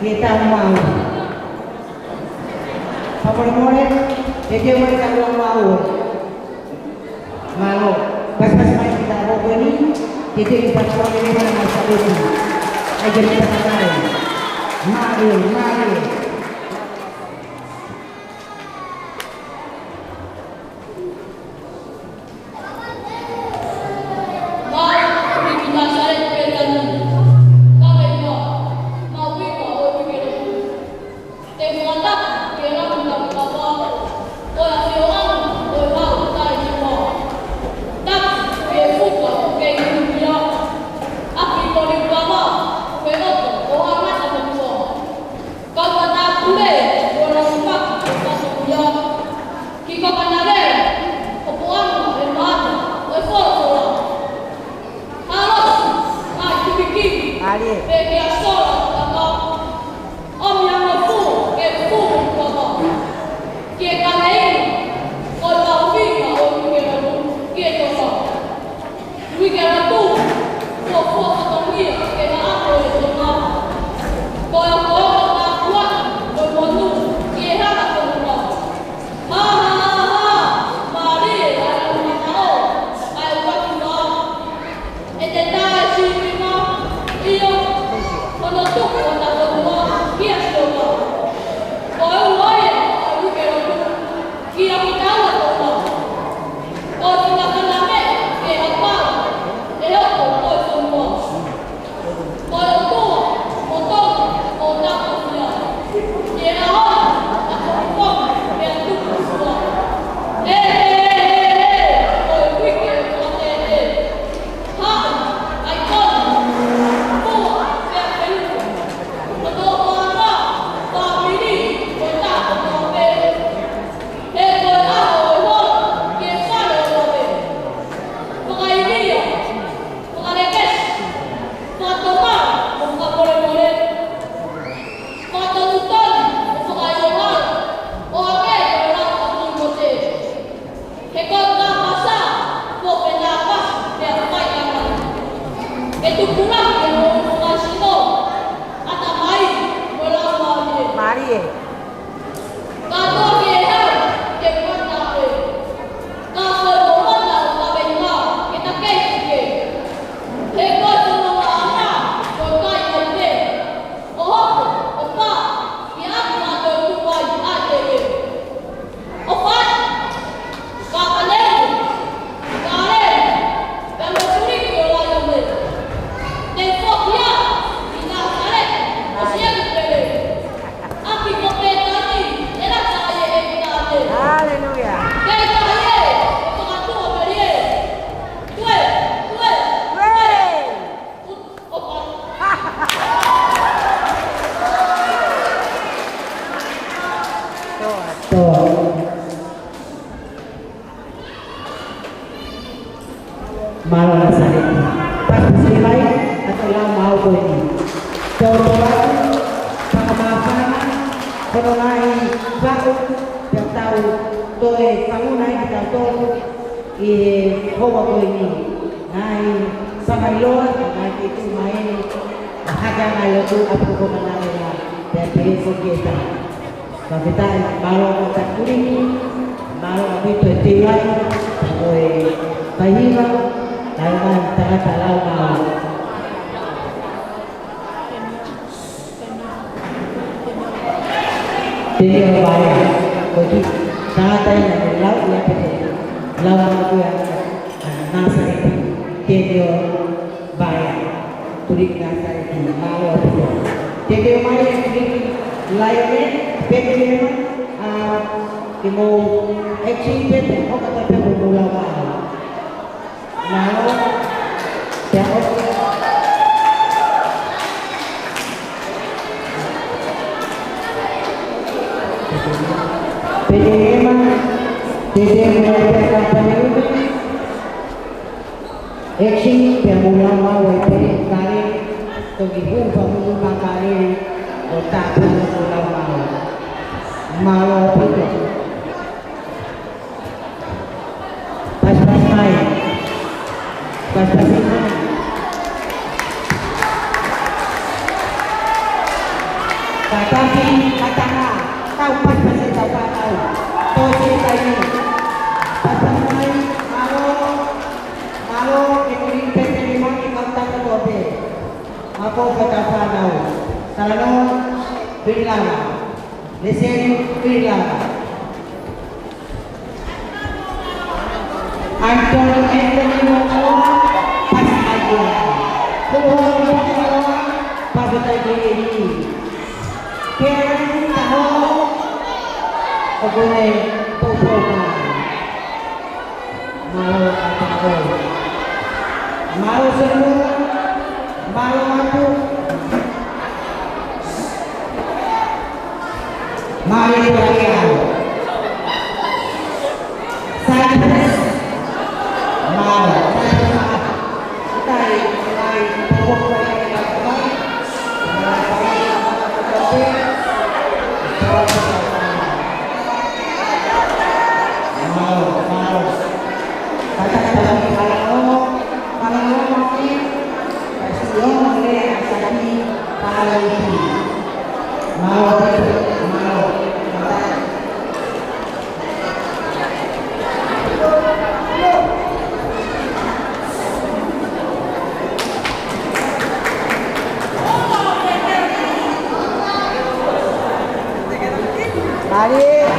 Ke tau maʻu. Fakamolemole, ke tau maʻu, tau maʻu. Mālō. Pasipasi mai ki he taʻu ko eni, ke tau pasipasi mai ki he taʻu ko eni. ʻAi ke tau pasipasi mai. Mālō, mālō. Kau ka tāpule, ʻo lau maki, ʻo fasokuia. Ki ka manave, ʻo puanga, ʻe mata, ʻo e folofola. Halosi, ʻai ki piki, ʻAlie. Pea ki a sola, kaka. ʻOmi ʻa e fu, ke fu, kaka. Ke ka lei, ʻo lau fika, ʻo ke lau, ke toka. Uike atu, fuofua fatongia, ke na ako e tona. Ko e oko oko na kuata, ko e monu, ke hana ko na. Ha, ha, ha, ha, mālie, ʻa e ʻumaʻā, ʻa e uaki mā. ʻE te tae sīpinga, ʻio, hono tuku ʻo na kotua, kia Sihova. Ko e ua ia, ʻa e uike atu, kia kitaua tona. Ko e fina kana me, ke hapa, ʻe hoko, ko e fonua. Ko e ʻOtua, ʻo Tonga, ʻo Tāpapia. Ke ʻaho, ʻa ko e fonga, ke atu kua. He, he, he, he, ko e uike, ko e te, te. Haʻu, ʻai kona, mua, pea peluka. Ko tō mana, fāmili, ko e tāpapa pē. He ko e ʻaho ʻo e hoa, ke fale ʻo e. Fakaivia, fakalekesi, fakatomala, mo fakamolemole. Fakatonutonu, mo fakaʻiloʻilo, ʻo ake ko e lau ʻa Timote. He ko e kāpasa, ko e pena pasi, pea fai ʻa e mani. ʻE tupulaki, ʻe mo fakasino, ʻatamai, mo lau mālie. Mālie. Ka toki e hau, ke mata e. Ka ko e momona ʻo ka veinga, ke ta kei ke. He ko e tino ʻana, ko e kai mai te. ʻO hoko, ʻo pā, ke atu ʻa e tuai ʻa te e. ʻO fai, ka ka leu, ka leu, ka mo tuliki ʻo lai ʻo leu. Te fokia, i Nāsaleti, ʻo Siaku Pele. ʻApi ko Pētani, ʻe lata ai e ʻEiki ʻa te. Haleluia. Pētani e, ʻo fakatuʻa peli e. Tue, tue, tue. Tue. Toa. Toa. Mālō Nāsaleti. Pasipasi mai, ʻa e lau maʻu ko eni. Tau toa, fakamāfana, ko hono ngaahi faʻu, te tau toe fanguna ai kitautolu ʻi he houa ko eni. Ngaahi sanga ʻiloa, ngaahi ke tu mai eni, hake ʻa e lotu ʻa e poko mana mela, pea pehē foki e tā. Fakafetaʻi, mālō ʻaupito e tuliki, mālō ʻaupito e teuaki, ko e faihiva, kae ʻumaʻā e tangata lau maʻu. Tēnio Vaea, ko e kiʻi tangata ia naʻe lau ia pē, lau maʻu ia ʻa Nāsaleti, Tēnio Vaea, tuliki Nāsaleti, mālō ʻaupito. Tēnio mai e tuliki Laione, Petelihema, ʻa, ke mou ʻeiki pē, pea hoko atu pē mo mou lau maʻu. Mālō. Pea hoko. Petelihema, Petelihema, pea ka pale ume. ʻEiki, pea mou lau maʻu e pele kale, toki hū pea mou lau kale, ʻo tāpuni mou lau maʻu. Mālō ʻaupito. Pasipasi mai. Pasipasi mai. Tafi, Katanga, tau pasipasi e tau fānau. Tō si e taimi. Pasipasi mai, mālō, mālō, e kori pete lima ke kau tata kote. Mako kata fānau. Salano, Pirilava. Leseni, Pirilava. Anton Anthony Momoa, Pasifiki. Puhoro Momoa, Pasifiki. Karen Taho, Okone Popoka. Mālō Taho. Mālō Semua, mālō atu. Mālō Taho. Cyprus. Mālō. Cyprus.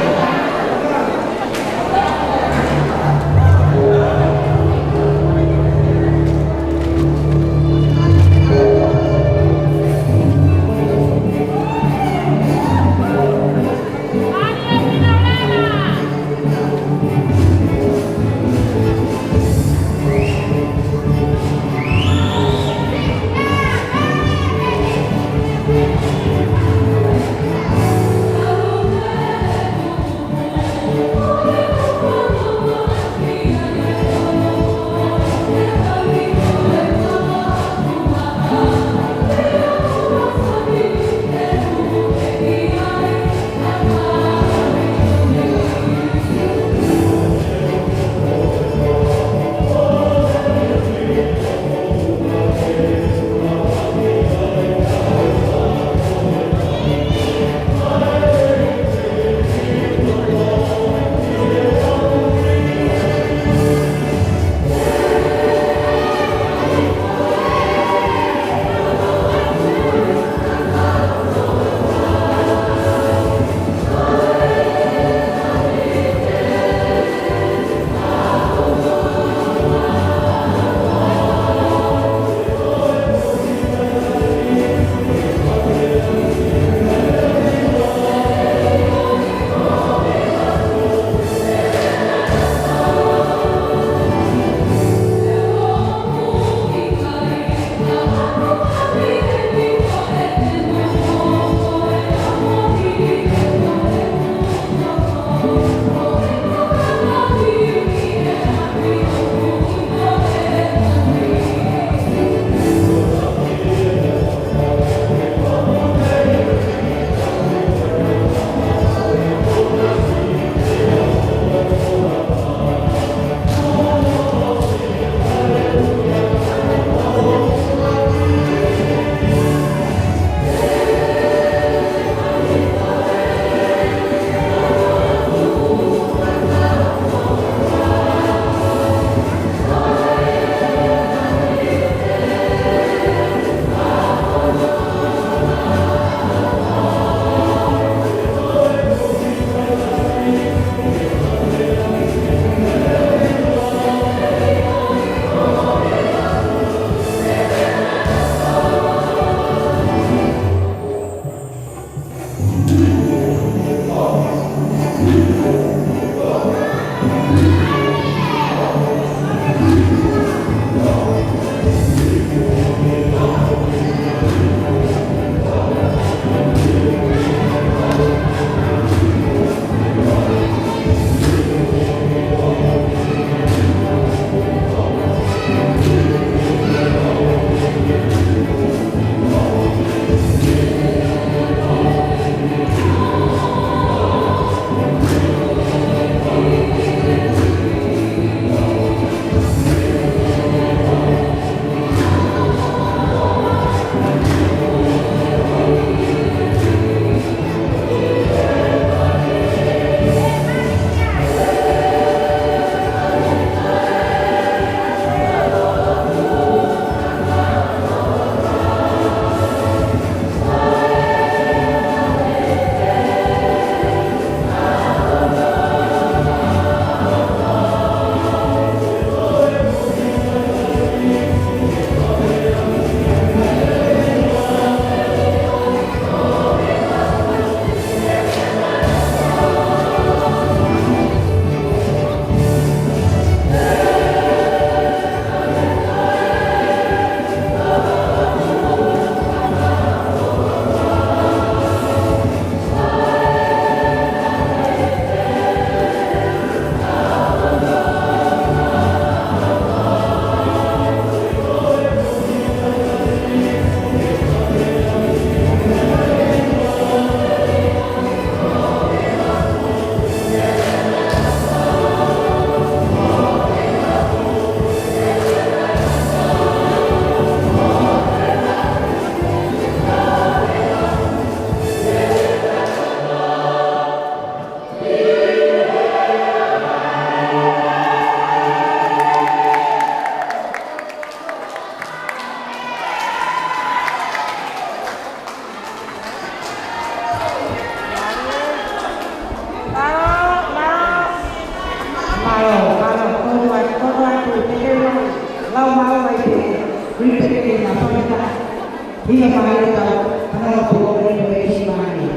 ʻIo, mālō e tau, ʻa e polokalama ko eni.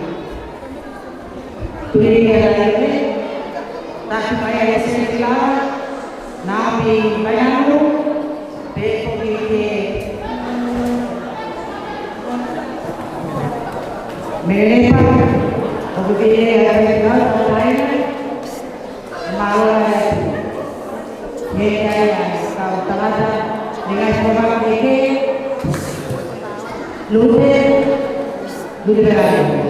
Tuli ia ʻa e, Tasi Paea Sētila, Naomi Vaianu, pea ko Kiki Melepa, ʻoku pehē ʻa e tau ʻo Paea, Mālō e ʻEiki. He ʻikai ʻa e kau tangata, ʻi he ngaahi kōmake kehe, Lute, Lute Rani.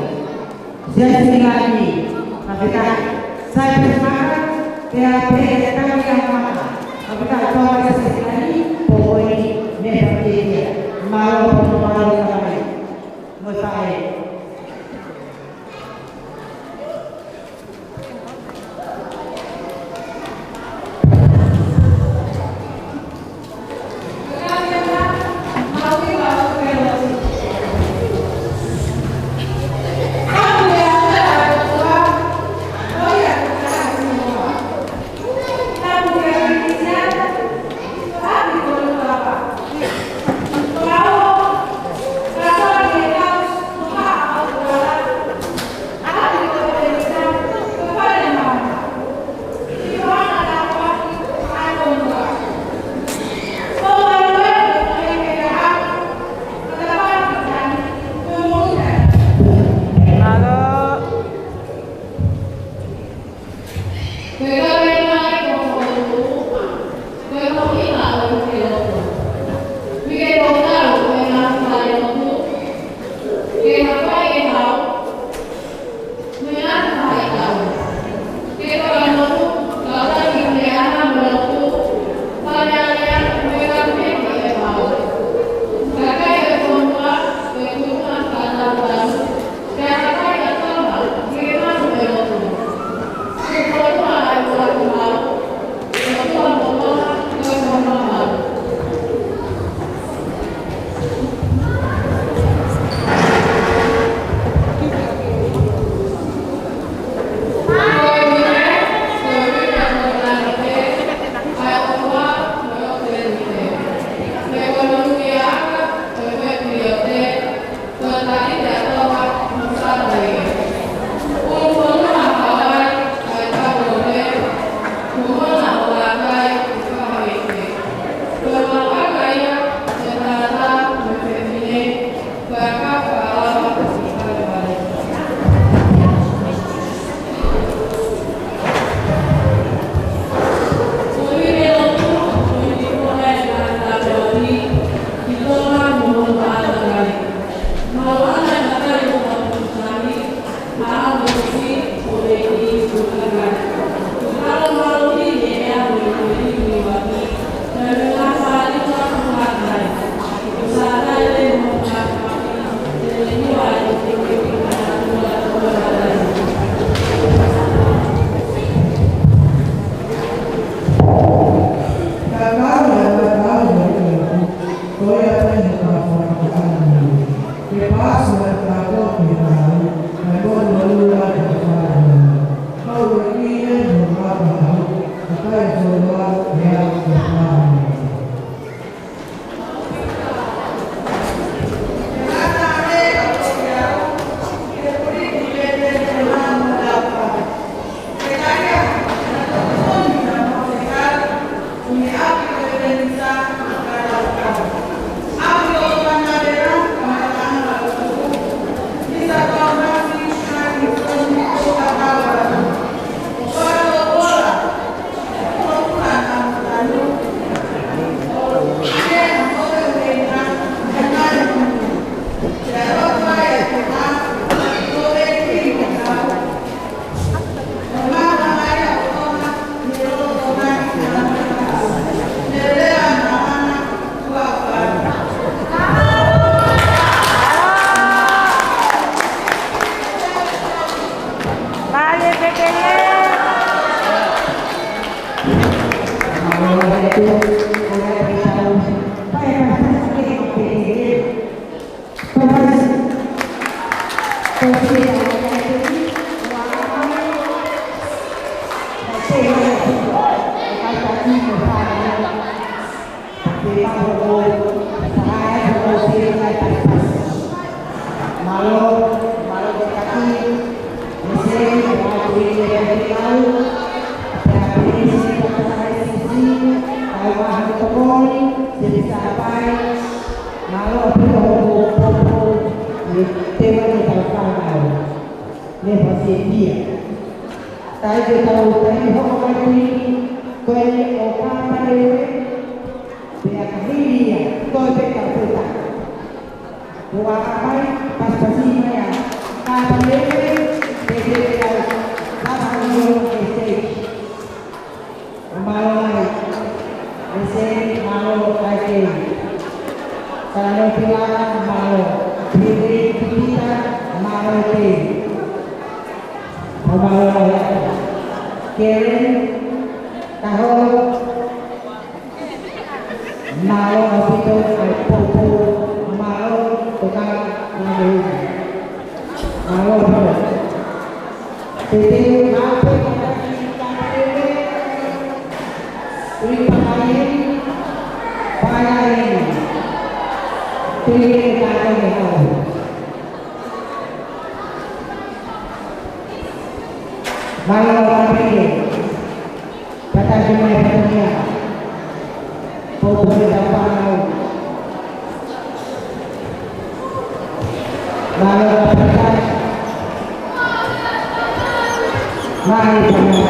Siasi Ngani, Mafekai. Sai Pasimaka, pea pehē ʻe Tangata Maka. Mafekai, tau ʻa Siasi Ngani, pō ko eni, me paketia. Mālō, mālō, mālō. Mo e faʻē. Mālō, mālō e taki, e sēniti, e wātui, e kau, pea pēsi, pea pēsi, ai wāhanga tokoni, se te sāpai, mālō pē hoʻo poupou, e te mani tau whānau, ne whasepia. Tai ke tau tai hoko mai kui, ko e ʻo Kāpalele, pea ka hili ia, ko e peka puta. Ua mai, pasipasi mai ā. Kāpalele, te te te au. Lava ni o e sei. Mālō mai. E sei, mālō ai ke. Kalano pila, mālō. Pili, pita, mālō te. Mālō mai. Keren, taho. Mālō ʻaupito ʻa e poupou, mālō ko ka mālō. Mālō ʻaupito. Te te mālō pē ka taki ka pele. Ui pakaien, pakaien. Te te ka taki hau. Mālō ʻaupito. Pataki mai, pataki mai. Poupou e tau whānau. Mālō ʻaupito. Mālō ʻaupito.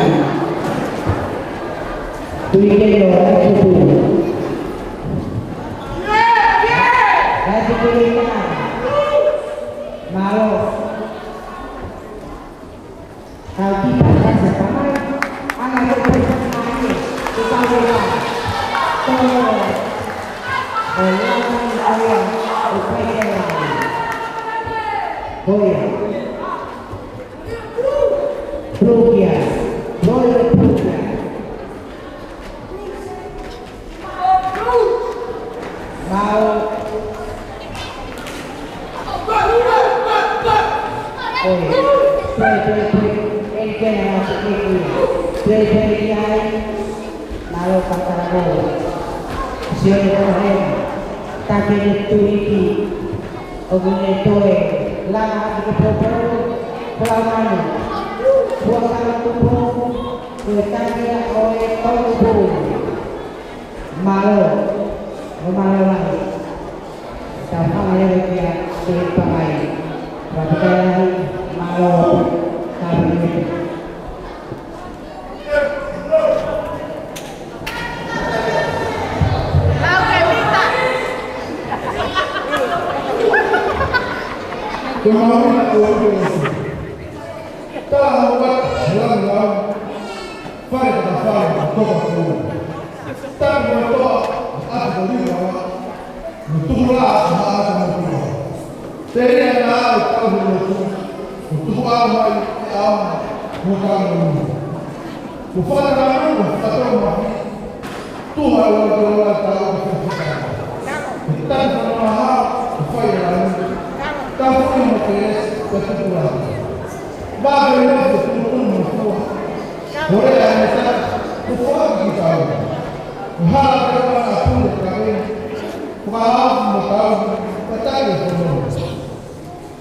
Tui ke lo ai tupu. Ai tupu le ka. Mālō. Kau ki ka kasa tamai, ʻana ko e pesa mai, ko kau e la. Tō, ʻo la mai ko ia, ʻo peke la. Ko ia. Prukia, ko ia Prukia. Mālō. Oi. Pue, pue, pue. Eni ke na pue, pue. Pue, pue, ki ai. Mālō Pātala ko. Sio e ko he. Take ni tuiki. ʻOku ne toe. Langa ʻaki ke poupou. Pulau manu. Puakala tupu. Ko e taki ia ʻo e tau tupu. Mālō, ʻo mālō lahi. Tau hanga leva kia te pakai. Watakai lahi, mālō, ka pēpē. Ko mālō, ʻo ʻo ʻo. Tala hau atu, he langa lau. Fale ka fale, ka toka kua. Tapu mo toa, atu ko liwa. Mo tuku la, ma atu mo kua. Te ia na au kau mo tu. Mo tuku au mai, e au, mo kau mo tu. Mo fata na mo, mo fata mo fi. Tuha ua te ua tau ke fefeka. Ko tani whakamaha, ko whai e ranu. Tau puni mo ke esi, ko tuku la. Ba ke mo ke tuku mo fua. Ko rea e meta, ko fua ki tau. Ko hala ke ua na pule ka ke. Ko ka hau mo tau, ko tai e fono.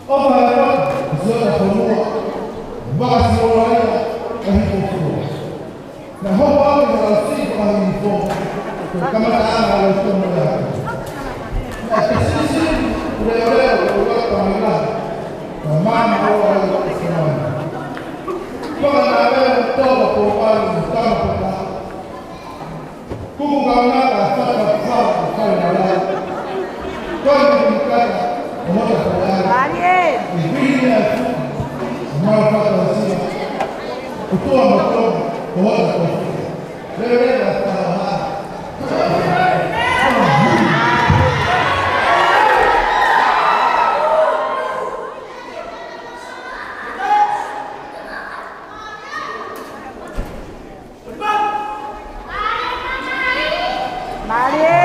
ʻO ka e wa, ko siota fonua. Ba ka si o lai, ka hiko fua. Na hopa ʻo ka si ko ka hiko fua. Ko kamata ana o tō mo la. Na te sisi, ule ule, o ka ka mai la. Ka mama o ai o ka si mai. Ko ka na ule, tō ka pō ai, tama ko ka. Kuku kaunaka, fata fata, kai lala. Kai kuku kata, mota kala. Marie. I vini a fuku, mau fata sila. Kutua moto, mota kofi. Lele la fata. Marie.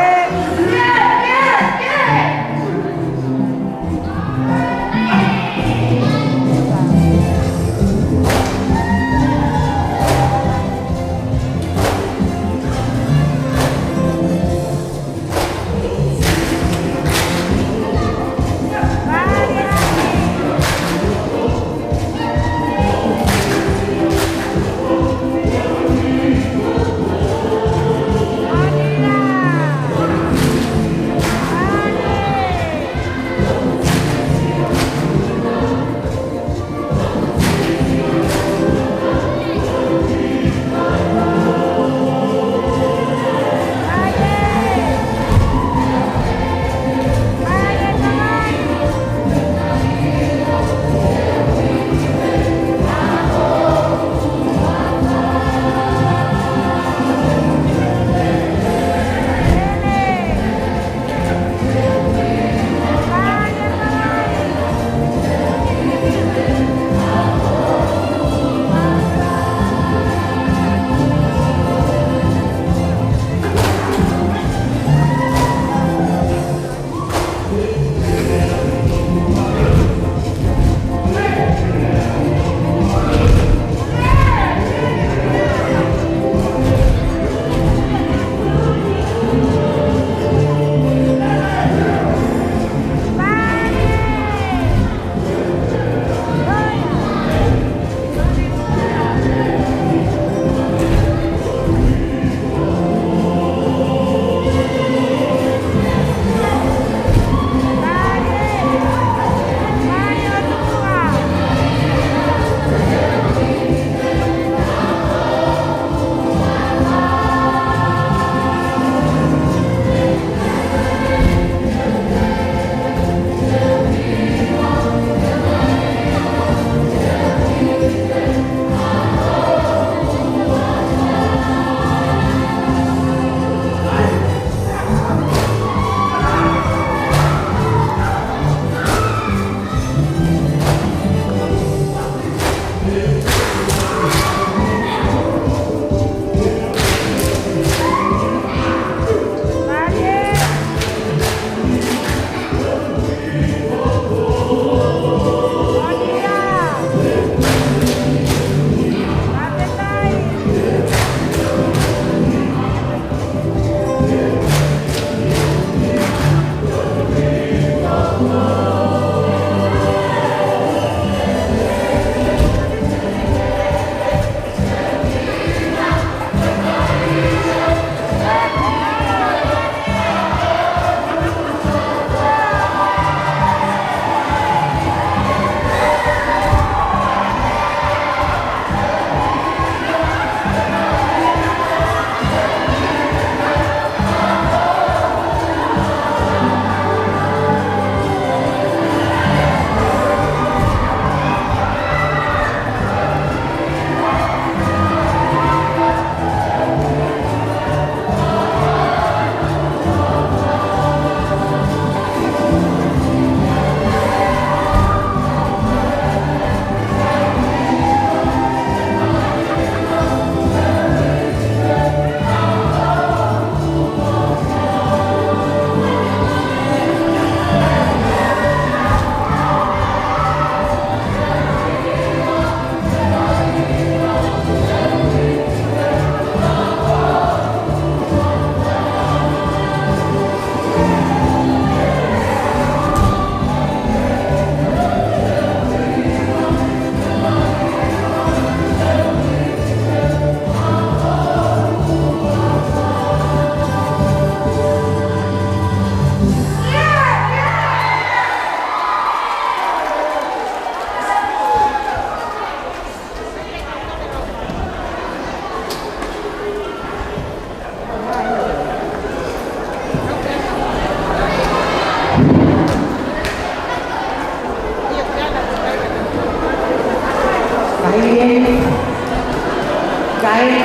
Kae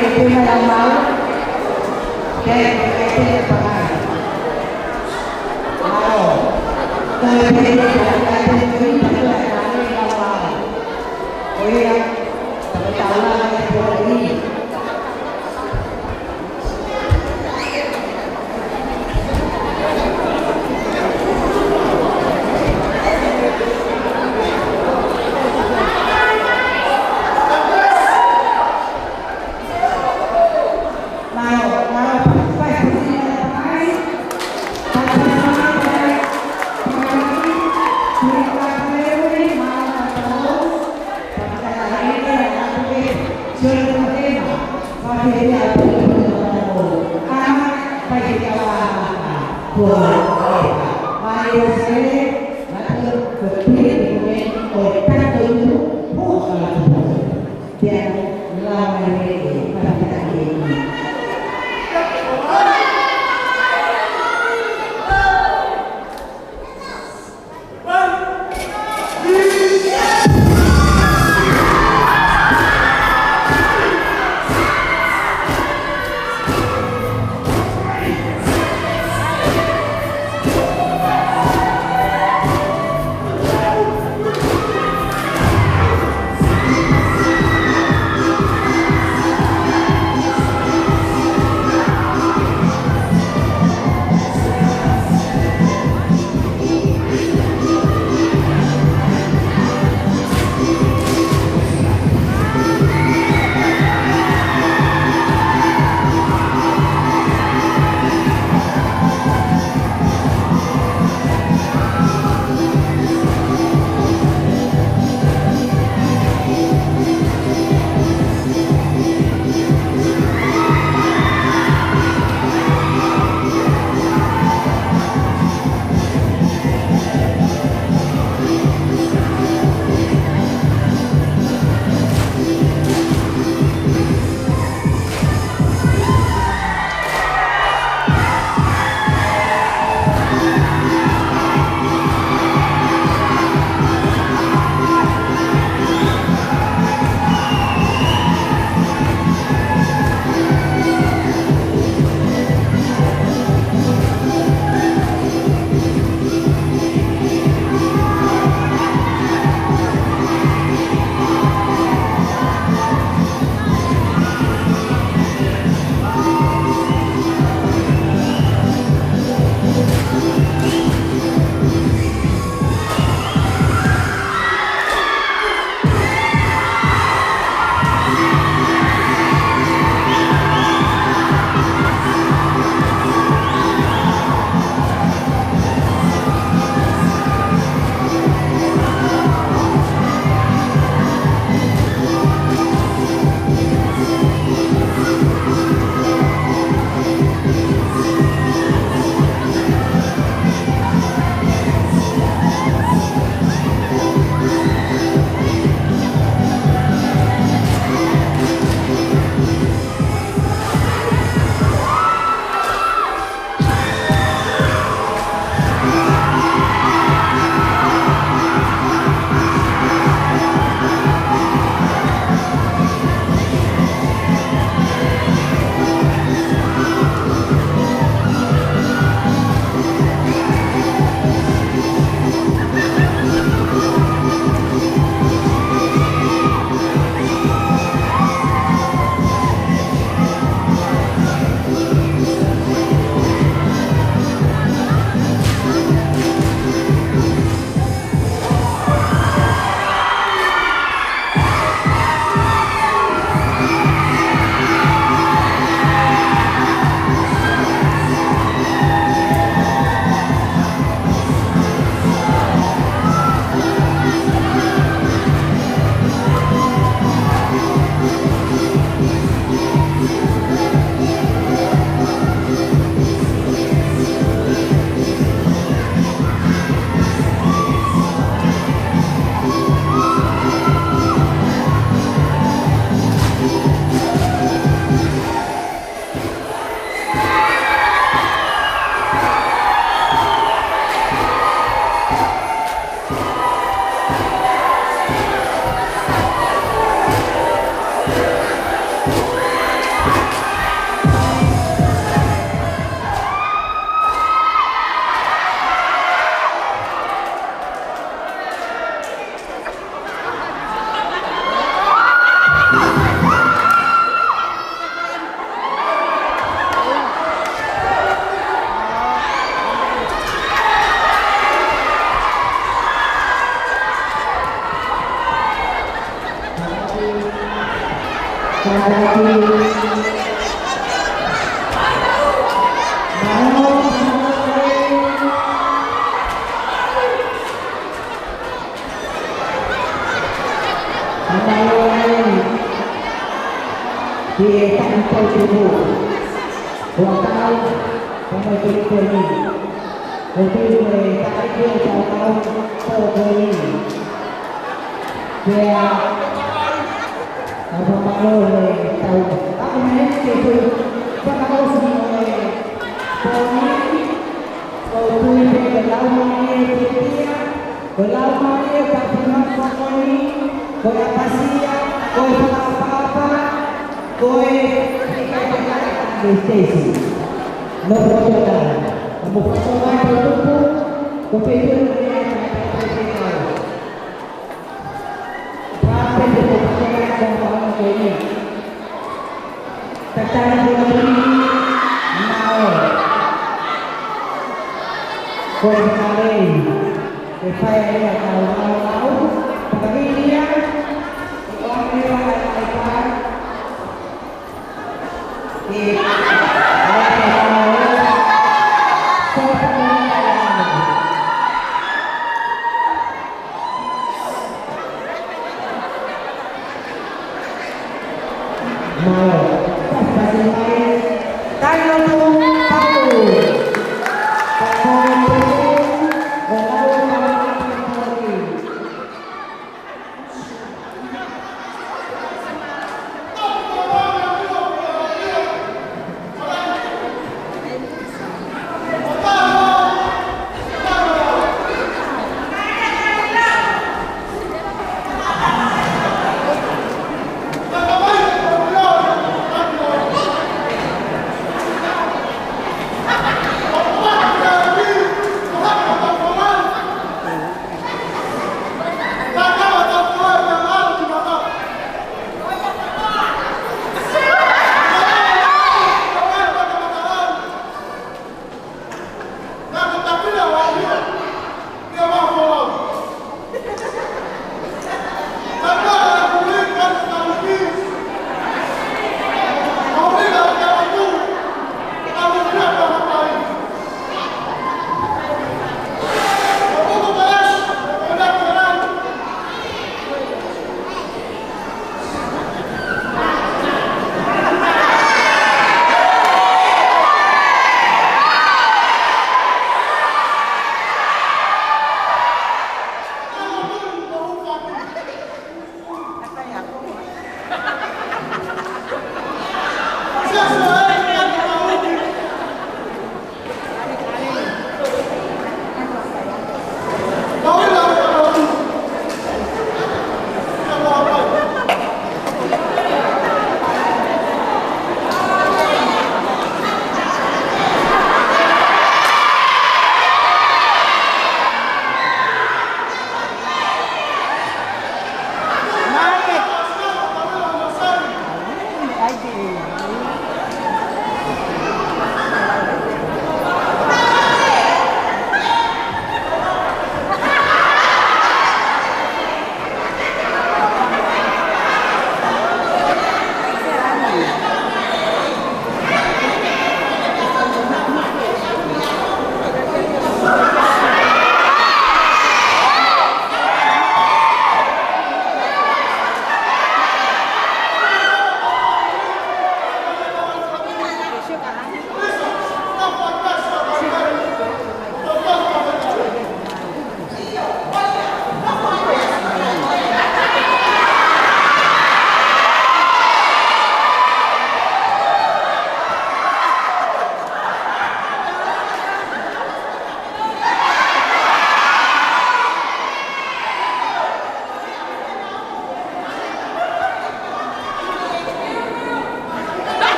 ke pehē mai ʻa Mau, ke ke ke pakai. Mau. Kae pehē mai ʻa Mau. Ko ia, tautau lava e pō ni. Pea, ʻoku mālō e tau. ʻA, ʻoku meʻa ke tau fakaʻosi mo e pō ni, ʻoku tui pē ko e Laumālie ʻo e ʻEiki, ko e Laumālie ʻo e Tāpuaki ko eni, ko e ʻapasia, ko e fakaʻapaʻapa, ko e fikaʻifaʻifaʻi ʻa e Siasi. Nō ko tō tā, ʻa mo fakaʻosi mai tō tupu, ko pē tō nō e ʻa e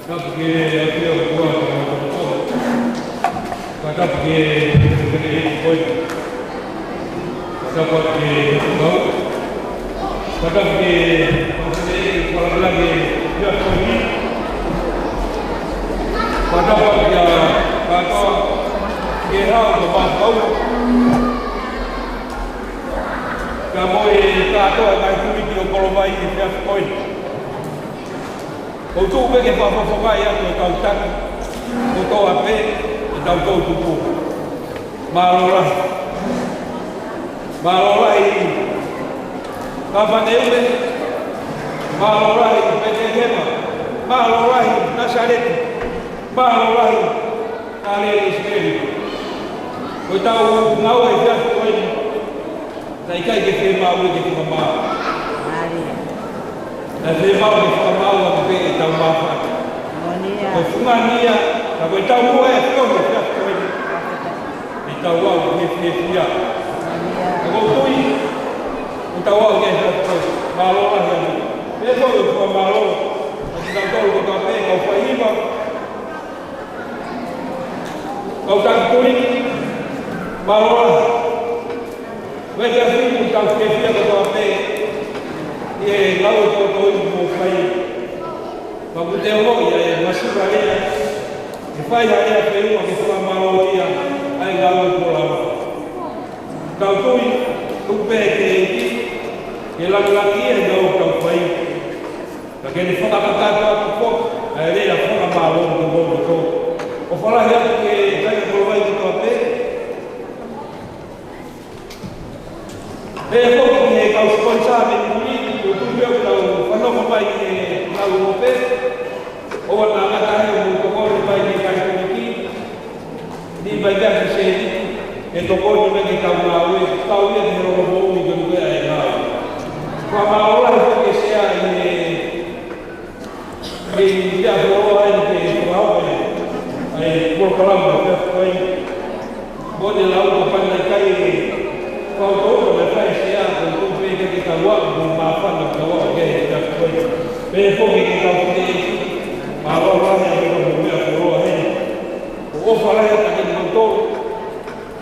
Tapu ki he ʻafio ʻa e ʻOtua, tapu ki he ʻEiki ko ia. Tapu ki he ʻOtua. Tapu ki he ʻEiki ko ia, tapu ki he ʻEiki ko ia. Tapu ki he hau ko Mapau. Ka mo e kātoa e ngaahi komiti ʻo Kolovai he efiafi ko eni. ʻOku ou tuʻu pē ke fakafofongaʻi atu e kau taki kotoa pē ʻi hotau toʻutupu. Mālō lahi. Mālō lahi Kāpaneume. Mālō lahi Petelihema. Mālō lahi Nasaleti. Mālō lahi Kaleli ʻIsileli. Ko ʻetau ngāue he efiafi ko eni, naʻe ʻikai ke fiemaʻu ke fakamaau. Naʻe fiemaʻu ke fakamaau atu pē ʻetau māfana. Ko e fungani ia, ka ko ʻetau moʻui ʻa e ʻafio he efiafi ko eni, ʻetau aʻu ki he fiefia. Ka ʻoku ou tui ʻoku tau aʻu ki he efiafi ko eni. Mālō lahi atu. Pea ko e fakamālō kiate kimoutolu kotoa pē, kau faihiva, kau taki kuliki, mālō lahi. Ko e efiafi ni ʻoku tau fiefia kotoa pē ʻi he ngāue tōtōivi kuo fai. Pea ʻoku te ongoʻi ʻa e masiva lea, ʻe fai ha lea feʻunga ke fakamālōʻia ʻa e ngāue kuo lava. Tau tui, tuku pē ki he ʻEiki ke langilangiʻia ʻa e ngāue ʻoku tau fai. Ka ke ne fakakakato atu foki ʻa e lea fakamālō ki he motu. ʻOfa lahi atu ki he kāinga Kolovai kotoa pē. Pea foki ki he kau siponisā mei muli, ʻoku tuʻu pē ʻo tau fanongo mai ki he ngāue ʻo pē. ʻOua naʻa ngata ai ʻo mou tokoni mai ki he kai komiti. Ni mai pea ki he sēniti, ke tokoni mai ki heʻetau ngāue, tau ia ki he lolomoʻui ko eni ʻa e ngāue. Fakamālō lahi foki ki he sea ʻi he, ʻi he ʻAfio Loa ʻi he kau ʻi he polokalama ʻo e efiafi ko eni. Mo e lau ka pana kai e fau tau ka me fai sea ko tu pe ke ke tau aʻu mo māfana tau aʻu ki he efiafi ko eni. Pea foki ki he kau fine, mālō lahi ʻa e kau mo e ʻAfio Loa ʻi he ʻofa lahi atu kiate kimoutolu.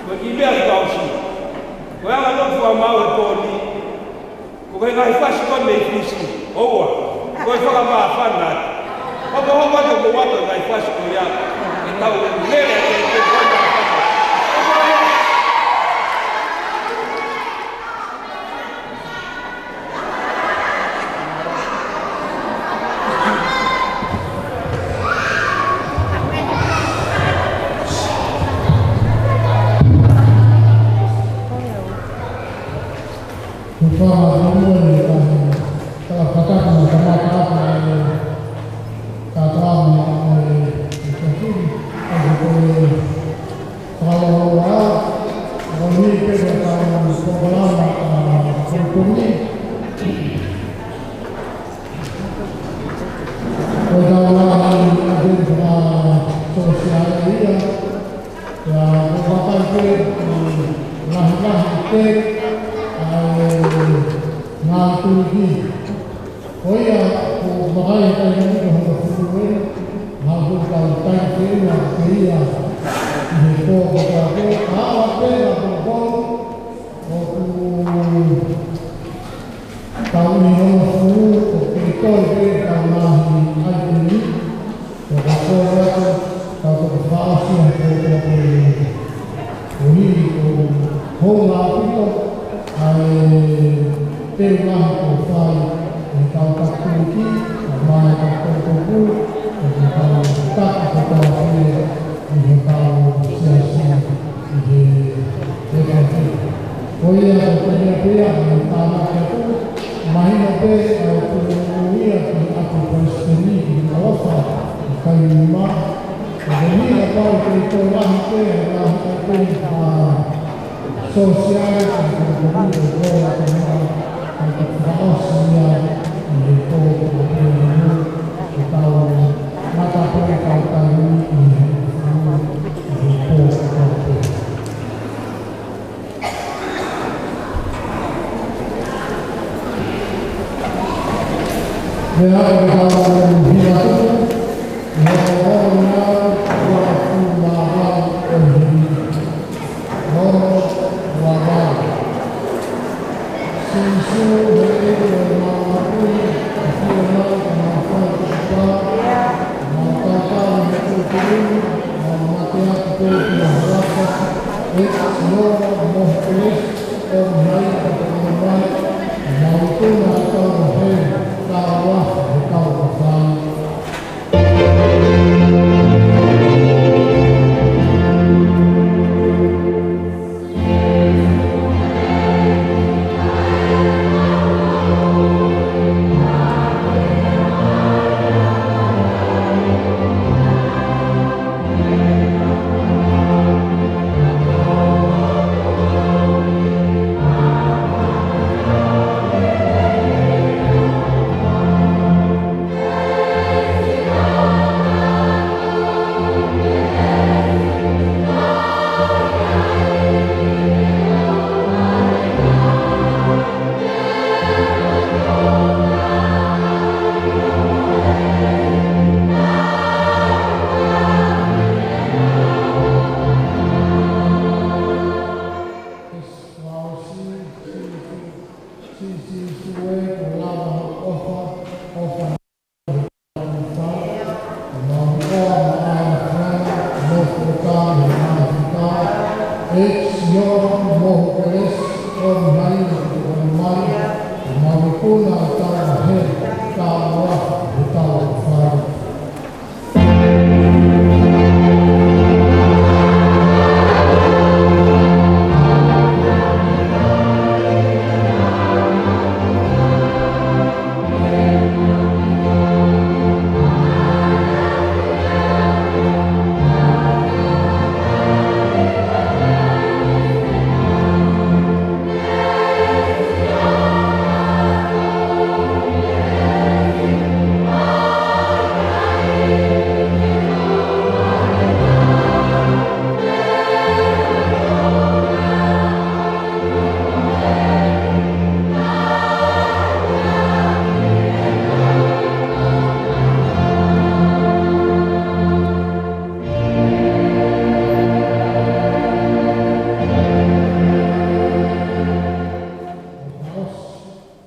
Ko e kiʻi meʻa ʻoku tau sio. Ko e anga ʻetau fakamāu he pō ni. Ko e ngaahi fasi ko ē mei Fisi. ʻOua. Ko e fakamāfana atu. Hokohoko atu mo ʻoatu e ngaahi fasi ko ia. Ke tau lele ke ke fakamāfana. Ko e fakamālō atu ki he kau fakatapu mo e kamata ʻa e kātoanga ʻo e efiafi ni, ʻa ia ko e fakalōloa, ʻo hiki pē ʻetau polokalama ʻa e pongipongi. Ko ʻetau ngaahi ʻāteni fakasōsiale ia. Pea ʻoku ou vakai pē ki he ngaahi ngaahi te ʻa e ngaahi tuliki. Ko ia ʻoku vakai ʻa e taimi ni ko hono fulu ē, ngaahi ʻoku tau tai te ia, te ia, ʻi he pō ko ʻetau pē, ka ʻoku pē ʻa e pō ʻoku tau ʻi hono fulu ʻo kei toe pē ʻetau ngaahi ʻāteni. Pea ka ko e atu, tau toki fakaʻosi ʻa e pō ko ē. Ko e hili ko hounga ʻaupito ʻa e teumahi kuo fai ʻe he kau taki tuliki, ʻa e mai ʻa e kau toʻutupu, ʻa e kau taki kotoa pē ʻi he kau siasi ʻi he Mahino pē ʻa e puʻupuʻu ia ki he ʻapi palesiteni ʻi Nukuʻalofa, ʻi Kaiulima. Ko e hili a pau ke toe lahi pē ʻa e ngaahi ʻapi, ʻa, sōsiale, ʻa e kau komiunitī ʻo e kau ʻatamai, ʻa e kau fakaʻosi ia ʻi he pō ko eni, ke tau ngata pē ʻetau taimi ʻi he, ʻi he pō ko eni. Meʻa ke tau hila atu, ʻi he ʻaho ni, ua atu mā ua ʻo e hili. Nono ua ua. Sīsū, he ʻEiki ʻo e Māʻoniʻoni, ʻafio mai ka mau fai kupu pā, mau tautau he kupu, mau mate atu pē ki ho huafa, ʻEiki Sihova, mo ho kelesi, ʻomi mai ka te ono mai, mau ikuna ʻa e tau ʻo heli, ka ua he tau ʻo fai.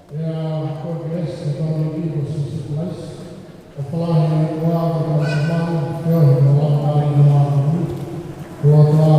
Pea ko e kelesi ʻa e ʻEiki ko Sīsū Kalaisi, ʻofa lahi ʻa e ʻOtua ko e Tamai, feohi mo e Laumālie Māʻoniʻoni, ko e ʻOtua